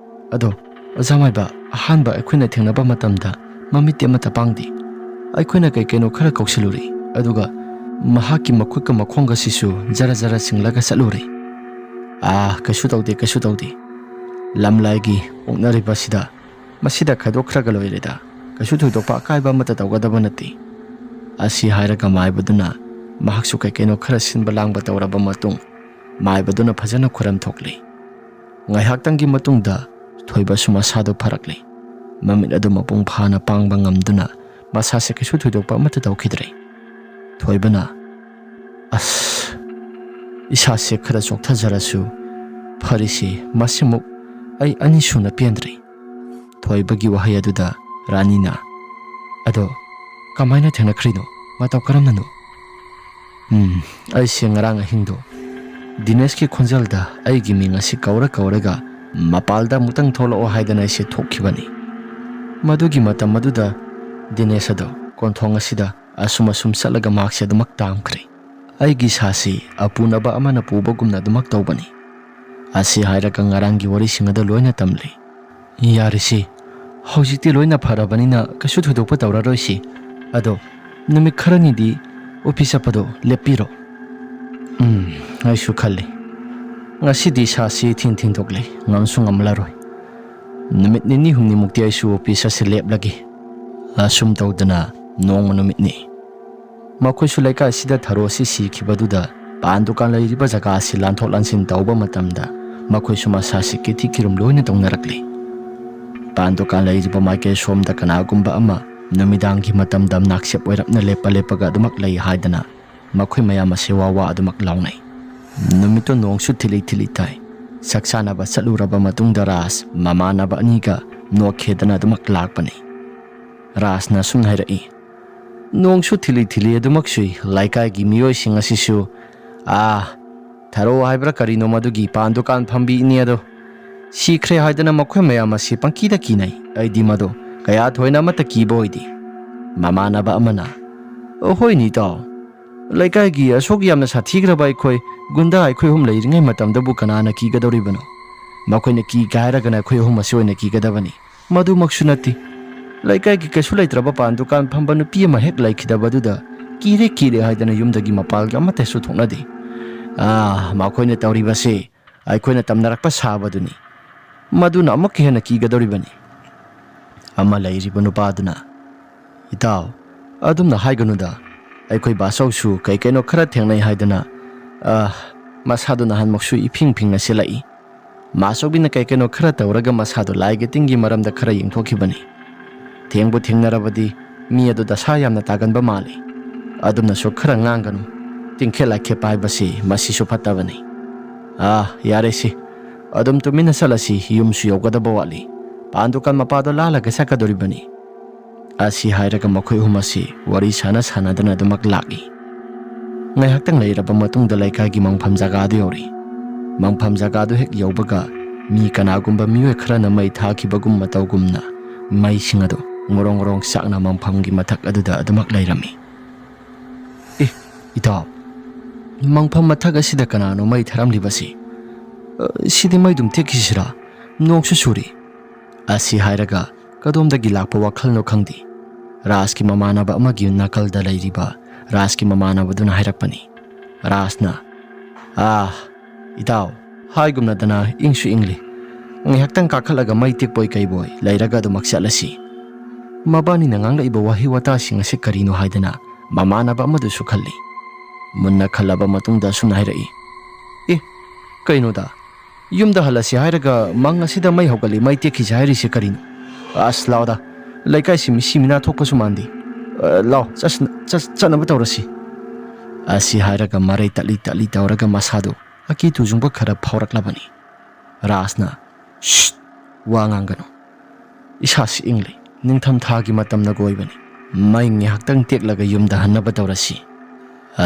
ꯑꯗꯣ, ꯑꯣꯖꯥ ꯃꯥꯏꯕ, ꯑꯍꯥꯟꯕ ꯑꯩꯈꯣꯏꯅ ꯊꯦꯡꯅꯕ ꯃꯇꯝꯗ ꯃꯃꯤꯠꯇꯤ ꯑꯃꯠꯇ ꯄꯥꯡꯗꯦ꯫ ꯑꯩꯈꯣꯏꯅ ꯀꯩ ꯀꯩꯅꯣ ꯈꯔ ꯀꯧꯁꯤꯜꯂꯨꯔꯦ, ꯑꯗꯨꯒ ꯃꯍꯥꯛꯀꯤ ꯃꯈꯨꯠꯀ ꯃꯈꯣꯡꯒꯁꯤꯁꯨ ꯖꯔ ꯖꯔ ꯆꯤꯡꯂꯒ ꯆꯠꯂꯨꯔꯦ꯫ ꯑꯥ, ꯀꯩꯁꯨ ꯇꯧꯗꯦ, ꯀꯩꯁꯨ ꯇꯧꯗꯦ꯫ ꯂꯝꯂꯥꯏꯒꯤ ꯑꯣꯛꯅꯔꯤꯕꯁꯤꯗ ꯃꯁꯤꯗ ꯈꯥꯏꯗꯣꯛꯈ꯭ꯔꯒ ꯂꯣꯏꯔꯦꯗ꯫ ꯀꯩꯁꯨ ꯊꯣꯏꯗꯣꯛꯄ ꯑꯀꯥꯏꯕ ꯑꯃꯠꯇ ꯇꯧꯒꯗꯕ ꯅꯠꯇꯦ"꯫ ꯑꯁꯤ ꯍꯥꯏꯔꯒ ꯃꯥꯏꯕꯗꯨꯅ ꯃꯍꯥꯛꯁꯨ ꯀꯩ ꯀꯩꯅꯣ ꯈꯔ ꯁꯤꯟꯕ ꯂꯥꯡꯕ ꯇꯧꯔꯕ ꯃꯇꯨꯡ, ꯃꯥꯏꯕꯗꯨꯅ ꯐꯖꯅ ꯈꯨꯔꯝ ꯊꯣꯛꯂꯤ꯫ ꯉꯥꯏꯍꯥꯛꯇꯪꯒꯤ ꯃꯇꯨꯡꯗ ꯊꯣꯏꯕꯁꯨ ꯃꯁꯥꯗꯣ ꯐꯔꯛꯂꯤ꯫ ꯃꯃꯤꯠ ꯑꯗꯨ ꯃꯄꯨꯡ ꯐꯥꯅ ꯄꯥꯡꯕ ꯉꯝꯗꯨꯅ ꯃꯁꯥꯁꯦ ꯀꯩꯁꯨ ꯊꯣꯏꯗꯣꯛꯄ ꯑꯃꯠꯇ ꯇꯧꯈꯤꯗ꯭ꯔꯦ꯫ ꯊꯣꯏꯕꯅ, "ꯑꯁ, ꯏꯁꯥꯁꯦ ꯈꯔ ꯆꯣꯛꯊꯖꯔꯁꯨ ꯐꯔꯤꯁꯤ ꯃꯁꯤꯃꯨꯛ ꯑꯩ ꯑꯅꯤꯁꯨꯅ ꯄꯦꯟꯗ꯭ꯔꯤ"꯫ ꯊꯣꯏꯕꯒꯤ ꯋꯥꯍꯩ ꯑꯗꯨꯗ ꯔꯥꯅꯤꯅ, "ꯑꯗꯣ ꯀꯃꯥꯏꯅ ꯊꯦꯡꯅꯈ꯭ꯔꯤꯅꯣ? ꯃꯇꯧ ꯀꯔꯝꯅꯅꯣ?" "ꯎꯝ, ꯑꯩꯁꯦ ꯉꯔꯥꯡ ꯑꯍꯤꯡꯗꯣ ꯗꯤꯅꯦꯁꯀꯤ ꯈꯣꯟꯖꯦꯜꯗ ꯑꯩꯒꯤ ꯃꯤꯡ ꯑꯁꯤ ꯀꯧꯔ ꯀꯧꯔꯒ ꯃꯄꯥꯜꯗ ꯑꯃꯨꯛꯇꯪ ꯊꯣꯛꯂꯛꯑꯣ ꯍꯥꯏꯗꯅ ꯑꯩꯁꯦ ꯊꯣꯛꯈꯤꯕꯅꯤ꯫ ꯃꯗꯨꯒꯤ ꯃꯇꯝ ꯑꯗꯨꯗ ꯗꯤꯅꯦꯁ ꯑꯗꯣ ꯀꯣꯟꯊꯣꯡ ꯑꯁꯤꯗ ꯑꯁꯨꯝ ꯑꯁꯨꯝ ꯆꯠꯂꯒ ꯃꯍꯥꯛꯁꯦ ꯑꯗꯨꯃꯛ ꯇꯥꯝꯈ꯭ꯔꯦ꯫ ꯑꯩꯒꯤ ꯏꯁꯥꯁꯤ ꯑꯄꯨꯅꯕ ꯑꯃꯅ ꯄꯨꯕꯒꯨꯝꯅ ꯑꯗꯨꯃꯛ ꯇꯧꯕꯅꯤ"꯫ ꯑꯁꯤ ꯍꯥꯏꯔꯒ ꯉꯔꯥꯡꯒꯤ ꯋꯥꯔꯤꯁꯤꯡ ꯑꯗꯨ ꯂꯣꯏꯅ ꯇꯝꯂꯤ꯫ "ꯌꯥꯔꯤꯁꯤ, ꯍꯧꯖꯤꯛꯇꯤ ꯂꯣꯏꯅ ꯐꯔꯕꯅꯤꯅ ꯀꯩꯁꯨ ꯊꯣꯏꯗꯣꯛꯄ ꯇꯧꯔꯔꯣꯏꯁꯤ꯫ ꯑꯗꯣ ꯅꯨꯃꯤꯠ ꯈꯔꯅꯤꯗꯤ ꯑꯣꯐꯤꯁ ꯆꯠꯄꯗꯣ ꯂꯦꯞꯄꯤꯔꯣ꯫ ꯎꯝ, ꯑꯩꯁꯨ ꯈꯜꯂꯤ꯫ ꯉꯁꯤꯗꯤ ꯏꯁꯥꯁꯤ ꯏꯊꯤꯟ ꯊꯤꯟꯗꯣꯛꯂꯦ, ꯉꯝꯁꯨ ꯉꯝꯂꯔꯣꯏ꯫ ꯅꯨꯃꯤꯠ ꯅꯤꯅꯤ ꯍꯨꯝꯅꯤꯃꯨꯛꯇꯤ ꯑꯩꯁꯨ ꯑꯣꯐꯤꯁ ꯑꯁꯤ ꯂꯦꯞꯂꯒꯦ꯫ ꯑꯁꯨꯝ ꯇꯧꯗꯅ ꯅꯣꯡꯃ ꯅꯨꯃꯤꯠꯅꯤ꯫ ꯃꯈꯣꯏꯁꯨ ꯂꯩꯀꯥꯏꯁꯤꯗ ꯊꯔꯣ ꯑꯁꯤ ꯁꯤꯈꯤꯕꯗꯨꯗ ꯄꯥꯟ ꯗꯨꯀꯥꯟ ꯂꯩꯔꯤꯕ ꯖꯒꯥ ꯑꯁꯤ ꯂꯥꯟꯊꯣꯛ ꯂꯥꯟꯁꯤꯟ ꯇꯧꯕ ꯃꯇꯝꯗ ꯃꯈꯣꯏꯁꯨ ꯃꯁꯥꯁꯤ ꯀꯤꯊꯤ ꯀꯤꯔꯨꯝ ꯂꯣꯏꯅ ꯇꯧꯅꯔꯛꯂꯤ꯫ ꯄꯥꯟ ꯗꯨꯀꯥꯟ ꯂꯩꯔꯤꯕ ꯃꯥꯏꯀꯩ ꯁꯣꯝꯗ ꯀꯅꯥꯒꯨꯝꯕ ꯑꯃ ꯅꯨꯃꯤꯗꯥꯡꯒꯤ ꯃꯇꯝꯗ ꯅꯥꯛꯁꯦꯞ ꯑꯣꯏꯔꯞꯅ ꯂꯦꯞꯄ ꯂꯦꯞꯄꯒ ꯑꯗꯨꯃꯛ ꯂꯩ ꯍꯥꯏꯗꯅ ꯃꯈꯣꯏ ꯃꯌꯥꯝ ꯑꯁꯤ ꯋꯥ ꯋꯥ ꯑꯗꯨꯃꯛ ꯂꯥꯎꯅꯩ꯫ ꯅꯨꯃꯤꯠꯇꯨ ꯅꯣꯡꯁꯨ ꯊꯤꯂꯤ ꯊꯤꯂꯤ ꯇꯥꯏ꯫ ꯆꯥꯛ ꯆꯥꯅꯕ ꯆꯠꯂꯨꯔꯕ ꯃꯇꯨꯡꯗ ꯔꯥꯖ ꯃꯃꯥꯟꯅꯕ ꯑꯅꯤꯒ ꯅꯣꯛꯈꯦꯗꯅ ꯑꯗꯨꯃꯛ ꯂꯥꯛꯄꯅꯤ꯫ ꯔꯥꯖꯅ ꯑꯁꯨꯝꯅ ꯍꯥꯏꯔꯛꯏ, "ꯅꯣꯡꯁꯨ ꯊꯤꯂꯤ ꯊꯤꯂꯤ ꯑꯗꯨꯃꯛ ꯆꯨꯏ, ꯂꯩꯀꯥꯏꯒꯤ ꯃꯤꯑꯣꯏꯁꯤꯡ ꯑꯁꯤꯁꯨ, ꯑꯥ, ꯊꯔꯣ ꯍꯥꯏꯕ꯭ꯔꯥ ꯀꯔꯤꯅꯣ ꯃꯗꯨꯒꯤ ꯄꯥꯟ ꯗꯨꯀꯥꯟ ꯐꯝꯕꯤ ꯏꯅꯦ ꯑꯗꯣ ꯁꯤꯈ꯭ꯔꯦ ꯍꯥꯏꯗꯅ ꯃꯈꯣꯏ ꯃꯌꯥꯝ ꯑꯁꯤ ꯄꯪꯀꯤꯗ ꯀꯤꯅꯩ꯫ ꯑꯩꯗꯤ ꯃꯗꯣ ꯀꯌꯥ ꯊꯣꯏꯅ ꯑꯃꯠꯇ ꯀꯤꯕ ꯑꯣꯏꯗꯦ꯫" ꯃꯃꯥꯟꯅꯕ ꯑꯃꯅ, "ꯑꯍꯣꯏꯅꯦ ꯏꯇꯥꯎ, ꯂꯩꯀꯥꯏꯒꯤ ꯑꯁꯨꯛ ꯌꯥꯝꯅ ꯁꯥꯊꯤꯈ꯭ꯔꯕ ꯑꯩꯈꯣꯏ ꯒꯨꯟꯗꯥ ꯑꯩꯈꯣꯏ ꯑꯍꯨꯝ ꯂꯩꯔꯤꯉꯩ ꯃꯇꯝꯗꯕꯨ ꯀꯅꯥꯅ ꯀꯤꯒꯗꯧꯔꯤꯕꯅꯣ? ꯃꯈꯣꯏꯅ ꯀꯤꯒꯦ ꯍꯥꯏꯔꯒꯅ ꯑꯩꯈꯣꯏ ꯑꯍꯨꯝ ꯑꯁꯤ ꯑꯣꯏꯅ ꯀꯤꯒꯗꯕꯅꯤ꯫ ꯃꯗꯨꯃꯛꯁꯨ ꯅꯠꯇꯦ, ꯂꯩꯀꯥꯏꯒꯤ ꯀꯩꯁꯨ ꯂꯩꯇ꯭ꯔꯕ ꯄꯥꯟ ꯗꯨꯀꯥꯟ ꯐꯝꯕ ꯅꯨꯄꯤ ꯑꯃ ꯍꯦꯛ ꯂꯩꯈꯤꯗꯕꯗꯨꯗ ꯀꯤꯔꯦ ꯀꯤꯔꯦ ꯍꯥꯏꯗꯅ ꯌꯨꯝꯗꯒꯤ ꯃꯄꯥꯜꯒ ꯑꯃꯠꯇꯁꯨ ꯊꯣꯛꯅꯗꯦ꯫ ꯑꯥ, ꯃꯈꯣꯏꯅ ꯇꯧꯔꯤꯕꯁꯦ ꯑꯩꯈꯣꯏꯅ ꯇꯝꯅꯔꯛꯄ ꯁꯥꯕꯗꯨꯅꯤ꯫ ꯃꯗꯨꯅ ꯑꯃꯨꯛꯀ ꯍꯦꯟꯅ ꯀꯤꯒꯗꯧꯔꯤꯕꯅꯤ꯫" ꯑꯃ ꯂꯩꯔꯤꯕ ꯅꯨꯄꯥꯗꯨꯅ, "ꯏꯇꯥꯎ, ꯑꯗꯨꯝꯅ ꯍꯥꯏꯒꯅꯨꯗ, ꯑꯩꯈꯣꯏ ꯕꯥꯆꯧꯁꯨ ꯀꯩ ꯀꯩꯅꯣ ꯈꯔ ꯊꯦꯡꯅꯩ ꯍꯥꯏꯗꯅ, ꯑ, ꯃꯁꯥꯗꯣ ꯅꯍꯥꯟꯃꯨꯛꯁꯨ ꯏꯐꯤꯡ ꯐꯤꯡꯅ ꯆꯦꯜꯂꯛꯏ꯫ ꯃꯥꯆꯧꯕꯤꯅ ꯀꯩ ꯀꯩꯅꯣ ꯈꯔ ꯇꯧꯔꯒ ꯃꯁꯥꯗꯣ ꯂꯥꯏꯒꯤ ꯇꯤꯟꯒꯤ ꯃꯔꯝꯗ ꯈꯔ ꯌꯦꯡꯊꯣꯛꯈꯤꯕꯅꯤ꯫ ꯊꯦꯡꯕꯨ ꯊꯦꯡꯅꯔꯕꯗꯤ ꯃꯤ ꯑꯗꯨ ꯗꯁꯥ ꯌꯥꯝꯅ ꯇꯥꯒꯟꯕ ꯃꯥꯜꯂꯤ꯫ ꯑꯗꯨꯝꯅꯁꯨ ꯈꯔ ꯉꯥꯡꯒꯅꯨ꯫ ꯇꯤꯡꯈꯦꯠ ꯂꯥꯏꯈꯦꯠꯄ ꯍꯥꯏꯕꯁꯤ ꯃꯁꯤꯁꯨ ꯐꯠꯇꯕꯅꯤ꯫ ꯑꯥ, ꯌꯥꯔꯦꯁꯤ꯫ ꯑꯗꯨꯝ ꯇꯨꯃꯤꯟꯅ ꯆꯠꯂꯁꯤ, ꯌꯨꯝꯁꯨ ꯌꯧꯒꯗꯕ ꯋꯥꯠꯂꯤ꯫ ꯄꯥꯟ ꯗꯨꯀꯥꯟ ꯃꯄꯥꯗꯣ ꯂꯥꯜꯂꯒ ꯆꯠꯀꯗꯧꯔꯤꯕꯅꯤ꯫" ꯑꯁꯤ ꯍꯥꯏꯔꯒ ꯃꯈꯣꯏ ꯑꯍꯨꯝ ꯑꯁꯤ ꯋꯥꯔꯤ ꯁꯥꯟꯅ ꯁꯥꯟꯅꯗꯅ ꯑꯗꯨꯃꯛ ꯂꯥꯛꯏ꯫ ꯉꯥꯏꯍꯥꯛꯇꯪ ꯂꯩꯔꯕ ꯃꯇꯨꯡꯗ ꯂꯩꯀꯥꯏꯒꯤ ꯃꯪꯐꯝ ꯖꯒꯥꯗꯨ ꯌꯧꯔꯛꯏ꯫ ꯃꯪꯐꯝ ꯖꯒꯥꯗꯨ ꯍꯦꯛ ꯌꯧꯕꯒ ꯃꯤ ꯀꯅꯥꯒꯨꯝꯕ ꯃꯤꯑꯣꯏ ꯈꯔꯅ ꯃꯩ ꯊꯥꯈꯤꯕꯒꯨꯝ ꯃꯇꯧꯒꯨꯝꯅ ꯃꯩꯁꯤꯡ ꯑꯗꯨ ꯉꯣꯔꯣꯡ ꯉꯣꯔꯣꯡ ꯆꯥꯛꯅ ꯃꯪꯐꯝꯒꯤ ꯃꯊꯛ ꯑꯗꯨꯗ ꯑꯗꯨꯃꯛ ꯂꯩꯔꯝꯃꯤ꯫ "ꯑꯦ, ꯏꯇꯥꯎ, ꯃꯪꯐꯝ ꯃꯊꯛ ꯑꯁꯤꯗ ꯀꯅꯥꯅꯣ ꯃꯩ ꯊꯥꯔꯝꯂꯤꯕꯁꯤ? ꯑ, ꯁꯤꯗꯤ ꯃꯩꯗꯨꯝ ꯇꯦꯛꯈꯤꯁꯤꯔꯥ? ꯅꯣꯡꯁꯨ ꯆꯨꯔꯤ꯫" ꯑꯁꯤ ꯍꯥꯏꯔꯒ ꯀꯗꯣꯝꯗꯒꯤ ꯂꯥꯛꯄ ꯋꯥꯈꯜꯅꯣ ꯈꯪꯗꯦ, ꯔꯥꯖꯀꯤ ꯃꯃꯥꯟꯅꯕ ꯑꯃꯒꯤ ꯅꯥꯀꯜꯗ ꯂꯩꯔꯤꯕ ꯔꯥꯖꯀꯤ ꯃꯃꯥꯟꯅꯕꯗꯨꯅ ꯍꯥꯏꯔꯛꯄꯅꯤ꯫ ꯔꯥꯖꯅ, "ꯑꯥ, ꯏꯇꯥꯎ, ꯍꯥꯏꯒꯨꯝꯅꯗꯅ ꯏꯪꯁꯨ ꯏꯪꯂꯤ꯫ ꯉꯥꯏꯍꯥꯛꯇꯪ ꯀꯥꯈꯠꯂꯒ ꯃꯩ ꯇꯦꯛꯄꯣꯏ ꯀꯩꯕꯣꯏ ꯂꯩꯔꯒ ꯑꯗꯨꯃꯛ ꯆꯠꯂꯁꯤ꯫" ꯃꯕꯥꯅꯤꯅ ꯉꯥꯡꯂꯛꯏꯕ ꯋꯥꯍꯩ ꯋꯥꯇꯥꯁꯤꯡ ꯑꯁꯤ ꯀꯔꯤꯅꯣ ꯍꯥꯏꯗꯅ ꯃꯃꯥꯟꯅꯕ ꯑꯃꯗꯨꯁꯨ ꯈꯜꯂꯤ꯫ ꯃꯨꯟꯅ ꯈꯜꯂꯕ ꯃꯇꯨꯡꯗ ꯑꯁꯨꯝꯅ ꯍꯥꯏꯔꯛꯏ, "ꯑꯦ, ꯀꯩꯅꯣꯗ, ꯌꯨꯝꯗ ꯍꯜꯂꯁꯤ ꯍꯥꯏꯔꯒ ꯃꯪ ꯑꯁꯤꯗ ꯃꯩ ꯍꯧꯒꯠꯂꯤ, ꯃꯩ ꯇꯦꯛꯈꯤꯁꯤ ꯍꯥꯏꯔꯤꯁꯤ ꯀꯔꯤꯅꯣ? ꯑꯁ, ꯂꯥꯎꯗ, ꯂꯩꯀꯥꯏꯁꯤ ꯃꯤꯁꯤ ꯃꯤꯅꯥ ꯊꯣꯛꯄꯁꯨ ꯃꯥꯟꯗꯦ꯫ ꯑ, ꯂꯥꯎ, ꯆꯠꯁ-, ꯆꯠ-, ꯆꯠꯅꯕ ꯇꯧꯔꯁꯤ꯫" ꯑꯁꯤ ꯍꯥꯏꯔꯒ ꯃꯔꯩ ꯇꯠꯂꯤ ꯇꯠꯂꯤ ꯇꯧꯔꯒ ꯃꯁꯥꯗꯨ ꯑꯀꯤ ꯇꯨꯖꯨꯡꯕ ꯈꯔ ꯐꯥꯎꯔꯛꯂꯕꯅꯤ꯫ ꯔꯥꯖꯅ, "ꯁ꯭ꯁ, ꯋꯥ ꯉꯥꯡꯒꯅꯨ꯫ ꯏꯁꯥꯁꯤ ꯏꯪꯂꯤ꯫ ꯅꯤꯡꯊꯝ ꯊꯥꯒꯤ ꯃꯇꯝꯅꯒ ꯑꯣꯏꯕꯅꯤ꯫ ꯃꯩ ꯉꯥꯏꯍꯥꯛꯇꯪ ꯇꯦꯛꯂꯒ ꯌꯨꯝꯗ ꯍꯟꯅꯕ ꯇꯧꯔꯁꯤ꯫"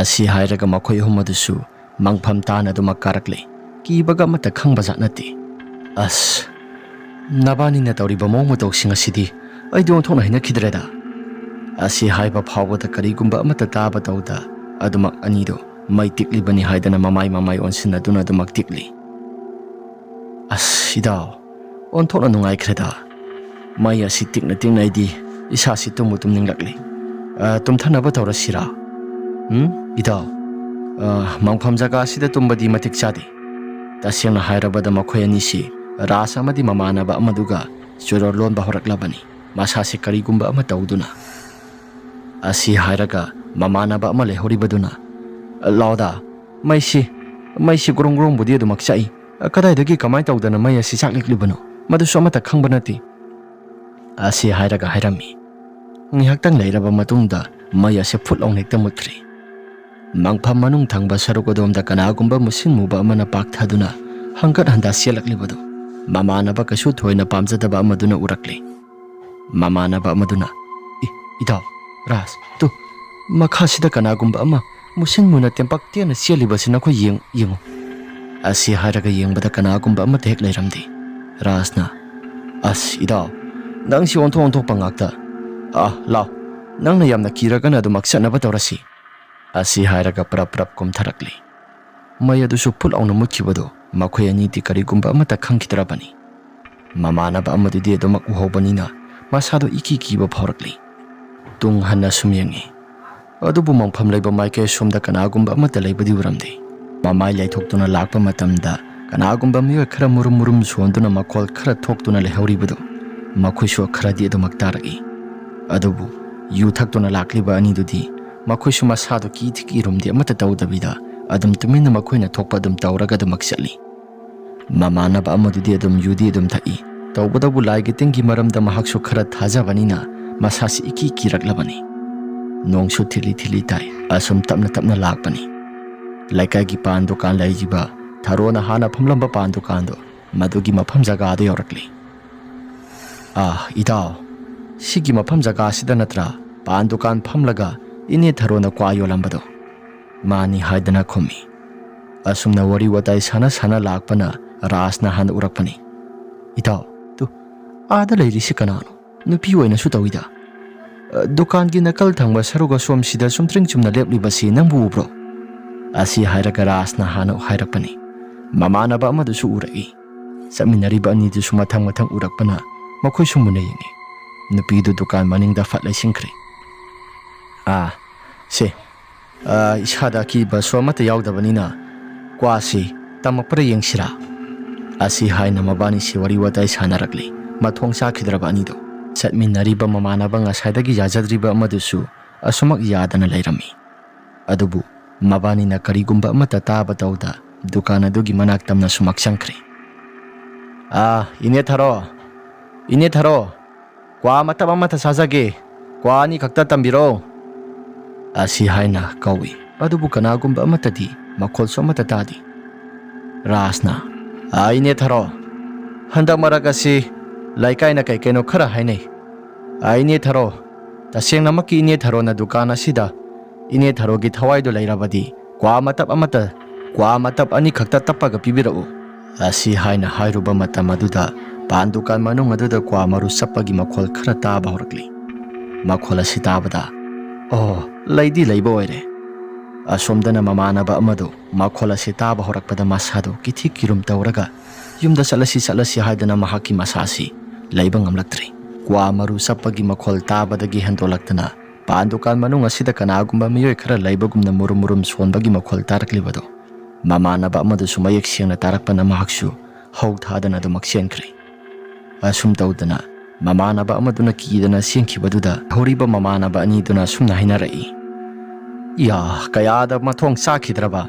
ꯑꯁꯤ ꯍꯥꯏꯔꯒ ꯃꯈꯣꯏ ꯑꯍꯨꯝ ꯑꯗꯨꯁꯨ ꯃꯪꯐꯝ ꯇꯥꯅ ꯑꯗꯨꯃꯛ ꯀꯥꯔꯛꯂꯤ꯫ ꯀꯤꯕꯒ ꯑꯃꯠꯇ ꯈꯪꯕ ꯖꯥꯠ ꯅꯠꯇꯦ꯫ "ꯑꯁ, ꯅꯕꯥꯅꯤꯅ ꯇꯧꯔꯤꯕ ꯃꯑꯣꯡ ꯃꯇꯧꯁꯤꯡ ꯑꯁꯤꯗꯤ ꯑꯩꯗꯤ ꯑꯣꯟꯊꯣꯛꯅ ꯍꯩꯅꯈꯤꯗ꯭ꯔꯦꯗ꯫" ꯑꯁꯤ ꯍꯥꯏꯕ ꯐꯥꯎꯕꯗ ꯀꯔꯤꯒꯨꯝꯕ ꯑꯃꯠꯇ ꯇꯥꯕ ꯇꯧꯗ ꯑꯗꯨꯃꯛ ꯑꯅꯤꯗꯨ ꯃꯩ ꯇꯤꯛꯂꯤꯕꯅꯤ ꯍꯥꯏꯗꯅ ꯃꯃꯥꯏ ꯃꯃꯥꯏ ꯑꯣꯟꯁꯤꯟꯅꯗꯨꯅ ꯑꯗꯨꯃꯛ ꯇꯤꯛꯂꯤ꯫ "ꯑꯁ, ꯏꯇꯥꯎ, ꯑꯣꯟꯊꯣꯛꯅ ꯅꯨꯡꯉꯥꯏꯈ꯭ꯔꯦꯗ꯫ ꯃꯩ ꯑꯁꯤ ꯇꯤꯛꯅ ꯇꯤꯛꯅ ꯑꯩꯗꯤ ꯏꯁꯥꯁꯤ ꯇꯨꯝꯕꯨ ꯇꯨꯝꯅꯤꯡꯂꯛꯂꯤ꯫ ꯑ, ꯇꯨꯝꯊꯅꯕ ꯇꯧꯔꯁꯤꯔꯥ? ꯎꯝ, ꯏꯇꯥꯎ, ꯑ, ꯃꯪꯐꯝ ꯖꯒꯥ ꯑꯁꯤꯗ ꯇꯨꯝꯕꯗꯤ ꯃꯇꯤꯛ ꯆꯥꯗꯦ꯫" ꯇꯁꯦꯡꯅ ꯍꯥꯏꯔꯕꯗ ꯃꯈꯣꯏ ꯑꯅꯤꯁꯤ ꯔꯥꯖ ꯑꯃꯗꯤ ꯃꯃꯥꯟꯅꯕ ꯑꯃꯗꯨꯒ ꯆꯨꯔꯣꯜ ꯂꯣꯟꯕ ꯍꯧꯔꯛꯂꯕꯅꯤ, ꯃꯁꯥꯁꯤ ꯀꯔꯤꯒꯨꯝꯕ ꯑꯃ ꯇꯧꯗꯨꯅ꯫ ꯑꯁꯤ ꯍꯥꯏꯔꯒ ꯃꯃꯥꯟꯅꯕ ꯑꯃ ꯂꯩꯍꯧꯔꯤꯕꯗꯨꯅ, "ꯂꯥꯎꯗ, ꯃꯩꯁꯤ, ꯃꯩꯁꯤ ꯒ꯭ꯔꯣꯡ ꯒ꯭ꯔꯣꯡꯕꯨꯗꯤ ꯑꯗꯨꯃꯛ ꯆꯥꯛꯏ꯫ ꯀꯗꯥꯏꯗꯒꯤ ꯀꯃꯥꯏꯅ ꯇꯧꯗꯅ ꯃꯩ ꯑꯁꯤ ꯆꯥꯛꯂꯛꯂꯤꯕꯅꯣ? ꯃꯗꯨꯁꯨ ꯑꯃꯠꯇ ꯈꯪꯕ ꯅꯠꯇꯦ꯫" ꯑꯁꯤ ꯍꯥꯏꯔꯒ ꯍꯥꯏꯔꯝꯃꯤ꯫ ꯉꯥꯏꯍꯥꯛꯇꯪ ꯂꯩꯔꯕ ꯃꯇꯨꯡꯗ ꯃꯩ ꯑꯁꯤ ꯐꯨꯠ ꯂꯥꯎꯅ ꯍꯦꯛꯇ ꯃꯨꯠꯈ꯭ꯔꯦ꯫ ꯃꯪꯐꯝ ꯃꯅꯨꯡ ꯊꯪꯕ ꯁꯔꯨꯛ ꯑꯗꯣꯝꯗ ꯀꯅꯥꯒꯨꯝꯕ ꯃꯨꯁꯤꯟ ꯃꯨꯕ ꯑꯃꯅ ꯄꯥꯛꯊꯗꯨꯅ ꯍꯪꯒꯠ ꯍꯟꯗꯥ ꯆꯦꯜꯂꯛꯂꯤꯕꯗꯨ ꯃꯃꯥꯟꯅꯕ ꯀꯩꯁꯨ ꯊꯣꯏꯅ ꯄꯥꯝꯖꯗꯕ ꯑꯃꯗꯨꯅ ꯎꯔꯛꯂꯦ꯫ ꯃꯃꯥꯟꯅꯕ ꯑꯃꯗꯨꯅ, "ꯏ, ꯏꯇꯥꯎ, ꯔꯥꯖ, ꯇꯨ, ꯃꯈꯥꯁꯤꯗ ꯀꯅꯥꯒꯨꯝꯕ ꯑꯃ ꯃꯨꯁꯤꯟ ꯃꯨꯅ ꯇꯦꯝꯄꯥꯛ ꯇꯦꯟꯅ ꯆꯦꯜꯂꯤꯕꯁꯤ ꯅꯈꯣꯏ ꯌꯦꯡ-, ꯌꯦꯡꯉꯨ꯫" ꯑꯁꯤ ꯍꯥꯏꯔꯒ ꯌꯦꯡꯕꯗ ꯀꯅꯥꯒꯨꯝꯕ ꯑꯃꯠꯇ ꯍꯦꯛ ꯂꯩꯔꯝꯗꯦ꯫ ꯔꯥꯖꯅ, "ꯑꯁ, ꯏꯇꯥꯎ, ꯅꯪꯁꯤ ꯑꯣꯟꯊꯣꯛ ꯑꯣꯟꯊꯣꯛꯄ ꯉꯥꯛꯇ꯫ ꯑ, ꯂꯥꯎ, ꯅꯪꯅ ꯌꯥꯝꯅ ꯀꯤꯔꯒꯅ ꯑꯗꯨꯃꯛ ꯆꯠꯅꯕ ꯇꯧꯔꯁꯤ꯫" ꯑꯁꯤ ꯍꯥꯏꯔꯒ ꯄ꯭ꯔꯞ ꯄ꯭ꯔꯞ ꯀꯨꯝꯊꯔꯛꯂꯤ꯫ ꯃꯩ ꯑꯗꯨꯁꯨ ꯐꯨꯠ ꯂꯥꯎꯅ ꯃꯨꯠꯈꯤꯕꯗꯨ ꯃꯈꯣꯏ ꯑꯅꯤꯗꯤ ꯀꯔꯤꯒꯨꯝꯕ ꯑꯃꯠꯇ ꯈꯪꯈꯤꯗ꯭ꯔꯕꯅꯤ꯫ ꯃꯃꯥꯟꯅꯕ ꯑꯃꯗꯨꯗꯤ ꯑꯗꯨꯃꯛ ꯎꯍꯧꯕꯅꯤꯅ ꯃꯁꯥꯗꯨ ꯏꯀꯤ ꯀꯤꯕ ꯐꯥꯎꯔꯛꯂꯤ꯫ ꯇꯨꯡ ꯍꯟꯅ ꯁꯨꯝ ꯌꯦꯡꯉꯤ꯫ ꯑꯗꯨꯕꯨ ꯃꯪꯐꯝ ꯂꯩꯕ ꯃꯥꯏꯀꯩ ꯑꯁꯣꯝꯗ ꯀꯅꯥꯒꯨꯝꯕ ꯑꯃꯠꯇ ꯂꯩꯕꯗꯤ ꯎꯔꯝꯗꯦ꯫ ꯃꯃꯥꯏ ꯂꯩꯊꯣꯛꯇꯨꯅ ꯂꯥꯛꯄ ꯃꯇꯝꯗ ꯀꯅꯥꯒꯨꯝꯕ ꯃꯤꯑꯣꯏ ꯈꯔ ꯃꯨꯔꯨꯝ ꯃꯨꯔꯨꯝ ꯁꯣꯟꯗꯨꯅ ꯃꯈꯣꯜ ꯈꯔ ꯊꯣꯛꯇꯨꯅ ꯂꯩꯍꯧꯔꯤꯕꯗꯨ ꯃꯈꯣꯏꯁꯨ ꯈꯔꯗꯤ ꯑꯗꯨꯃꯛ ꯇꯥꯔꯛꯏ꯫ ꯑꯗꯨꯕꯨ ꯌꯨ ꯊꯛꯇꯨꯅ ꯂꯥꯛꯂꯤꯕ ꯑꯅꯤꯗꯨꯗꯤ ꯃꯈꯣꯏꯁꯨ ꯃꯁꯥꯗꯨ ꯀꯤ ꯊꯤꯀꯤꯔꯨꯝꯗꯤ ꯑꯃꯠꯇ ꯇꯧꯗꯕꯤꯗ ꯑꯗꯨꯝ ꯇꯨꯃꯤꯟꯅ ꯃꯈꯣꯏꯅ ꯊꯣꯛꯄ ꯑꯗꯨꯝ ꯇꯧꯔꯒ ꯑꯗꯨꯃꯛ ꯆꯠꯂꯤ꯫ ꯃꯃꯥꯟꯅꯕ ꯑꯃꯗꯨꯗꯤ ꯑꯗꯨꯝ ꯌꯨꯗꯤ ꯑꯗꯨꯝ ꯊꯛꯏ꯫ ꯇꯧꯕꯇꯕꯨ ꯂꯥꯏꯒꯤ ꯇꯤꯟꯒꯤ ꯃꯔꯝꯗ ꯃꯍꯥꯛꯁꯨ ꯈꯔ ꯊꯥꯖꯕꯅꯤꯅ ꯃꯁꯥꯁꯤ ꯏꯀꯤ ꯀꯤꯔꯛꯂꯕꯅꯤ꯫ ꯅꯣꯡꯁꯨ ꯊꯤꯂꯤ ꯊꯤꯂꯤ ꯇꯥꯏ꯫ ꯑꯁꯨꯝ ꯇꯞꯅ ꯇꯞꯅ ꯂꯥꯛꯄꯅꯤ꯫ ꯂꯩꯀꯥꯏꯒꯤ ꯄꯥꯟ ꯗꯨꯀꯥꯟ ꯂꯩꯔꯤꯕ ꯊꯔꯣꯅ ꯍꯥꯟꯅ ꯐꯝꯂꯝꯕ ꯄꯥꯟ ꯗꯨꯀꯥꯟꯗꯣ ꯃꯗꯨꯒꯤ ꯃꯐꯝ ꯖꯒꯥꯗ ꯌꯧꯔꯛꯂꯤ꯫ "ꯑꯥ, ꯏꯇꯥꯎ, ꯁꯤꯒꯤ ꯃꯐꯝ ꯖꯒꯥꯁꯤꯗ ꯅꯠꯇ꯭ꯔꯥ ꯄꯥꯟ ꯗꯨꯀꯥꯟ ꯐꯝꯂꯒ ꯏꯅꯦ ꯊꯔꯣꯅ ꯀ꯭ꯋꯥ ꯌꯣꯜꯂꯝꯕꯗꯣ?" "ꯃꯥꯅꯤ" ꯍꯥꯏꯗꯅ ꯈꯨꯝꯃꯤ꯫ ꯑꯁꯨꯝꯅ ꯋꯥꯔꯤ ꯋꯥꯇꯥꯏ ꯁꯥꯟꯅ ꯁꯥꯟꯅ ꯂꯥꯛꯄꯅ ꯔꯥꯖꯅ ꯍꯥꯟꯅ ꯎꯔꯛꯄꯅꯤ꯫ "ꯏꯇꯥꯎ, ꯇꯨ, ꯑꯥꯗ ꯂꯩꯔꯤꯁꯤ ꯀꯅꯥꯅꯣ? ꯅꯨꯄꯤ ꯑꯣꯏꯅꯁꯨ ꯇꯧꯏꯗ꯫ ꯑ, ꯗꯨꯀꯥꯟꯒꯤ ꯅꯥꯀꯜ ꯊꯪꯕ ꯁꯔꯨꯛ ꯑꯁꯣꯝꯁꯤꯗ ꯆꯨꯝꯗ꯭ꯔꯤꯡ ꯆꯨꯝꯅ ꯂꯦꯞꯂꯤꯕꯁꯤ ꯅꯪꯕꯨ ꯎꯕ꯭ꯔꯣ?" ꯑꯁꯤ ꯍꯥꯏꯔꯒ ꯔꯥꯖꯅ ꯍꯥꯟꯅ ꯍꯥꯏꯔꯛꯄꯅꯤ꯫ ꯃꯃꯥꯟꯅꯕ ꯑꯃꯗꯨꯁꯨ ꯎꯔꯛꯏ꯫ ꯆꯠꯃꯤꯟꯅꯔꯤꯕ ꯑꯅꯤꯗꯨꯁꯨ ꯃꯊꯪ ꯃꯊꯪ ꯎꯔꯛꯄꯅ ꯃꯈꯣꯏꯁꯨ ꯃꯨꯟꯅ ꯌꯦꯡꯉꯤ꯫ ꯅꯨꯄꯤꯗꯨ ꯗꯨꯀꯥꯟ ꯃꯅꯤꯡꯗ ꯐꯠ ꯂꯩꯁꯤꯟꯈ꯭ꯔꯦ꯫ "ꯑꯥ, ꯁꯦ, ꯑꯥ, ꯏꯁꯥꯗ ꯑꯀꯤꯕꯁꯨ ꯑꯃꯠꯇ ꯌꯥꯎꯗꯕꯅꯤꯅ ꯀ꯭ꯋꯥꯁꯤ ꯇꯝꯃꯛꯄ꯭ꯔꯥ ꯌꯦꯡꯁꯤꯔꯥ?" ꯑꯁꯤ ꯍꯥꯏꯅ ꯃꯕꯥꯅꯤꯁꯤ ꯋꯥꯔꯤ ꯋꯥꯇꯥꯏ ꯁꯥꯟꯅꯔꯛꯂꯤ꯫ ꯃꯊꯣꯡ ꯆꯥꯈꯤꯗ꯭ꯔꯕ ꯑꯅꯤꯗꯨ꯫ ꯆꯠꯃꯤꯟꯅꯔꯤꯕ ꯃꯃꯥꯟꯅꯕ ꯉꯁꯥꯏꯗꯒꯤ ꯌꯥꯖꯗ꯭ꯔꯤꯕ ꯑꯃꯗꯨꯁꯨ ꯑꯁꯨꯃꯛ ꯌꯥꯗꯅ ꯂꯩꯔꯝꯃꯤ꯫ ꯑꯗꯨꯕꯨ ꯃꯕꯥꯅꯤꯅ ꯀꯔꯤꯒꯨꯝꯕ ꯑꯃꯠꯇ ꯇꯥꯕ ꯇꯧꯗ ꯗꯨꯀꯥꯟ ꯑꯗꯨꯒꯤ ꯃꯅꯥꯛ ꯇꯝꯅ ꯁꯨꯃꯥꯛ ꯆꯪꯈ꯭ꯔꯦ꯫ "ꯑꯥ, ꯏꯅꯦ ꯊꯔꯣ, ꯏꯅꯦ ꯊꯔꯣ, ꯀ꯭ꯋꯥ ꯃꯇꯞ ꯑꯃꯠꯇ ꯆꯥꯖꯒꯦ, ꯀ꯭ꯋꯥ ꯑꯅꯤꯈꯛꯇ ꯇꯝꯕꯤꯔꯣ" ꯑꯁꯤ ꯍꯥꯏꯅ ꯀꯧꯏ꯫ ꯑꯗꯨꯕꯨ ꯀꯅꯥꯒꯨꯝꯕ ꯑꯃꯠꯇꯗꯤ ꯃꯈꯣꯜꯁꯨ ꯑꯃꯠꯇ ꯇꯥꯗꯦ꯫ ꯔꯥꯖꯅ, "ꯑꯥ, ꯏꯅꯦ ꯊꯔꯣ, ꯍꯟꯗꯛ ꯃꯔꯛ ꯑꯁꯤ ꯂꯩꯀꯥꯏꯅ ꯀꯩ ꯀꯩꯅꯣ ꯈꯔ ꯍꯥꯏꯅꯩ꯫ ꯑꯥ, ꯏꯅꯦ ꯊꯔꯣ, ꯇꯁꯦꯡꯅꯃꯛꯀꯤ ꯏꯅꯦ ꯊꯔꯣꯅ ꯗꯨꯀꯥꯟ ꯑꯁꯤꯗ ꯏꯅꯦ ꯊꯔꯣꯒꯤ ꯊꯋꯥꯏꯗꯨ ꯂꯩꯔꯕꯗꯤ ꯀ꯭ꯋꯥ ꯃꯇꯞ ꯑꯃꯠꯇ, ꯀ꯭ꯋꯥ ꯃꯇꯞ ꯑꯅꯤꯈꯛꯇ ꯇꯞꯄꯒ ꯄꯤꯕꯤꯔꯛꯎ" ꯑꯁꯤ ꯍꯥꯏꯅ ꯍꯥꯏꯔꯨꯕ ꯃꯇꯝ ꯑꯗꯨꯗ ꯄꯥꯟ ꯗꯨꯀꯥꯟ ꯃꯅꯨꯡ ꯑꯗꯨꯗ ꯀ꯭ꯋꯥ ꯃꯔꯨ ꯆꯞꯄꯒꯤ ꯃꯈꯣꯜ ꯈꯔ ꯇꯥꯕ ꯍꯧꯔꯛꯂꯤ꯫ ꯃꯈꯣꯜ ꯑꯁꯤ ꯇꯥꯕꯗ, "ꯑꯣ, ꯂꯩꯗꯤ ꯂꯩꯕ ꯑꯣꯏꯔꯦ"꯫ ꯑꯁꯣꯝꯗꯅ ꯃꯃꯥꯟꯅꯕ ꯑꯃꯗꯨ ꯃꯈꯣꯜ ꯑꯁꯤ ꯇꯥꯕ ꯍꯧꯔꯛꯄꯗ ꯃꯁꯥꯗꯨ ꯀꯤꯊꯤ ꯀꯤꯔꯨꯝ ꯇꯧꯔꯒ ꯌꯨꯝꯗ ꯆꯠꯂꯁꯤ ꯆꯠꯂꯁꯤ ꯍꯥꯏꯗꯅ ꯃꯍꯥꯛꯀꯤ ꯃꯁꯥꯁꯤ ꯂꯩꯕ ꯉꯝꯂꯛꯇ꯭ꯔꯦ꯫ ꯀ꯭ꯋꯥ ꯃꯔꯨ ꯆꯞꯄꯒꯤ ꯃꯈꯣꯜ ꯇꯥꯕꯗꯒꯤ ꯍꯦꯟꯗꯣꯛꯂꯛꯇꯅ ꯄꯥꯟ ꯗꯨꯀꯥꯟ ꯃꯅꯨꯡ ꯑꯁꯤꯗ ꯀꯅꯥꯒꯨꯝꯕ ꯃꯤꯑꯣꯏ ꯈꯔ ꯂꯩꯕꯒꯨꯝꯅ ꯃꯨꯔꯨꯝ ꯃꯨꯔꯨꯝ ꯁꯣꯟꯕꯒꯤ ꯃꯈꯣꯜ ꯇꯥꯔꯛꯂꯤꯕꯗꯣ ꯃꯃꯥꯟꯅꯕ ꯑꯃꯗꯨꯁꯨ ꯃꯌꯦꯛ ꯁꯦꯡꯅ ꯇꯥꯔꯛꯄꯅ ꯃꯍꯥꯛꯁꯨ ꯍꯧ ꯊꯥꯗꯅ ꯑꯗꯨꯃꯛ ꯆꯦꯟꯈ꯭ꯔꯦ꯫ ꯑꯁꯨꯝ ꯇꯧꯗꯅ ꯃꯃꯥꯟꯅꯕ ꯑꯃꯗꯨꯅ ꯀꯤꯗꯅ ꯆꯦꯟꯈꯤꯕꯗꯨꯗ ꯍꯧꯔꯤꯕ ꯃꯃꯥꯟꯅꯕ ꯑꯅꯤꯗꯨꯅ ꯑꯁꯨꯝꯅ ꯍꯥꯏꯅꯔꯛꯏ, "ꯏꯌꯥ, ꯀꯌꯥꯗ ꯃꯊꯣꯡ ꯆꯥꯈꯤꯗ꯭ꯔꯕ!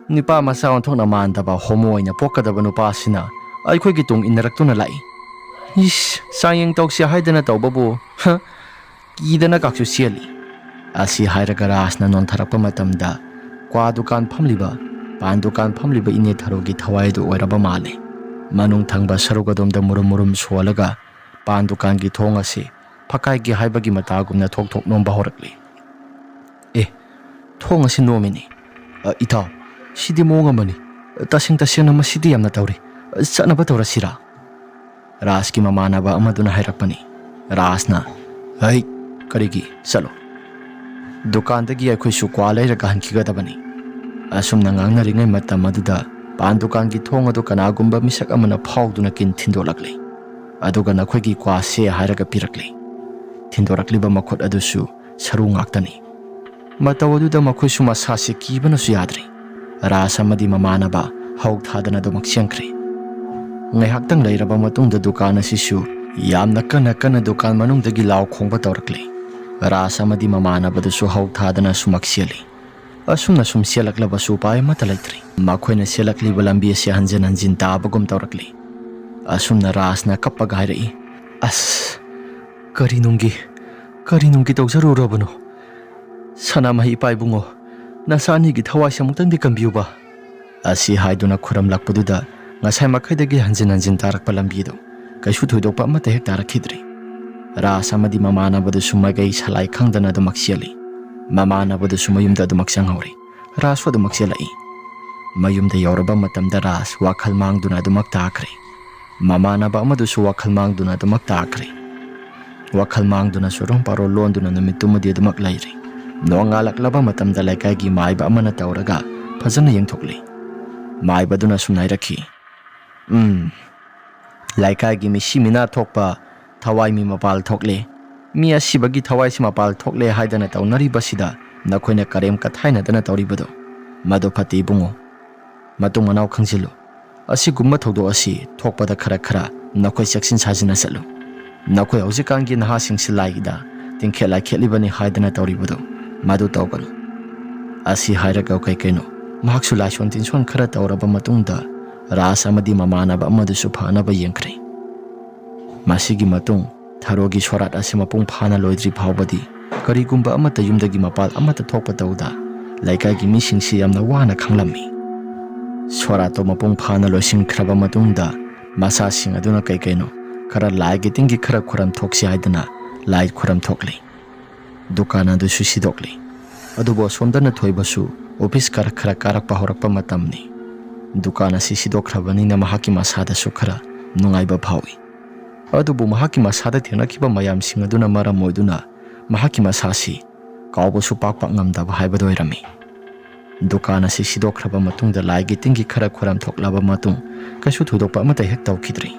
ꯅꯨꯄꯥ ꯃꯆꯥ ꯑꯣꯟꯊꯣꯛꯅ ꯃꯥꯟꯗꯕ ꯍꯣꯃꯣ ꯑꯣꯏꯅ ꯄꯣꯛꯀꯗꯕ ꯅꯨꯄꯥꯁꯤꯅ ꯑꯩꯈꯣꯏꯒꯤ ꯇꯨꯡ ꯏꯟꯅꯔꯛꯇꯨꯅ ꯂꯥꯛꯏ꯫ ꯏꯁ, ꯆꯥꯡꯌꯦꯡ ꯇꯧꯁꯤ ꯍꯥꯏꯗꯅ ꯇꯧꯕꯕꯨ, ꯍ, ꯀꯤꯗꯅ ꯀꯥꯛꯁꯨ ꯆꯦꯜꯂꯤ"꯫ ꯑꯁꯤ ꯍꯥꯏꯔꯒ ꯔꯥꯖꯅ ꯅꯣꯟꯊꯔꯛꯄ ꯃꯇꯝꯗ ꯀ꯭ꯋꯥ ꯗꯨꯀꯥꯟ ꯐꯝꯂꯤꯕ, ꯄꯥꯟ ꯗꯨꯀꯥꯟ ꯐꯝꯂꯤꯕ ꯏꯅꯦ ꯊꯔꯣꯒꯤ ꯊꯋꯥꯏꯗꯨ ꯑꯣꯏꯔꯕ ꯃꯥꯜꯂꯦ꯫ ꯃꯅꯨꯡ ꯊꯪꯕ ꯁꯔꯨꯛ ꯑꯗꯣꯝꯗ ꯃꯨꯔꯨꯝ ꯃꯨꯔꯨꯝ ꯁꯣꯜꯂꯒ ꯄꯥꯟ ꯗꯨꯀꯥꯟꯒꯤ ꯊꯣꯡ ꯑꯁꯤ ꯐꯛꯀꯥꯏꯒꯦ ꯍꯥꯏꯕꯒꯤ ꯃꯇꯥꯒꯨꯝꯅ ꯊꯣꯛ ꯊꯣꯛ ꯅꯣꯝꯕ ꯍꯧꯔꯛꯂꯤ꯫ "ꯑꯦ, ꯊꯣꯡ ꯑꯁꯤ ꯅꯣꯝꯃꯤꯅꯦ꯫ ꯑ, ꯏꯇꯥꯎ, ꯁꯤꯗꯤ ꯃꯑꯣꯡ ꯑꯃꯅꯤ꯫ ꯇꯁꯦꯡ ꯇꯁꯦꯡꯅ ꯃꯁꯤꯗꯤ ꯌꯥꯝꯅ ꯇꯧꯔꯤ꯫ ꯆꯠꯅꯕ ꯇꯧꯔꯁꯤꯔꯥ?" ꯔꯥꯖꯀꯤ ꯃꯃꯥꯟꯅꯕ ꯑꯃꯗꯨꯅ ꯍꯥꯏꯔꯛꯄꯅꯤ꯫ ꯔꯥꯖꯅ, "ꯍꯩ, ꯀꯔꯤꯒꯤ? ꯆꯠꯂꯣ꯫ ꯗꯨꯀꯥꯟꯗꯒꯤ ꯑꯩꯈꯣꯏꯁꯨ ꯀ꯭ꯋꯥ ꯂꯩꯔꯒ ꯍꯟꯈꯤꯒꯗꯕꯅꯤ"꯫ ꯑꯁꯨꯝꯅ ꯉꯥꯡꯅꯔꯤꯉꯩ ꯃꯇꯝ ꯑꯗꯨꯗ ꯄꯥꯟ ꯗꯨꯀꯥꯟꯒꯤ ꯊꯣꯡ ꯑꯗꯨ ꯀꯅꯥꯒꯨꯝꯕ ꯃꯤꯁꯛ ꯑꯃꯅ ꯐꯥꯎꯗꯨꯅ ꯀꯤꯟ ꯊꯤꯟꯗꯣꯛꯂꯛꯂꯤ꯫ ꯑꯗꯨꯒ "ꯅꯈꯣꯏꯒꯤ ꯀ꯭ꯋꯥꯁꯦ" ꯍꯥꯏꯔꯒ ꯄꯤꯔꯛꯂꯤ꯫ ꯊꯤꯟꯗꯣꯔꯛꯂꯤꯕ ꯃꯈꯨꯠ ꯑꯗꯨꯁꯨ ꯁꯔꯨ ꯉꯥꯛꯇꯅꯤ꯫ ꯃꯇꯧ ꯑꯗꯨꯗ ꯃꯈꯣꯏꯁꯨ ꯃꯁꯥꯁꯦ ꯀꯤꯕꯅꯁꯨ ꯌꯥꯗ꯭ꯔꯤ꯫ ꯔꯥꯖ ꯑꯃꯗꯤ ꯃꯃꯥꯟꯅꯕ ꯍꯧ ꯊꯥꯗꯅ ꯑꯗꯨꯃꯛ ꯆꯦꯟꯈ꯭ꯔꯦ꯫ ꯉꯥꯏꯍꯥꯛꯇꯪ ꯂꯩꯔꯕ ꯃꯇꯨꯡꯗ ꯗꯨꯀꯥꯟ ꯑꯁꯤꯁꯨ ꯌꯥꯝꯅ ꯀꯟꯅ ꯀꯟꯅ ꯗꯨꯀꯥꯟ ꯃꯅꯨꯡꯗꯒꯤ ꯂꯥꯎ ꯈꯣꯡꯕ ꯇꯧꯔꯛꯂꯦ꯫ ꯔꯥꯖ ꯑꯃꯗꯤ ꯃꯃꯥꯟꯅꯕꯗꯨꯁꯨ ꯍꯧ ꯊꯥꯗꯅ ꯁꯨꯃꯛ ꯆꯦꯜꯂꯤ꯫ ꯑꯁꯨꯝꯅ ꯁꯨꯝ ꯆꯦꯜꯂꯛꯂꯕꯁꯨ ꯎꯄꯥꯏ ꯑꯃꯠꯇ ꯂꯩꯇ꯭ꯔꯤ꯫ ꯃꯈꯣꯏꯅ ꯆꯦꯜꯂꯛꯂꯤꯕ ꯂꯝꯕꯤ ꯑꯁꯤ ꯍꯟꯖꯤꯟ ꯍꯟꯖꯤꯟ ꯇꯥꯕꯒꯨꯝ ꯇꯧꯔꯛꯂꯤ꯫ ꯑꯁꯨꯝꯅ ꯔꯥꯖꯅ ꯀꯞꯄꯒ ꯍꯥꯏꯔꯛꯏ, "ꯑꯁ, ꯀꯔꯤ ꯅꯨꯡꯒꯤ, ꯀꯔꯤ ꯅꯨꯡꯒꯤ ꯇꯧꯖꯔꯨꯔꯕꯅꯣ? ꯁꯅꯥꯃꯍꯤ ꯏꯄꯥ ꯏꯕꯨꯡꯉꯣ, ꯅꯆꯥ ꯑꯅꯤꯒꯤ ꯊꯋꯥꯏꯁꯦ ꯑꯃꯨꯛꯇꯪꯗꯤ ꯀꯟꯕꯤꯌꯨꯕ"꯫ ꯑꯁꯤ ꯍꯥꯏꯗꯨꯅ ꯈꯨꯔꯝꯂꯛꯄꯗꯨꯗ ꯉꯁꯥꯏ ꯃꯈꯩꯗꯒꯤ ꯍꯟꯖꯤꯟ ꯍꯟꯖꯤꯟ ꯇꯥꯔꯛꯄ ꯂꯝꯕꯤꯗꯨ ꯀꯩꯁꯨ ꯊꯣꯏꯗꯣꯛꯄ ꯑꯃꯠꯇ ꯍꯦꯛ ꯇꯥꯔꯛꯈꯤꯗ꯭ꯔꯤ꯫ ꯔꯥꯖ ꯑꯃꯗꯤ ꯃꯃꯥꯟꯅꯕꯗꯨꯁꯨ ꯃꯥꯏꯀꯩ ꯁꯂꯥꯏ ꯈꯪꯗꯅ ꯑꯗꯨꯃꯛ ꯆꯦꯜꯂꯤ꯫ ꯃꯃꯥꯟꯅꯕꯗꯨꯁꯨ ꯃꯌꯨꯝꯗ ꯑꯗꯨꯃꯛ ꯆꯪꯍꯧꯔꯤ꯫ ꯔꯥꯖꯁꯨ ꯑꯗꯨꯃꯛ ꯆꯦꯜꯂꯛꯏ꯫ ꯃꯌꯨꯝꯗ ꯌꯧꯔꯕ ꯃꯇꯝꯗ ꯔꯥꯖ ꯋꯥꯈꯜ ꯃꯥꯡꯗꯨꯅ ꯑꯗꯨꯃꯛ ꯇꯥꯈ꯭ꯔꯦ꯫ ꯃꯃꯥꯟꯅꯕ ꯑꯃꯗꯨꯁꯨ ꯋꯥꯈꯜ ꯃꯥꯡꯗꯨꯅ ꯑꯗꯨꯃꯛ ꯇꯥꯈ꯭ꯔꯦ꯫ ꯋꯥꯈꯜ ꯃꯥꯡꯗꯨꯅ ꯆꯨꯔꯨꯝ ꯄꯥꯔꯣ ꯂꯣꯟꯗꯨꯅ ꯅꯨꯃꯤꯠꯇꯨꯃꯗꯤ ꯑꯗꯨꯃꯛ ꯂꯩꯔꯤ꯫ ꯅꯣꯡꯉꯥꯜꯂꯛꯂꯕ ꯃꯇꯝꯗ ꯂꯩꯀꯥꯏꯒꯤ ꯃꯥꯏꯕ ꯑꯃꯅ ꯇꯧꯔꯒ ꯐꯖꯅ ꯌꯦꯡꯊꯣꯛꯂꯤ꯫ ꯃꯥꯏꯕꯗꯨꯅ ꯁꯨꯝꯅ ꯍꯥꯏꯔꯛꯈꯤ, "ꯎꯝ, ꯂꯩꯀꯥꯏꯒꯤ ꯃꯤꯁꯤ ꯃꯤꯅꯥ ꯊꯣꯛꯄ ꯊꯋꯥꯏ ꯃꯤ ꯃꯄꯥꯜ ꯊꯣꯛꯂꯦ꯫ ꯃꯤ ꯑꯁꯤꯕꯒꯤ ꯊꯋꯥꯏꯁꯤ ꯃꯄꯥꯜ ꯊꯣꯛꯂꯦ ꯍꯥꯏꯗꯅ ꯇꯧꯅꯔꯤꯕꯁꯤꯗ ꯅꯈꯣꯏꯅ ꯀꯔꯦꯝ ꯀꯊꯥꯏꯅꯗꯅ ꯇꯧꯔꯤꯕꯗꯣ ꯃꯗꯨ ꯐꯠꯇꯦ ꯏꯕꯨꯡꯉꯣ꯫ ꯃꯇꯨꯡ ꯃꯅꯥꯎ ꯈꯪꯖꯤꯜꯂꯨ꯫ ꯑꯁꯤꯒꯨꯝꯕ ꯊꯧꯗꯣꯛ ꯑꯁꯤ ꯊꯣꯛꯄꯗ ꯈꯔ ꯈꯔ ꯅꯈꯣꯏ ꯆꯦꯛꯁꯤꯟ ꯁꯥꯖꯤꯟꯅ ꯆꯠꯂꯨ꯫ ꯅꯈꯣꯏ ꯍꯧꯖꯤꯛꯀꯥꯟꯒꯤ ꯅꯍꯥꯁꯤꯡꯁꯤ ꯂꯥꯏꯒꯤꯗ ꯇꯤꯡꯈꯦꯠ ꯂꯥꯏꯈꯦꯠꯂꯤꯕꯅꯤ ꯍꯥꯏꯗꯅ ꯇꯧꯔꯤꯕꯗꯨ ꯃꯗꯨ ꯇꯧꯒꯅꯨ꯫ ꯑꯁꯤ ꯍꯥꯏꯔꯒ ꯀꯩ ꯀꯩꯅꯣ ꯃꯍꯥꯛꯁꯨ ꯂꯥꯏꯁꯣꯟ ꯇꯤꯟꯁꯣꯟ ꯈꯔ ꯇꯧꯔꯕ ꯃꯇꯨꯡꯗ ꯔꯥꯖ ꯑꯃꯗꯤ ꯃꯃꯥꯟꯅꯕ ꯑꯃꯗꯨꯁꯨ ꯐꯅꯕ ꯌꯦꯡꯈ꯭ꯔꯦ꯫ ꯃꯁꯤꯒꯤ ꯃꯇꯨꯡ ꯊꯔꯣꯒꯤ ꯁꯣꯔꯥꯠ ꯑꯁꯤ ꯃꯄꯨꯡ ꯐꯥꯅ ꯂꯣꯏꯗ꯭ꯔꯤ ꯐꯥꯎꯕꯗꯤ ꯀꯔꯤꯒꯨꯝꯕ ꯑꯃꯠꯇ ꯌꯨꯝꯗꯒꯤ ꯃꯄꯥꯜ ꯑꯃꯠꯇ ꯊꯣꯛꯄ ꯇꯧꯗ ꯂꯩꯀꯥꯏꯒꯤ ꯃꯤꯁꯤꯡꯁꯤ ꯌꯥꯝꯅ ꯋꯥꯅ ꯈꯪꯂꯝꯃꯤ꯫ ꯁꯣꯔꯥꯠꯇꯣ ꯃꯄꯨꯡ ꯐꯥꯅ ꯂꯣꯏꯁꯤꯟꯈ꯭ꯔꯕ ꯃꯇꯨꯡꯗ ꯃꯆꯥꯁꯤꯡ ꯑꯗꯨꯅ ꯀꯩ ꯀꯩꯅꯣ ꯈꯔ ꯂꯥꯏꯒꯤ ꯇꯤꯟꯒꯤ ꯈꯔ ꯈꯨꯔꯝ ꯊꯣꯛꯁꯤ ꯍꯥꯏꯗꯅ ꯂꯥꯏ ꯈꯨꯔꯝ ꯊꯣꯛꯂꯤ꯫ ꯗꯨꯀꯥꯟ ꯑꯗꯨꯁꯨ ꯁꯤꯗꯣꯛꯂꯤ꯫ ꯑꯗꯨꯕꯨ ꯑꯁꯣꯝꯗꯅ ꯊꯣꯏꯕꯁꯨ ꯑꯣꯐꯤꯁ ꯈꯔ ꯈꯔ ꯀꯥꯔꯛꯄ ꯍꯧꯔꯛꯄ ꯃꯇꯝꯅꯤ꯫ ꯗꯨꯀꯥꯟ ꯑꯁꯤ ꯁꯤꯗꯣꯛꯈ꯭ꯔꯕꯅꯤꯅ ꯃꯍꯥꯛꯀꯤ ꯃꯁꯥꯗꯁꯨ ꯈꯔ ꯅꯨꯡꯉꯥꯏꯕ ꯐꯥꯎꯏ꯫ ꯑꯗꯨꯕꯨ ꯃꯍꯥꯛꯀꯤ ꯃꯁꯥꯗ ꯊꯦꯡꯅꯈꯤꯕ ꯃꯌꯥꯝꯁꯤꯡ ꯑꯗꯨꯅ ꯃꯔꯝ ꯑꯣꯏꯗꯨꯅ ꯃꯍꯥꯛꯀꯤ ꯃꯁꯥꯁꯤ ꯀꯥꯎꯕꯁꯨ ꯄꯥꯛ ꯄꯥꯛ ꯉꯝꯗꯕ ꯍꯥꯏꯕꯗꯨ ꯑꯣꯏꯔꯝꯃꯤ꯫ ꯗꯨꯀꯥꯟ ꯑꯁꯤ ꯁꯤꯗꯣꯛꯈ꯭ꯔꯕ ꯃꯇꯨꯡꯗ ꯂꯥꯏꯒꯤ ꯇꯤꯟꯒꯤ ꯈꯔ ꯈꯨꯔꯝ ꯊꯣꯛꯂꯕ ꯃꯇꯨꯡ ꯀꯩꯁꯨ ꯊꯣꯏꯗꯣꯛꯄ ꯑꯃꯠꯇ ꯍꯦꯛ ꯇꯧꯈꯤꯗ꯭ꯔꯦ꯫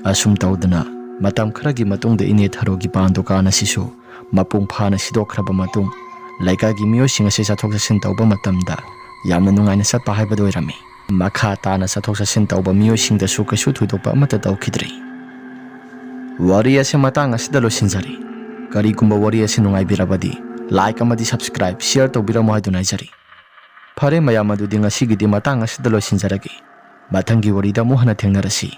ꯑꯁꯨꯝ ꯇꯧꯗꯅ ꯃꯇꯝ ꯈꯔꯒꯤ ꯃꯇꯨꯡꯗ ꯏꯅꯦ ꯊꯔꯣꯒꯤ ꯄꯥꯟ ꯗꯨꯀꯥꯟ ꯑꯁꯤꯁꯨ ꯃꯄꯨꯡ ꯐꯥꯅ ꯁꯤꯗꯣꯛꯈ꯭ꯔꯕ ꯃꯇꯨꯡ ꯂꯩꯀꯥꯏꯒꯤ ꯃꯤꯑꯣꯏꯁꯤꯡ ꯑꯁꯤ ꯆꯠꯊꯣꯛ ꯆꯠꯁꯤꯟ ꯇꯧꯕ ꯃꯇꯝꯗ ꯌꯥꯝꯅ ꯅꯨꯡꯉꯥꯏꯅ ꯆꯠꯄ ꯍꯥꯏꯕꯗꯨ ꯑꯣꯏꯔꯝꯃꯤ꯫ ꯃꯈꯥ ꯇꯥꯅ ꯆꯠꯊꯣꯛ ꯆꯠꯁꯤꯟ ꯇꯧꯕ ꯃꯤꯑꯣꯏꯁꯤꯡꯗꯁꯨ ꯀꯩꯁꯨ ꯊꯣꯏꯗꯣꯛꯄ ꯑꯃꯠꯇ ꯇꯧꯈꯤꯗ꯭ꯔꯤ꯫ ꯋꯥꯔꯤ ꯑꯁꯤ ꯃꯇꯥꯡ ꯑꯁꯤꯗ ꯂꯣꯏꯁꯤꯟꯖꯔꯦ꯫ ꯀꯔꯤꯒꯨꯝꯕ ꯋꯥꯔꯤ ꯑꯁꯤ ꯅꯨꯡꯉꯥꯏꯕꯤꯔꯕꯗꯤ like ꯑꯃꯗꯤ subscribe, share ꯇꯧꯕꯤꯔꯝꯃꯣ ꯍꯥꯏꯗꯨꯅ ꯍꯥꯏꯖꯔꯤ꯫ ꯐꯔꯦ ꯃꯌꯥꯝ, ꯑꯗꯨꯗꯤ ꯉꯁꯤꯒꯤꯗꯤ ꯃꯇꯥꯡ ꯑꯁꯤꯗ ꯂꯣꯏꯁꯤꯟꯖꯔꯒꯦ꯫ ꯃꯊꯪꯒꯤ ꯋꯥꯔꯤꯗ ꯑꯃꯨꯛ ꯍꯟꯅ ꯊꯦꯡꯅꯔꯁꯤ꯫